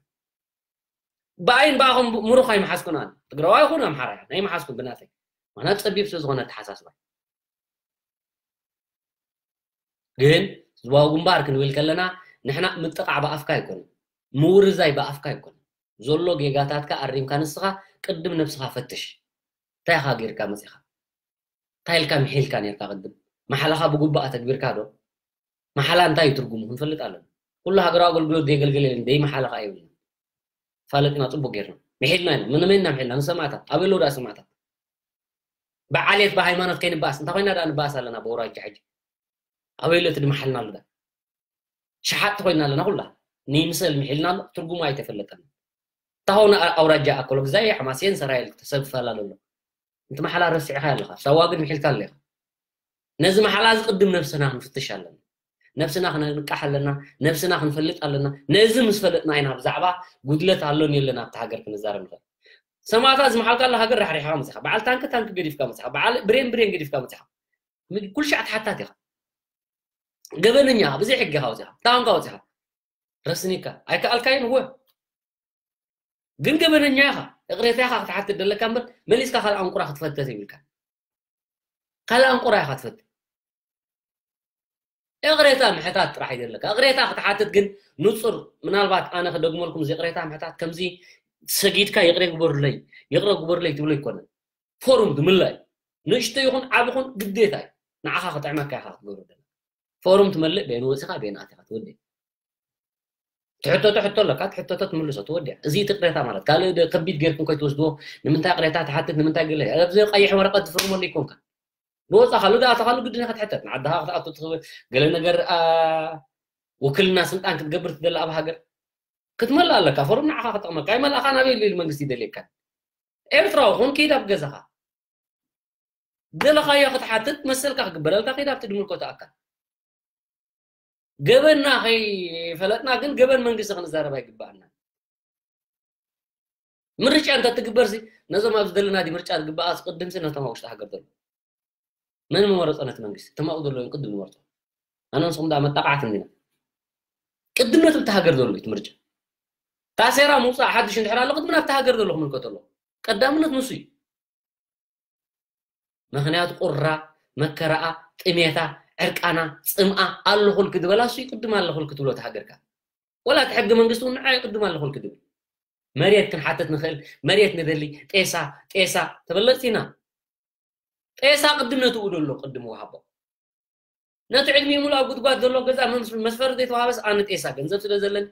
ብኣይን ብኣኹም ምሩኽ ኣይመሓዝኩን ኣነ። ትግራዋይ ይኹን ኣምሓራ ይኹን ኣይመሓዝኩን ብናተይ። ምኽንያቱ ፀቢብ ስለ ዝኾነ ኣተሓሳስባ። ግን ህዝባዊ ግንባር ክንብል ከለና ንሕና ምጥቓዕ ብኣፍካ ኣይኮነን፣ ምውርዛይ ብኣፍካ ኣይኮነን። ዘሎ ጌጋታትካ ኣሪምካ ንስኻ ቅድም ነብስኻ ፈትሽ። እንታይ ኢኻ ጌርካ መፂኻ? እንታይ ኢልካ ምሒልካ ኔርካ ቅድም? መሓላኻ ብግቡእ ኣተግቢርካ ዶ? መሓላ እንታይ እዩ ትርጉሙ ክንፈልጥ ኣለና። ኩሉ ሃገራዊ ኣገልግሎት ዘየገልገለ የለን፣ ደይ መሓላኻ የብልና። ፋለጥና ጽቡቅ ጌርና። ምሒልና ኢና። ምን መን ኢና ምሒልና? ንሰማዕታት። ኣበይ ኣለዉ ደኣ ሰማዕታት? ብዓሌት ብሃይማኖት ከይንበኣስ። እንታይ ኮይና ደኣ ንበኣስ ኣለና ብኣውራጃ ሕጂ? ኣበይ ኣሎ እቲ ድመሓልና ኣሎ ደኣ? ሸሓጥቲ ኮይና ኣለና ኩላ። ንይምሰል ምሒልና ኣሎ፣ ትርጉሙ ኣይተፈለጠን። ታሆነ ኣውራጃ ኣከሎ ግዛይ ሓማሴን ሰራይል ሰብ ፈላለ ኣሎ። እንቲ መሓላ ረሲዕካ ኣለኻ። ሳዋ ግን ምሒልካ ኣለኻ። ነዚ መሓላ እዚ ቅድም ነብስና ክንፍትሽ ኣለና። ነብስና ክነንቃሕ ኣለና። ነብስና ክንፈልጥ ኣለና። ነዚ ምስ ፈለጥና ኢና ብዛዕባ ጉድለት ኣሎን የለን ኣብቲ ሃገር ክንዛረብ ንኽእል። ሰማዕታት ዝመሓልካ ኣሎ ሃገር ራሕሪሕካ መፅኻ። በዓል ታንኪ ታንኪ ገዲፍካ መፅኻ። በዓል ብሬን ብሬን ገዲፍካ መፅኻ። ም-፣ ኩሉ ሻዕ ተሓታት ኢኻ። ገበነኛ ኢኻ። ብዘይ ሕጊ ኢኻ ወፂኻ። ታንካ ወፂኻ። ረስኒካ። ኣይከኣልካዮን እወ። ግን ገበነኛ ኢኻ። ይቕሬታ ኢኻ ክትሓትት ደለካ እምበር መሊስካ ካልእ ኣንቁራ ክትፈተት የብልካ። ካልእ ኣንቁራ ኢኻ ትፈትት። ይቕሬታ ምሕታት ጥራሕ እዩ ዘለካ። ይቕሬታ ክትሓትት ግን ንጹር፣ ምናልባት ኣነ ክደግመልኩም፣ እዚ ይቕሬታ ምሕታት ከምዚ ሰጊድካ ይቕሬ ግበሩለይ፣ ይቕረ ግበሩለይ ትብሎ ኣይኮነን። ፎርም ዝምልእ እዩ። ንእሽቶ ይኹን ዓቢ ይኹን ግዴታ እዩ። ንዓኻ ክጥዕመካ ኢኻ ክትገብሮ ዘለካ። ፎርም ትመልእ፣ በየን ወፂኻ በየን ኣቲኻ ትወዲ። ትሕተቶ ሕቶ ኣለካ፣ ትሕተቶ ትምልሶ ትወዲያ። እዚ እቲ ቅሬታ ማለት ካልእ ደ-፣ ከቢድ ጌርኩም ከይትወስድዎ። ንምንታይ ቅሬታ ትሓትት፣ ንምንታይ ገለ? ኣብዚ ቀይሕ ወረቀት ትፍርመሉ ይኮንካ። ብወፃኻሉ፣ ዝኣተኻሉ ግድን ክትሕተት። ንዓድኻ ክትኣቱ ትኽእል፣ ገለ ነገር፣ ኣ፣ ውክልና ስልጣን ክትገብር ትደሊ ኣብ ሃገር ክትመልእ ኣለካ። ፎርም ንዓኻ ክጠቕመካ። ኣይመልኣኻን ኣበይ ኢሉ መንግስቲ ይደልየካ? ኤርትራዊ ኩን፣ ኪድ ኣብ ገዛኻ። ደለኻዮ ክትሓትት መሰልካ ክግበረልካ፣ ኪድ ኣብቲ ድምልከቶ ኣካል። ገበንና ከይፈለጥና ግን ገበን መንግስቲ ክንዛረብ ኣይግባኣና። ምርጫ እንተ ትግበርሲ ነዞም ኣብዚ ዘለና ዲ ምርጫ ዝግባኣ ቅድምሲ ነቶም ኣብ ውሽጢ ሃገር ዘለዉ። መን ምመረጾ ነቲ መንግስቲ? እቶም ኣብኡ ዘለዉ እዮም ቅድም ዝመርጾ። ኣነ ንስኹም ደኣ መጣቃዕቲ እንዲና። ቅድም ነቲ ኣብቲ ሃገር ዘሎ እዩ እቲ ምርጫ። ታሴራ ምውጻእ ሓድሽ እንድሕር ኣሎ ቅድሚ ናብቲ ሃገር ዘሎ ክምልከቶ ኣለዎ። ቀዳምነት ንሱ እዩ። ምኽንያቱ ቁራ፣ መከራኣ፣ ጥሜታ፣ ዕርቃና፣ ጽምኣ፣ ኣለኹልኪ ዝበላ እሱ እዩ ቅድም ኣለኹልኪ ትብሎ እቲ ሃገርካ። ወላ እቲ ሕገ መንግስቲ እውን ንዓ እዩ ቅድም ኣለኹልኪ ዝብል። መሬት ክንሓትት ንኽእል፣ መሬት ንደሊ፣ ጤሳ፣ ጤሳ፣ ተበለጽቲ ኢና። ጤሳ ቅድም ነቲ ውደሎ ቅድም ወሃቦ። ነቲ ዕድሚኡ ሙሉ ኣብ ጉድጓድ ዘሎ ገዛ መምስ-፣ መስፈሪ ዘይተዋሃበስ ኣነ ጤሳ ገንዘብ ስለ ዘለኒ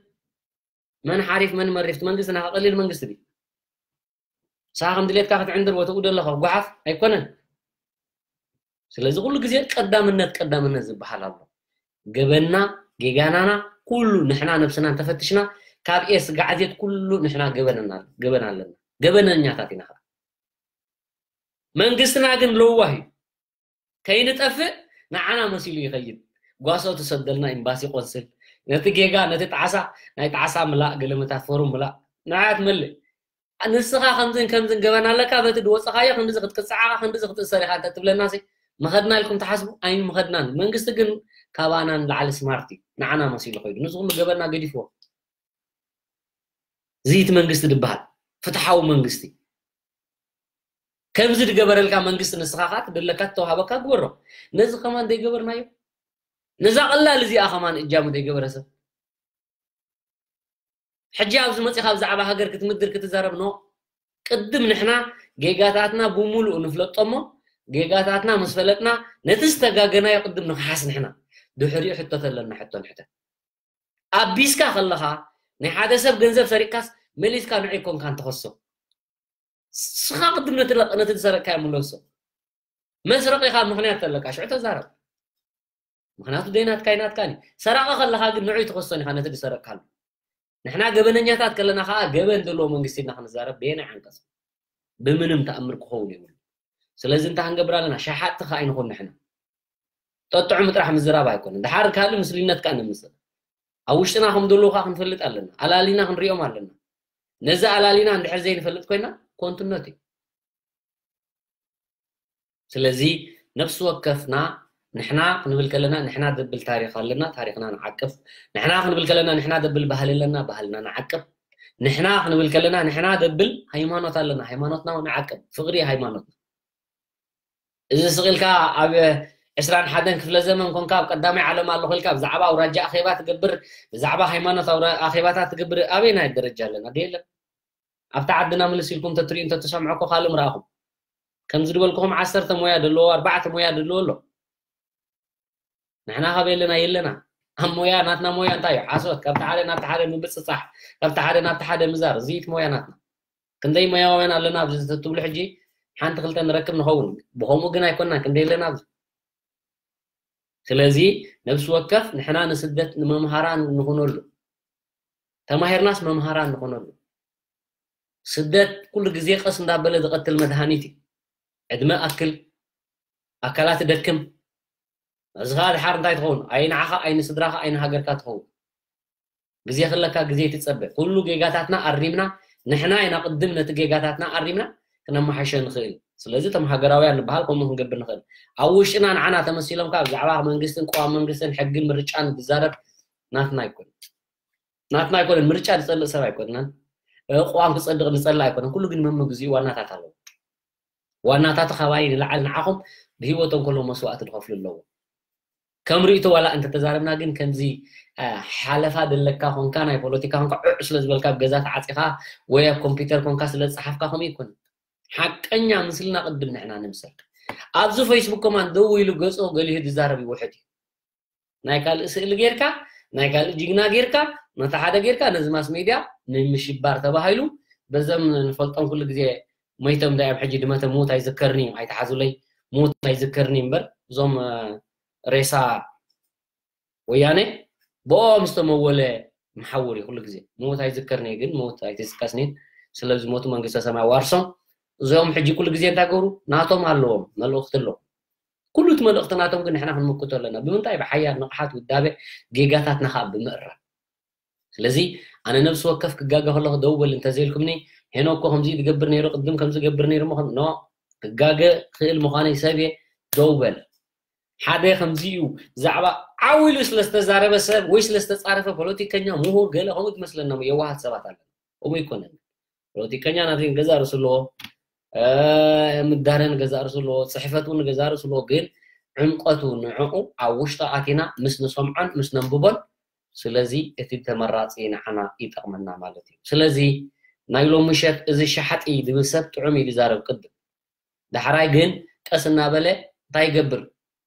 መን ሓሪፍ መን መሪፍ፣ እቲ መንግስቲ ናኻ ቀሊል መንግስቲ ድዩ? ንስኻ ከም ድሌትካ ክትዕንድር ወተኡ ደለኻ ጓሓፍ ኣይኮነን። ስለዚ ኩሉ ግዜ ቀዳምነት ቀዳምነት ዝበሃል ኣሎ። ገበንና፣ ጌጋናና ኩሉ ንሕና ነብስና እንተፈትሽና ካብ ኤስ ጋዕዜት ኩሉ ንሕና ገበንና፣ ገበን ኣለና። ገበነኛታት ኢና ኸዓ። መንግስትና ግን ለዋህ እዩ። ከይንጠፍእ ንዓና መሲሉ ይኸይድ። ጓሶ ትሰደልና ኤምባሲ ቆንስል። ነቲ ጌጋ፣ ነቲ ጣዕሳ፣ ናይ ጣዕሳ ምላእ፣ ገለመታት ፎርም ምላእ። ንዓያ ትመልእ። ንስኻ ከምዝን ከምዝን ገበን ኣለካ፣ በቲ ድወፅኻዮ ክንድዚ ክትቅፃዕ ኢኻ፣ ክንድዚ ክትእሰር ኢኻ እንተ ትብለና ሲ፣ ምኸድና ኢልኩም ትሓስቡ? ኣይምኸድናን። መንግስቲ ግን ካባና ንላዕሊ ስማርት እዩ። ንዓና መሲሉ ኸይዱ። ነዚ ኩሉ ገበንና ገዲፍዎ። እዚ እቲ መንግስቲ ዝበሃል ፍትሓዊ መንግስቲ። ከምዚ ዝገበረልካ መንግስቲ ንስኻ ኸዓ ትደለካ፣ ትተዋሃበካ ግበሮ። ነዚ ከማን ዘይገበርናዮ? ነዛ ቀላል እዚኣ ከማን እጃሙ ዘይገበረ ሰብ? ሕጂ ኣብዚ መፂኻ ብዛዕባ ሃገር ክትምድር ክትዛረብ ኖ። ቅድም ንሕና ጌጋታትና ብምሉእ ንፍለጦ እሞ፣ ጌጋታትና ምስ ፈለጥና፣ ነቲ ዝተጋገናዮ ቅድም ንኽሓስ ንሕና። ድሕሪኡ ሕቶ ተለና ሕቶ ንሕተት። ኣቢስካ ከለኻ፣ ናይ ሓደ ሰብ ገንዘብ ሰሪቕካስ መሊስካ ንዑ ይኮንካ እንተኸሶ። ስኻ ቅድም ነቲ ለቕ-፣ ነቲ ዝሰረቅካዮ ምለሶ። መስረቒኻ ምኽንያት ተለካ፣ ሽዑ ተዛረብ። ምኽንያቱ ደይ ናትካ ኣይናትካን እዩ። ሰራቒ ከለኻ ግን ንዑ ይትኸሶን ኢኻ ነቲ ዝሰረቅካሉ። ንሕና ገበነኛታት ከለና ከኣ ገበን ዘለዎ መንግስቲ ኢልና ክንዛረብ በየናይ ዓንቀጽ? ብምንም ተኣምር ክኸውን የብሉ። ስለዚ እንታይ ክንገብር ኣለና? ሸሓጥቲ ከኣ ኣይንኹን ንሕና። ጠጥዑም ጥራሕ ምዝራብ ኣይኮነን። ድሓር ካልእ ምስልነት ከኣ ነምጽእ። ኣብ ውሽጥና ከም ዘለዉ ከኣ ክንፈልጥ ኣለና። ኣላሊና ክንሪኦም ኣለና። ነዚ ኣላሊና እንድሕር ዘይንፈልጥ ኮይና ኮንቱነት እዩ። ስለዚ ነፍሲ ወከፍና ንሕና ክንብል ከለና ንሕና ዘብል ታሪኽ ኣለና፣ ታሪኽና ንዓቅብ። ንሕና ክንብል ከለና ንሕና ዘብል ባህሊ ኣለና፣ ባህልና ንዓቅብ። ንሕና ክንብል ከለና ንሕና ዘብል ሃይማኖት ኣለና፣ ሃይማኖትና ንዓቅብ። ፍቕሪ ሃይማኖትና። እዚ ስቕ ኢልካ ኣብ ዕስራን ሓደን ክፍለ ዘመን ኮንካ ኣብ ቀዳማይ ዓለም ኣለኹ ኢልካ ብዛዕባ ኣውራጃ ኣኼባ ትገብር፣ ብዛዕባ ሃይማኖት ኣውራ-፣ ኣኼባታት ትገብር ኣበየናይ ደረጃ ኣለና? ዶ የለን? ኣብታ ዓድና ምልስ ኢልኩም ተትሪኡ እንተትሰምዑ እኮ ካልእ ምረኣኹም። ከምዚ ዝበልኩኹም ዓሰርተ ሞያ ደለዎ፣ ኣርባዕተ ሞያ ደለዎ ኣሎ። ንሕና ካብ የለና የለና። ኣብ ሞያ፣ ናትና ሞያ እንታይ እዩ? ሓሶት፣ ካብቲ ሓደ ናብቲ ሓደ ምብጽጻሕ፣ ካብቲ ሓደ ናብቲ ሓደ ምዛር፣ እዚ እቲ ሞያ ናትና። ክንደይ ሞያውያን ኣለና ኣብዚ ትብሉ ሕጂ ሓንቲ ክልተ ንረክብ ንኸውን። ብኸምኡ ግን ኣይኮንናን፣ ክንደይ ኣለና ኣብዚ። ስለዚ ነብሲ ወከፍ ንሕና ንስደት ንመምሃራን ንኹነሉ። ተማሂርናስ መምሃራን ንኹነሉ። ስደት ኩሉ ግዜ ቀስ እንዳበለ ዝቐትል መድሃኒት እዩ። ዕድመ ኣክል፣ ኣካላት ደክም። እዚ ኸኣ ድሓር እንታይ ትኸውን? ኣይ ንዓኻ፣ ኣይ ንስድራኻ፣ ኣይ ንሃገርካ ትኸውን። ግዜ ክለካ ግዜ ትጸበ። ኩሉ ጌጋታትና ኣሪምና፣ ንሕና ኢና ቅድም ነቲ ጌጋታትና ኣሪምና ክነመሓይሾ ንኽእል። ስለዚ እቶም ሃገራውያን ንበሃል ከምኡ ክንገብር ንኽእል። ኣብ ውሽጥና ንዓና ተመሲሎም ከኣ ብዛዕባ መንግስትን ቅዋም መንግስትን ሕግን ምርጫን ዝዛረብ ናትና ኣይኮነን። ናትና ኣይኮነን። ምርጫ ዝጸልእ ሰብ ኣይኮነን። እ፣ ቅዋም ክጸድቕ ዝጸልእ ኣይኮነን። ኩሉ ግን መምግዚኡ ዋናታት ኣለዎ። ዋናታቱ ካባይ ንላዕሊ ንዓኹም ብህይወቶም ከለዉ መስዋእቲ ዝኸፍሉ ኣለዉ። ከም ርእይቶ ዋላ እንተተዛረብና ግን ከምዚ፣ እ፣ ሓለፋ ዘለካ ኮንካ ናይ ፖለቲካ ኮንካ ዑዕ ስለ ዝበልካ ኣብ ገዛ ተዓጺኻ ወይ ኣብ ኮምፒውተር ኮንካ ስለ ዝጸሓፍካ ከምኡ ኣይኮነን። ሓቀኛ ምስልና ቅድም ንሕና ንምሰል። ኣብዚ ፌስቡክ ከማን ደው ኢሉ ገጹ ገሊሁ ዝዛረብ ይውሕድ እዩ። ናይ ካልእ ስእሊ ጌርካ፣ ናይ ካልእ ጅግና ጌርካ፣ ነቲ ሓደ ጌርካ ነዚ ማስ ሜድያ ንምሽባር ተባሂሉ በዘም ንፈልጦም ኩሉ ግዜ ሞይቶም ዳዮም ሕጂ ድመተ ምዉት ኣይዝከርን እዩ፣ ኣይትሓዙለይ፣ ምዉት ኣይዝከርን እዩ እምበር እዞም፣ እ፣ ሬሳ ወያነ ብኦም ዝተመወለ መሓውር እዩ ኩሉ ግዜ። ምዉት ኣይዝከርን እዩ ግን ምዉት ኣይትዝቀስኒን። ስለዚ ሞቱ መንግስተ ሰማይ ዋርሶም። እዚኦም ሕጂ ኩሉ ግዜ እንታይ ገብሩ? ናቶም ኣለዎም፣ መልእኽቲ ኣለዎም። ኩሉ እቲ መልእኽቲ ናቶም ግን ንሕና ክንምክቶ ኣለና። ብምንታይ? ብሓያል ንቕሓት፣ ውዳበ፣ ጌጋታትና ኸኣ ብምእራም። ስለዚ ኣነ ነብሲ ወከፍ ክጋገ ከለኹ ደው በል እንተዘይልኩምኒ፣ ሄኖክ እኮ ከምዚ ትገብር ነይሩ፣ ቅድም ከምዚ ገብር ነይሩ እሞ ከም-፣ ኖ፣ ክጋገ ክእል ምዃነይ ሰብ እየ፣ ደው በል። ሓደ ከምዚ እዩ፣ ብዛዕባ ዓው ኢሉ ስለ ዝተዛረበ ሰብ ወይ ስለ ዝተጻረፈ ፖለቲከኛ፣ ምሁር፣ ገለ ከምኡ ትመስለና እሞ የዋሃት ሰባት ኣለና። ከምኡ ኣይኮነን። ፖለቲከኛ ናተይ ገዛ ርእሲ ኣለዎ፣ እ፣ ምዳረ ንገዛ ርእሲ ኣለዎ፣ ጽሕፈት እውን ገዛ ርእሲ ኣለዎ። ግን ዕምቀቱ ንዕኡ ኣብ ውሽጢ ኣቲና ምስ ንሰምዖን ምስ ነንብቦን፣ ስለዚ እቲ ተመራጺ ንዓና ይጠቕመና ማለት እዩ። ስለዚ ናይ ሎሚ ምሸት እዚ ሸሓጢ ዝብል ሰብ ጥዑም እዩ ዝዛረብ ቅድም። ዳሕራይ ግን ቀስ እናበለ እንታይ ይገብር?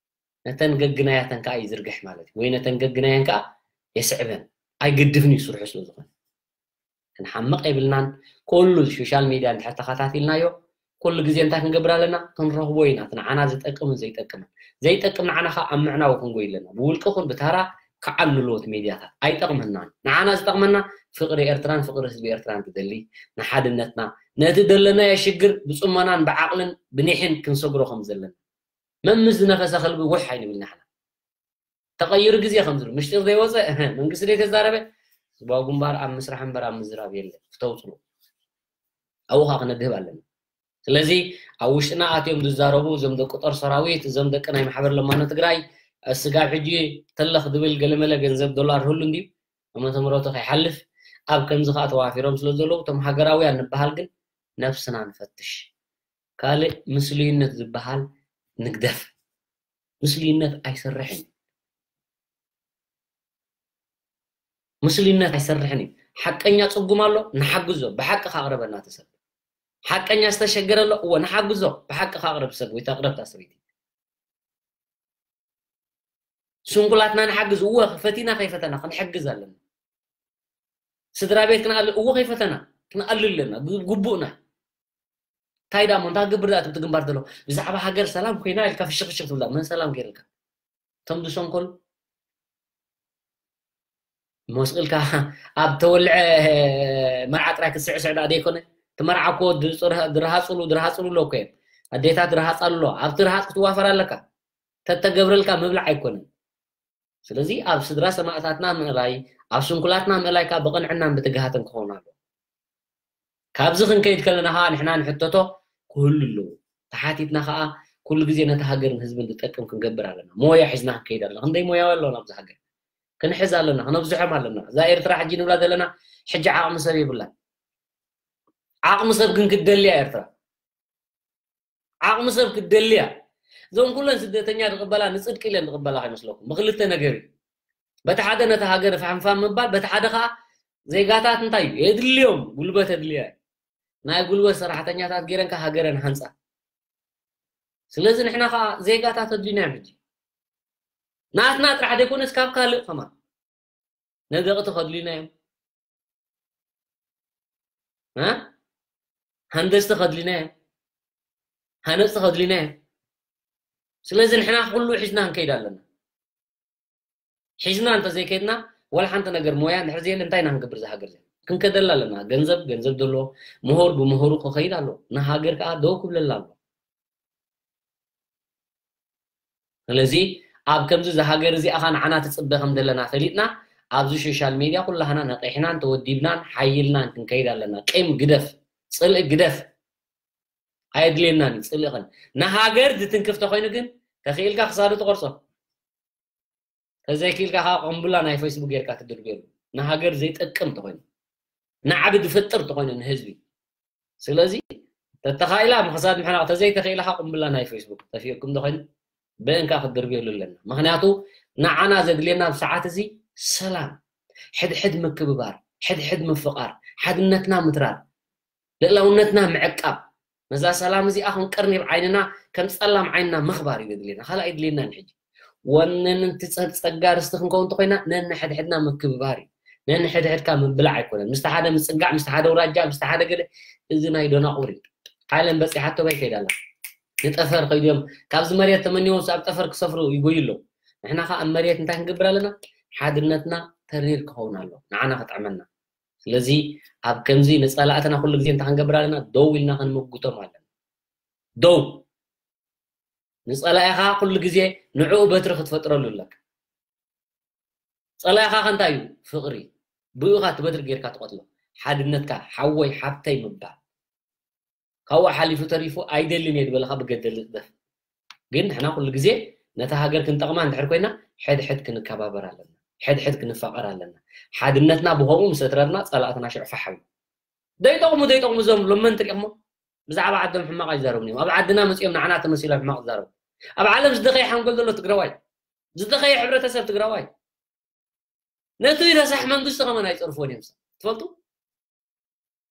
ነተን ገግናያተን ከኣ ይዝርግሕ ማለት እዩ። ወይ ነተን ገግናየን ከኣ የስዕበን። ኣይግድፍን እዩ ስርሑ ስለ ዝኾነ። ክንሓምቕ የብልናን። ኩሉ ሶሻል ሚድያ እንድሕር ተኸታቲልናዮ፣ ኩሉ ግዜ እንታይ ክንገብር ኣለና? ክንረኽቦ ኢና። እቲ ንዓና ዝጠቅምን ዘይጠቅምን። ዘይጠቅም ንዓና ከኣ ኣብ ምዕናው ክንጎይ ኣለና። ብውልቂ ኹን ብታራ ክዓሉ ኣለዎ እቲ ሚድያታት። ኣይጠቕመናን። ንዓና ዝጠቕመና ፍቕሪ ኤርትራን ፍቕሪ ህዝቢ ኤርትራን ትደሊ፣ ንሓድነትና፣ ነቲ ዘለናዮ ሽግር ብጽሞናን ብዓቕልን ብኒሕን ክንሰግሮ ከም ዘለና። መምስ ዝነፈሰ ከልቢ ውሕ ኣይንብል ንሕና። ተቐይሩ ግዜ ከም ዝብል፣ ምሽጢር ዘይወፀ፣ እህ፣ መንግስቲ ዘይተዛረበ፣ ህዝባዊ ግንባር ኣብ ምስራሕ እምበር ኣብ ምዝራብ የለን። ፍተው ፅልኡ። ኣብኡ ኸዓ ክነድህብ ኣለና። ስለዚ ኣብ ውሽጥና ኣትዮም ዝዛረቡ እዞም ደቂ ጦር ሰራዊት፣ እዞም ደቂ ናይ ማሕበር ለማኖ ትግራይ፣ ስጋብ ሕጂ ተለኽ ዝብል ገለመለ ገንዘብ ዶላር ህሉ እንድዩ፣ ዓመተ ምሕረቱ ከይሓልፍ፣ ኣብ ከምዚ ኸዓ ተዋፊሮም ስለ ዘለዉ፣ እቶም ሃገራውያን ንበሃል ግን ነብስና ንፈትሽ። ካልእ ምስሉይነት ዝበሃል ንግደፍ። ምስሉይነት ኣይሰርሕን እዩ። ምስሉይነት ኣይሰርሕን እዩ። ሓቀኛ ጽጉም ኣሎ፣ ንሓግዞ። ብሓቂ ካቕረበና እቲ ሰብ። ሓቀኛ ዝተሸገረ ኣሎ፣ እወ፣ ንሓግዞ። ብሓቂ ካቕረብ ሰብ ወይ ታቕረብ እታ ሰበይቲ። ስንኩላትና ንሓግዝ፣ እወ፣ ፈቲና ከይፈተና ክንሕግዝ ኣለና። ስድራ ቤት ክንኣል፣ እወ፣ ከይፈተና ክንኣል ኣለና፣ ግ-፣ ግቡእና። እንታይ ዳሞ፣ እንታይ ክገብር ዳኣ ትብቲ ግንባር ዘሎ? ብዛዕባ ሃገር ሰላም ኮይና ኢልካ ፍሽኽ ፍሽኽ ትብላ፣ መን ሰላም ገይርልካ? እቶም ዝሰንኮሉ መስቕልካ ኣብ ተወልዐ መርዓ ጥራይ ክትስዕስዕ ዳኣ ደይኮነ? እቲ መርዓ እኮ ድርሃ-፣ ድርሃፅሉ፣ ድርሃፅሉ ኣሎ እኮ እዮም። ኣዴታት ድርሃፃሉ ኣሎ። ኣብቲ ርሃፅ ክትዋፈር ኣለካ። ተተገብረልካ ምብላዕ ኣይኮነን። ስለዚ ኣብ ስድራ ሰማእታትና ምእላይ፣ ኣብ ስንኩላትና ምእላይ ካብ ብቕንዕናን ብትግሃትን ክኸውን ኣሎ። ካብዚ ክንከይድ ከለና ኸዓ ንሕና ንሕተቶ ክህሉ ኣለዎ። ተሓቲትና ኸዓ ኩሉ ግዜ ነቲ ሃገርን ህዝብን ዝጠቅም ክንገብር ኣለና። ሞያ ሒዝና ክንከይድ ኣለና። ክንደይ ሞያዊ ኣለና ኣብዚ ሃገር። ክንሕዝ ኣለና፣ ክነብዝሖም ኣለና። እዛ ኤርትራ ሕጂ ንብላ ዘለና ሕጂ ዓቕሚ ሰብ የብላን። ዓቕሚ ሰብ ግን ክትደሊ እያ ኤርትራ። ዓቕሚ ሰብ ክትደሊ እያ። እዞም ኩለን ስደተኛ ዝቕበላ ንጽድቂ ኢለን ዝቕበላ ከይመስለኩም። ብክልተ ነገር እዩ። በቲ ሓደ ነቲ ሃገር ፋሕምፋም ምባል፣ በቲ ሓደ ኸዓ ዜጋታት እንታይ እዩ? የድልዮም፣ ጉልበት የድልያ እዩ። ናይ ጉልበት ሰራሕተኛታት ገይረን ከ ሃገረን ሃንጻ። ስለዚ ንሕና ኸዓ ዜጋታት ኣድልዩና እዮም ሕጂ። ናትና ጥራሕ ዘይኮነስ ካብ ካልእ ከማን። ነደቕቲ ከድልዩና እዮም። እ? ሃንደስቲ ከድልዩና እዮም። ሃነፅቲ ከድልዩና እዮም። ስለዚ ንሕና ኩሉ ሒዝና ክንከይድ ኣለና። ሒዝና እንተዘይከይድና፣ ዋላ ሓንቲ ነገር ሞያ እንድሕር ዘየለ እንታይ ኢና ክንገብር እዛ ሃገር እዚኣ? ክንከደላ ኣለና። ገንዘብ፣ ገንዘብ ደሎ፣ ምሁር ብምሁሩ ክኸይድ ኣሎ። ንሃገር ከዓ ደው ክብለላ ኣሎ። ስለዚ ኣብ ከምዚ እዛ ሃገር እዚኣ ኸ ንዓና ትጽበ ከም ዘለና ፈሊጥና፣ ኣብዚ ሶሻል ሜድያ ኩላህና ነቒሕናን ተወዲብናን ሓይልናን ክንከይድ ኣለና። ቂም ግደፍ፣ ጽልኢ ግደፍ። ኣየድልየናን እዩ ጽልኢ ኸን። ንሃገር ዝትንክፍ ተኾይኑ ግን ተኽኢልካ ክሳዱ ትቆርጾ። ተዘይክኢልካ ከዓ ቆምቡላ ናይ ፌስቡክ ጌርካ ትድርብየሉ። ንሃገር ዘይጠቅም ተኾይኑ፣ ንዓቢ ዝፈጥር ተኾይኑ ንህዝቢ። ስለዚ ተተኻኢላ ምኽሳድ ምሕናቕ፣ ተዘይተኽኢላ ከዓ ቆምቡላ ናይ ፌስቡክ ጠፊእኩም ተኾይኑ ብእንካ ክትድርብየሉ ኣለና። ምኽንያቱ ንዓና ዘድልየና ኣብ ሰዓት እዚ ሰላም፣ ሕድሕድ ምክብባር፣ ሕድሕድ ምፍቓር፣ ሓድነትና ምትራር፣ ልእላውነትና ምዕቃብ፣ ነዛ ሰላም እዚኣ ከም ቀርኒብ ዓይንና፣ ከም ጸላም ዓይንና ምኽባር እዩ ዘድልየና። ካልእ ኣይድልየናን። ሕጂ ወነንቲ ጸ-፣ ጸጋ ርስቲ ክንከውን እንተኾይና፣ ነንሕድሕድና ምክብባር እዩ። ነንሕድሕድካ ምብላዕ ኣይኮነን። ምስቲ ሓደ ምጽጋዕ፣ ምስቲ ሓደ ውራጃ፣ ምስቲ ሓደ ገለ፣ እዚ ናይ ደናቑር እዩ። ዓለም በጺሓቶ ባይ ከይዳ ኣላ። ንጠፈር ከይዶም፣ ካብዚ መሬት ተመንዮም ኣብ ጠፈር ክሰፍሩ ይጎዩ ኣለዉ። ንሕና ኸኣ ኣብ መሬት እንታይ ክንገብር ኣለና? ሓድነትና ተሪር ክኸውን ኣለዎ። ንዓና ክጥዕመና። ስለዚ ኣብ ከምዚ ንጸላእትና ኩሉ ግዜ እንታይ ክንገብር ኣለና? ደው ኢልና ክንምጉቶም ኣለና። ደው። ንጸላኢኻ ኩሉ ግዜ ንዕኡ በትሪ ክትፈጥረሉ ኣለካ። ጸላኢኻ ከ እንታይ እዩ? ፍቕሪ። ብኡ ኢኻ እቲ በትሪ ጌርካ ትቐትሎ። ሓድነትካ፣ ሓወይ፣ ሓብተይ ምባል። ካብኡ ሓሊፉ ተሪፉ ኣይደልን እየ ዝበለኻ ብገደል ዝጥደፍ። ግን ንሕና ኩሉ ግዜ ነታ ሃገር ክንጠቕማ እንድሕር ኮይና፣ ሕድሕድ ክንከባበር ኣለና። ሕድሕድ ክንፋቐር ኣለና። ሓድነትና ብኸምኡ ምስ እትረርና፣ ጸላእትና ሽዑ ፋሕ ይብሉ። ዘይጠቕሙ፣ ዘይጠቕሙ እዞም ሎመንቲ ሪኦሞ ብዛዕባ ዓዶም ሕማቕ ኣይዛረቡን እዮም። ኣብ ዓድና መጺኦም ንዓና ተመሲሎም ሕማቕ ዝዛረቡ። ኣብ ዓለም ዝደኸየ ሓንጎል ዘሎ ትግራዋይ፣ ዝደኸየ ሕብረተሰብ ትግራዋይ። ነቲ ረሳሕ መንግስቲ ከመን ኣይጸርፍዎን እዮም ሰብ። ትፈልጡ?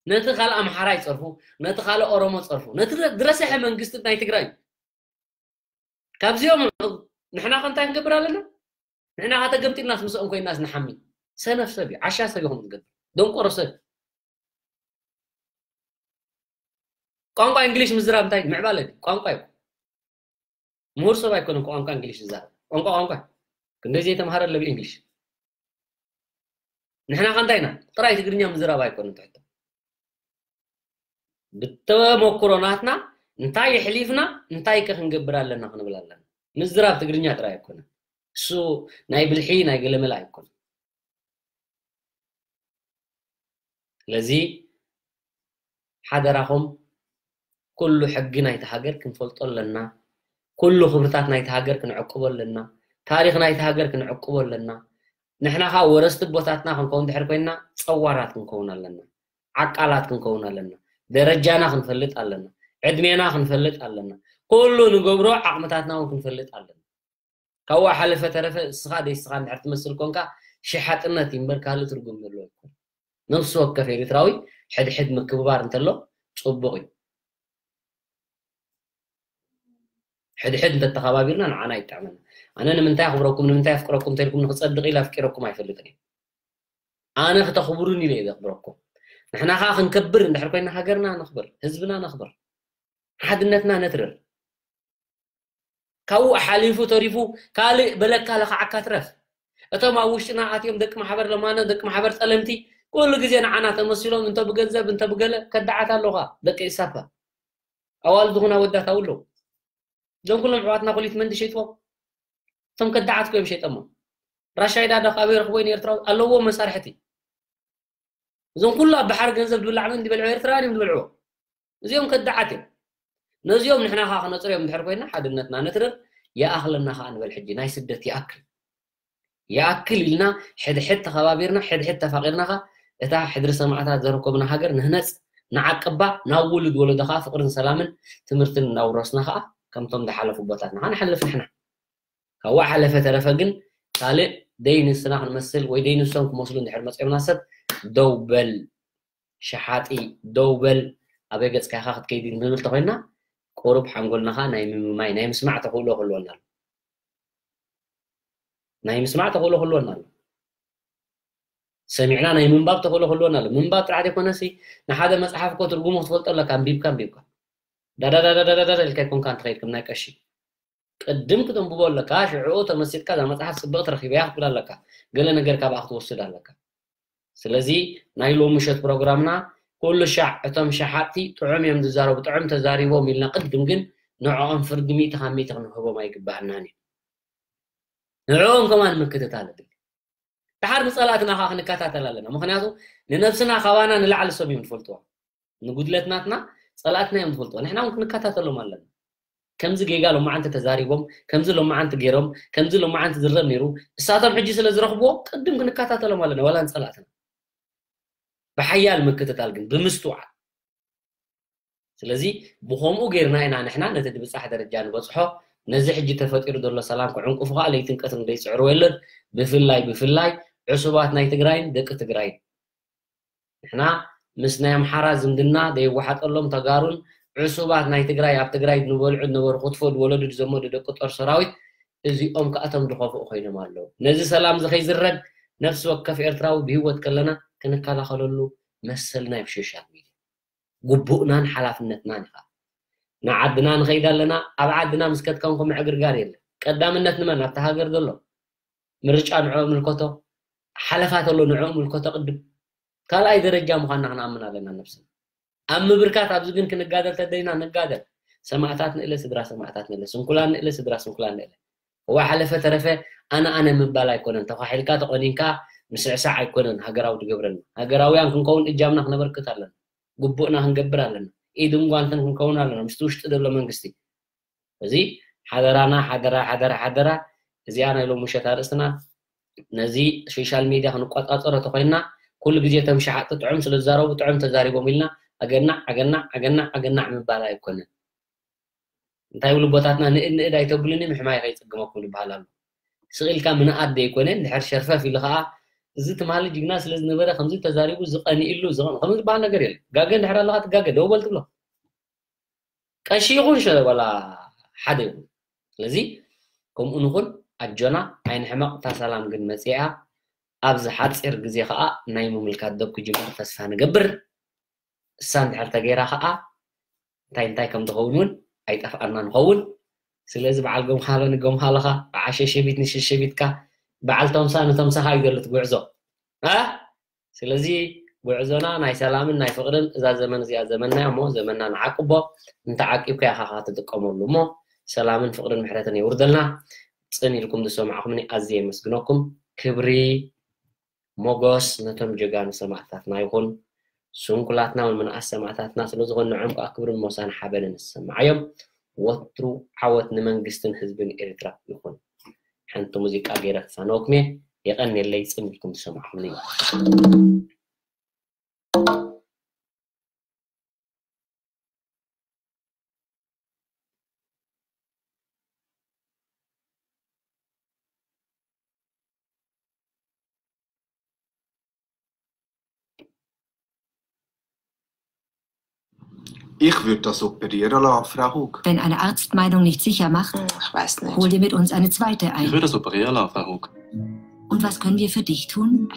ነቲ ካልእ ኣምሓራ ይጸርፉ፣ ነቲ ካልእ ኦሮሞ ጸርፉ፣ ነቲ ረ-፣ ዝረሰሐ መንግስቲ ናይ ትግራይ እዩ። ካብዚኦም ንሕና ከ እንታይ ክንገብር ኣለና? ንሕና ከ ተገምጢልናስ ምስኦም ኮይናስ ንሓሚ? ሰነፍ ሰብ እዩ፣ ዓሻ ሰብ እዩ ከምኡ ዝገብር። ደንቆሮ ሰብ። ቋንቋ እንግሊሽ ምዝራብ እንታይ ምዕባለ ድዩ? ቋንቋ እዩ። ምሁር ሰብ ኣይኮነን ቋንቋ እንግሊሽ ዝዛረብ። ቋንቋ ቋንቋ። ክንደይ ዘይተምሃረ ኣለብ እንግሊሽ። ንሕና ከ እንታይ ኢና? ጥራይ ትግርኛ ምዝራብ ኣይኮነን ትሕቶ። ብተመኩሮ ናትና እንታይ የሕሊፍና፣ እንታይ ከ ክንገብር ኣለና ክንብል ኣለና። ምዝራብ ትግርኛ ጥራይ ኣይኮነን። እሱ ናይ ብልሒ፣ ናይ ገለመለ ኣይኮነን። ስለዚ ሓደራኹም ኩሉ ሕጊ ናይቲ ሃገር ክንፈልጦ ኣለና። ኩሉ ክብርታት ናይቲ ሃገር ክንዕቅቦ ኣለና። ታሪኽ ናይቲ ሃገር ክንዕቅቦ ኣለና። ንሕና ኸኣ ወረስቲ ቦታትና ክንከውን ድሕር ኮይንና ጸዋራት ክንከውን ኣለና። ዓቃላት ክንከውን ኣለና። ደረጃና ክንፈልጥ ኣለና። ዕድሜና ክንፈልጥ ኣለና። ኩሉ ንገብሮ ዓቕምታትና እውን ክንፈልጥ ኣለና። ካብኡ ሓለፈ ተረፈ እስኻ ደይ እስኻ እንድሕር ትመስል ኮንካ ሸሓጥነት እዩ እምበር ካልእ ትርጉም ዘለዎ ኣይኮነን። ነፍሲ ወከፍ ኤርትራዊ ሕድሕድ ምክብባር እንተሎ ጽቡቕ እዩ። ሕድሕድ እንተተኸባቢርና ንዓና ይጠዕመና። ኣነ ንምንታይ ኣኽብረኩም፣ ንምንታይ ኣፍቅረኩም እንተልኩም ንኽጸድቕ ኢለ ኣፍቂረኩም ኣይፈልጥን እየ። ኣነ ክተኽብሩን ኢለ እየ ዘኽብረኩም። ንሕና ኸኣ ክንከብር እንድሕር ኮይና ሃገርና ነኽብር፣ ህዝብና ነኽብር፣ ሓድነትና ነትርር። ካብኡ ሓሊፉ ተሪፉ ካልእ በለካ ለኻዓካ ትረፍ። እቶም ኣብ ውሽጥና ኣትዮም ደቂ ማሕበር ለማኖ፣ ደቂ ማሕበር ጸለምቲ ኩሉ ግዜ ንዓና ተመሲሎም እንተ ብገንዘብ እንተ ብገለ ከዳዓት ኣለኻ ደቂ ኢሳፓ። ኣዋልድ ኹን ኣወዳት ኣብኡ ኣለዉ። እዞም ኩሎም ኣሕዋትና ኮሊት መን ድሸይጥዎም? እቶም ከዳዓት ኮ እዮም ሸይጠሞ። ራሻይዳ ዶ ካበይ ረኽቦ ንኤርትራዊ ኣለዎ መሳርሕቲ። እዞም ኩሉ ኣብ ባሕሪ ገንዘብ ድብላዕ መን ድበልዑ ኤርትራውያን እዮም ድበልዕዎ። እዚኦም ከዳዓት እዮም። ነዚኦም ንሕና ኸዓ ክነጽርዮም እንድሕር ኮይና ሓድነትና ነትርር። ይኣኽለና ኸዓ ንበል ሕጂ ናይ ስደት ይኣክል። ይኣክል ኢልና ሕድሕድ ተኸባቢርና ሕድሕድ ተፋቒርና ኸዓ እታ ሕድሪ ሰማዕታት ዘረከብና ሃገር ንህነጽ፣ ንዓቅባ፣ ናብ ውሉድ ወለዶ ኸዓ ፍቕርን ሰላምን ትምህርትን እናውረስና ኸዓ ከምቶም ዝሓለፉ ኣቦታትና ኸዓ ንሓልፍ ንሕና። ካብኡ ሓለፈ ተረፈ ግን ካልእ ደይ ንስና ክንመስል ወይ ደይ ንሶም ክመስሉ እንድሕር መጺኦምና ሰብ ደው በል ሸሓጢ ደው በል ኣበይ ገጽካ ኢኻ ክትከይድ ንብል ተኾይና ቁሩብ ሓንጎልና ኸዓ ናይ ምምማይ ናይ ምስማዕ ተኽእሎ ክህልወና ኣሎ። ናይ ምስማዕ ተኽእሎ ክህልወና ኣሎ። ሰሚዕና ናይ ምንባብ ተኽእሎ ክህልወና ኣሎ። ምንባብ ጥራሕ ዘይኮነሲ ንሓደ መጽሓፍ እኮ ትርጉሙ ክትፈልጦ ኣለካ። ኣንቢብካ ኣንቢብካ ዳዳዳዳዳዳ ኢልካ ኣይኮንካ እንትኸይድ ከም ናይ ቀሺ ቅድም ክተንብቦ ኣለካ። ሽዕኡ ተመሲጥካ እዛ መጽሓፍ ጽብቕቲ ረኺበያ ክትብል ኣለካ። ገለ ነገር ካብኣ ክትወስድ ኣለካ። ስለዚ ናይ ሎሚ ምሸት ፕሮግራምና ኩሉ ሻዕ እቶም ሸሓጥቲ ጥዑም እዮም ዝዛረቡ፣ ጥዑም ተዛሪቦም ኢልና ቅድም ግን ንዕኦም ፍርዲ ሚእቲ ካብ ሚእቲ ክንህቦም ኣይግባኣናን እዩ። ንዕኦም ከማን ምክትታል ኣድሊ። ድሓር ንጸላእትና ኸዓ ክንከታተል ኣለና። ምኽንያቱ ንነብስና ካባና ንላዕሊ ሰብ እዮም ዝፈልጥዋ። ንጉድለት ናትና ጸላእትና እዮም ዝፈልጥዋ። ንሕና እውን ክንከታተሎም ኣለና። ከምዚ ጌጋ ሎማዓንቲ ተዛሪቦም፣ ከምዚ ሎማዓንቲ ገይሮም፣ ከምዚ ሎማዓንቲ ዝረብ ነይሩ። እሳቶም ሕጂ ስለ ዝረኽብዎ ቅድም ክንከታተሎም ኣለና፣ ዋላ ንጸላእትና። ብሓያል ምክትታል ግን ብምስትውዓል። ስለዚ ብኸምኡ ጌርና ኢና ንሕና ነቲ ድብጻሕ ደረጃ ንበጽሖ። ነዚ ሕጂ ተፈጢሩ ዘሎ ሰላም ክዕንቅፉ ኸኣ ለይትን ቀትርን ዘይጽዕርዎ የለን። ብፍላይ ብፍላይ ዕሱባት ናይ ትግራይን ደቂ ትግራይን ንሕና ምስ ናይ ኣምሓራ ዝምድና ዘይወሓጠሎም ተጋሩን ዕሱባት ናይ ትግራይ ኣብ ትግራይ ንበልዑ ዝነበሩ ክትፎ ዝወለዱ ዝዘመዱ ደቂ ጦር ሰራዊት እዚኦም ከኣቶም ድኸፍኡ ኮይኖም ኣለዉ። ነዚ ሰላም እዚ ከይዝረግ ነፍሲ ወከፍ ኤርትራዊ ብህይወት ከለና ክንከላኸለሉ መሰልና እዩ ሶሻል ሚድያ። ግቡእናን ሓላፍነትናን ኢኻ። ንዓድና ንኸይድ ኣለና። ኣብ ዓድና ምስ ከድካ እንኮ ምዕግርጋር የለ። ቀዳምነት ንመን ኣብቲ ሃገር ዘሎ ምርጫ ንዕኡ ምልከቶ። ሓለፋ ተሎ ንዕኡ ምልከቶ ቅድም። ካልኣይ ደረጃ ምዃንና ክንኣምን ኣለና ነብስና። ኣብ ምብርካት ኣብዚ ግን ክንጋደል ተደይና ንጋደል። ሰማዕታት ንእለ ስድራ ሰማዕታት ንእለ ስንኩላን ንእለ ስድራ ስንኩላን ንእለ። እዋ ሓለፈ ተረፈ ኣነ ኣነ ምባል ኣይኮነን። ተኳሒልካ ተቆኒንካ ምስዕሳዕ ኣይኮነን ሃገራዊ ዝገብረና። ሃገራውያን ክንከውን እጃምና ክነበርክት ኣለና። ግቡእና ክንገብር ኣለና። ኢድን ጓንትን ክንከውን ኣለና ምስቲ ውሽጢ ዘሎ መንግስቲ። እዚ ሓደራና ሓደራ ሓደራ ሓደራ። እዚኣ ናይ ሎሚ ምሸት ኣርእስትና። ነዚ ሶሻል ሚድያ ክንቆጻጸሮ ተኮይንና ኩሉ ግዜ ተምሻሓጥቲ ጥዑም ስለ ዝዛረቡ ጥዑም ተዛሪቦም ኢልና ኣገናዕ ኣገናዕ ኣገናዕ ኣገናዕ ምባል ኣይኮነን። እንታይ ይብሉ ኣቦታትና ንእድ ንእድ ኣይተብሉኒ ምሕማይ ከይጽግመኩም ይበሃል ኣሎ። ስቕ ኢልካ ምንኣድ ዘይኮነ እንድሕር ሸርፈፍ ኢሉ ከኣ እዚ ትማሊ ጅግና ስለ ዝነበረ ከምዚ ተዛሪቡ ዝቐኒእሉ ዝቐን ከምዚ ዝበሃል ነገር የለን። ጋገ እንድሕር ኣለኻ ትጋገ ደው በል ትብሎ። ቀሺ ይኹን ሸ- ዋላ ሓደ ይኹን። ስለዚ ከምኡ ንኹን ኣጆና ኣይንሕመቕ። እታ ሰላም ግን መጺኣ ኣብዚ ሓጺር ግዜ ከኣ ናይ ምምልካት ደብ ክጅምር ተስፋ ንገብር። እሳ እንድሕር ተገይራ ከኣ እንታይ እንታይ ከም ዝኸውን እውን ኣይጠፍኣና ንኸውን። ስለዚ በዓል ገምሃሎ ንገምሃሎኻ በዓል ሸሸቢት ንሸሸቢትካ በዓል ተምሳ ንተምሳኻ እዩ ዘሎ እቲ ጉዕዞ። እ? ስለዚ ጉዕዞና ናይ ሰላምን ናይ ፍቕርን እዛ ዘመን እዚኣ ዘመንና እሞ ዘመንና ንዓቅቦ። እንተዓቂብካ ኢኻ ኸዓ ትጥቀመሉ እሞ ሰላምን ፍቕርን ምሕረትን የውርደልና። ጽን ኢልኩም ዝሰማዕኹምኒ ኣዝየ የመስግነኩም። ክብሪ ሞጎስ ነቶም ጀጋኑ ሰማእታትና ይኹን። ስንኩላትና እውን ምንኣስ ሰማእታትና ስለ ዝኾኑ ንዕኦም ከዓ ክብርን ሞሳን ሓበንን ዝሰማዓዮም። ወትሩ ዓወት ንመንግስትን ህዝብን ኤርትራ ይኹን። ሓንቲ ሙዚቃ ገይረ ክፋነወኩም እየ። የቐንየለይ ጽን ኢልኩም ዝሰማዕኹምኒ። Ich würde das operieren lassen, Frau Hug. Wenn eine Arztmeinung nicht sicher macht, Hm, ich weiß nicht. Hol dir mit uns eine zweite ein. Ich würde das operieren lassen, Frau Hug. Und was können wir für dich tun?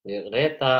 ይቕሬታ።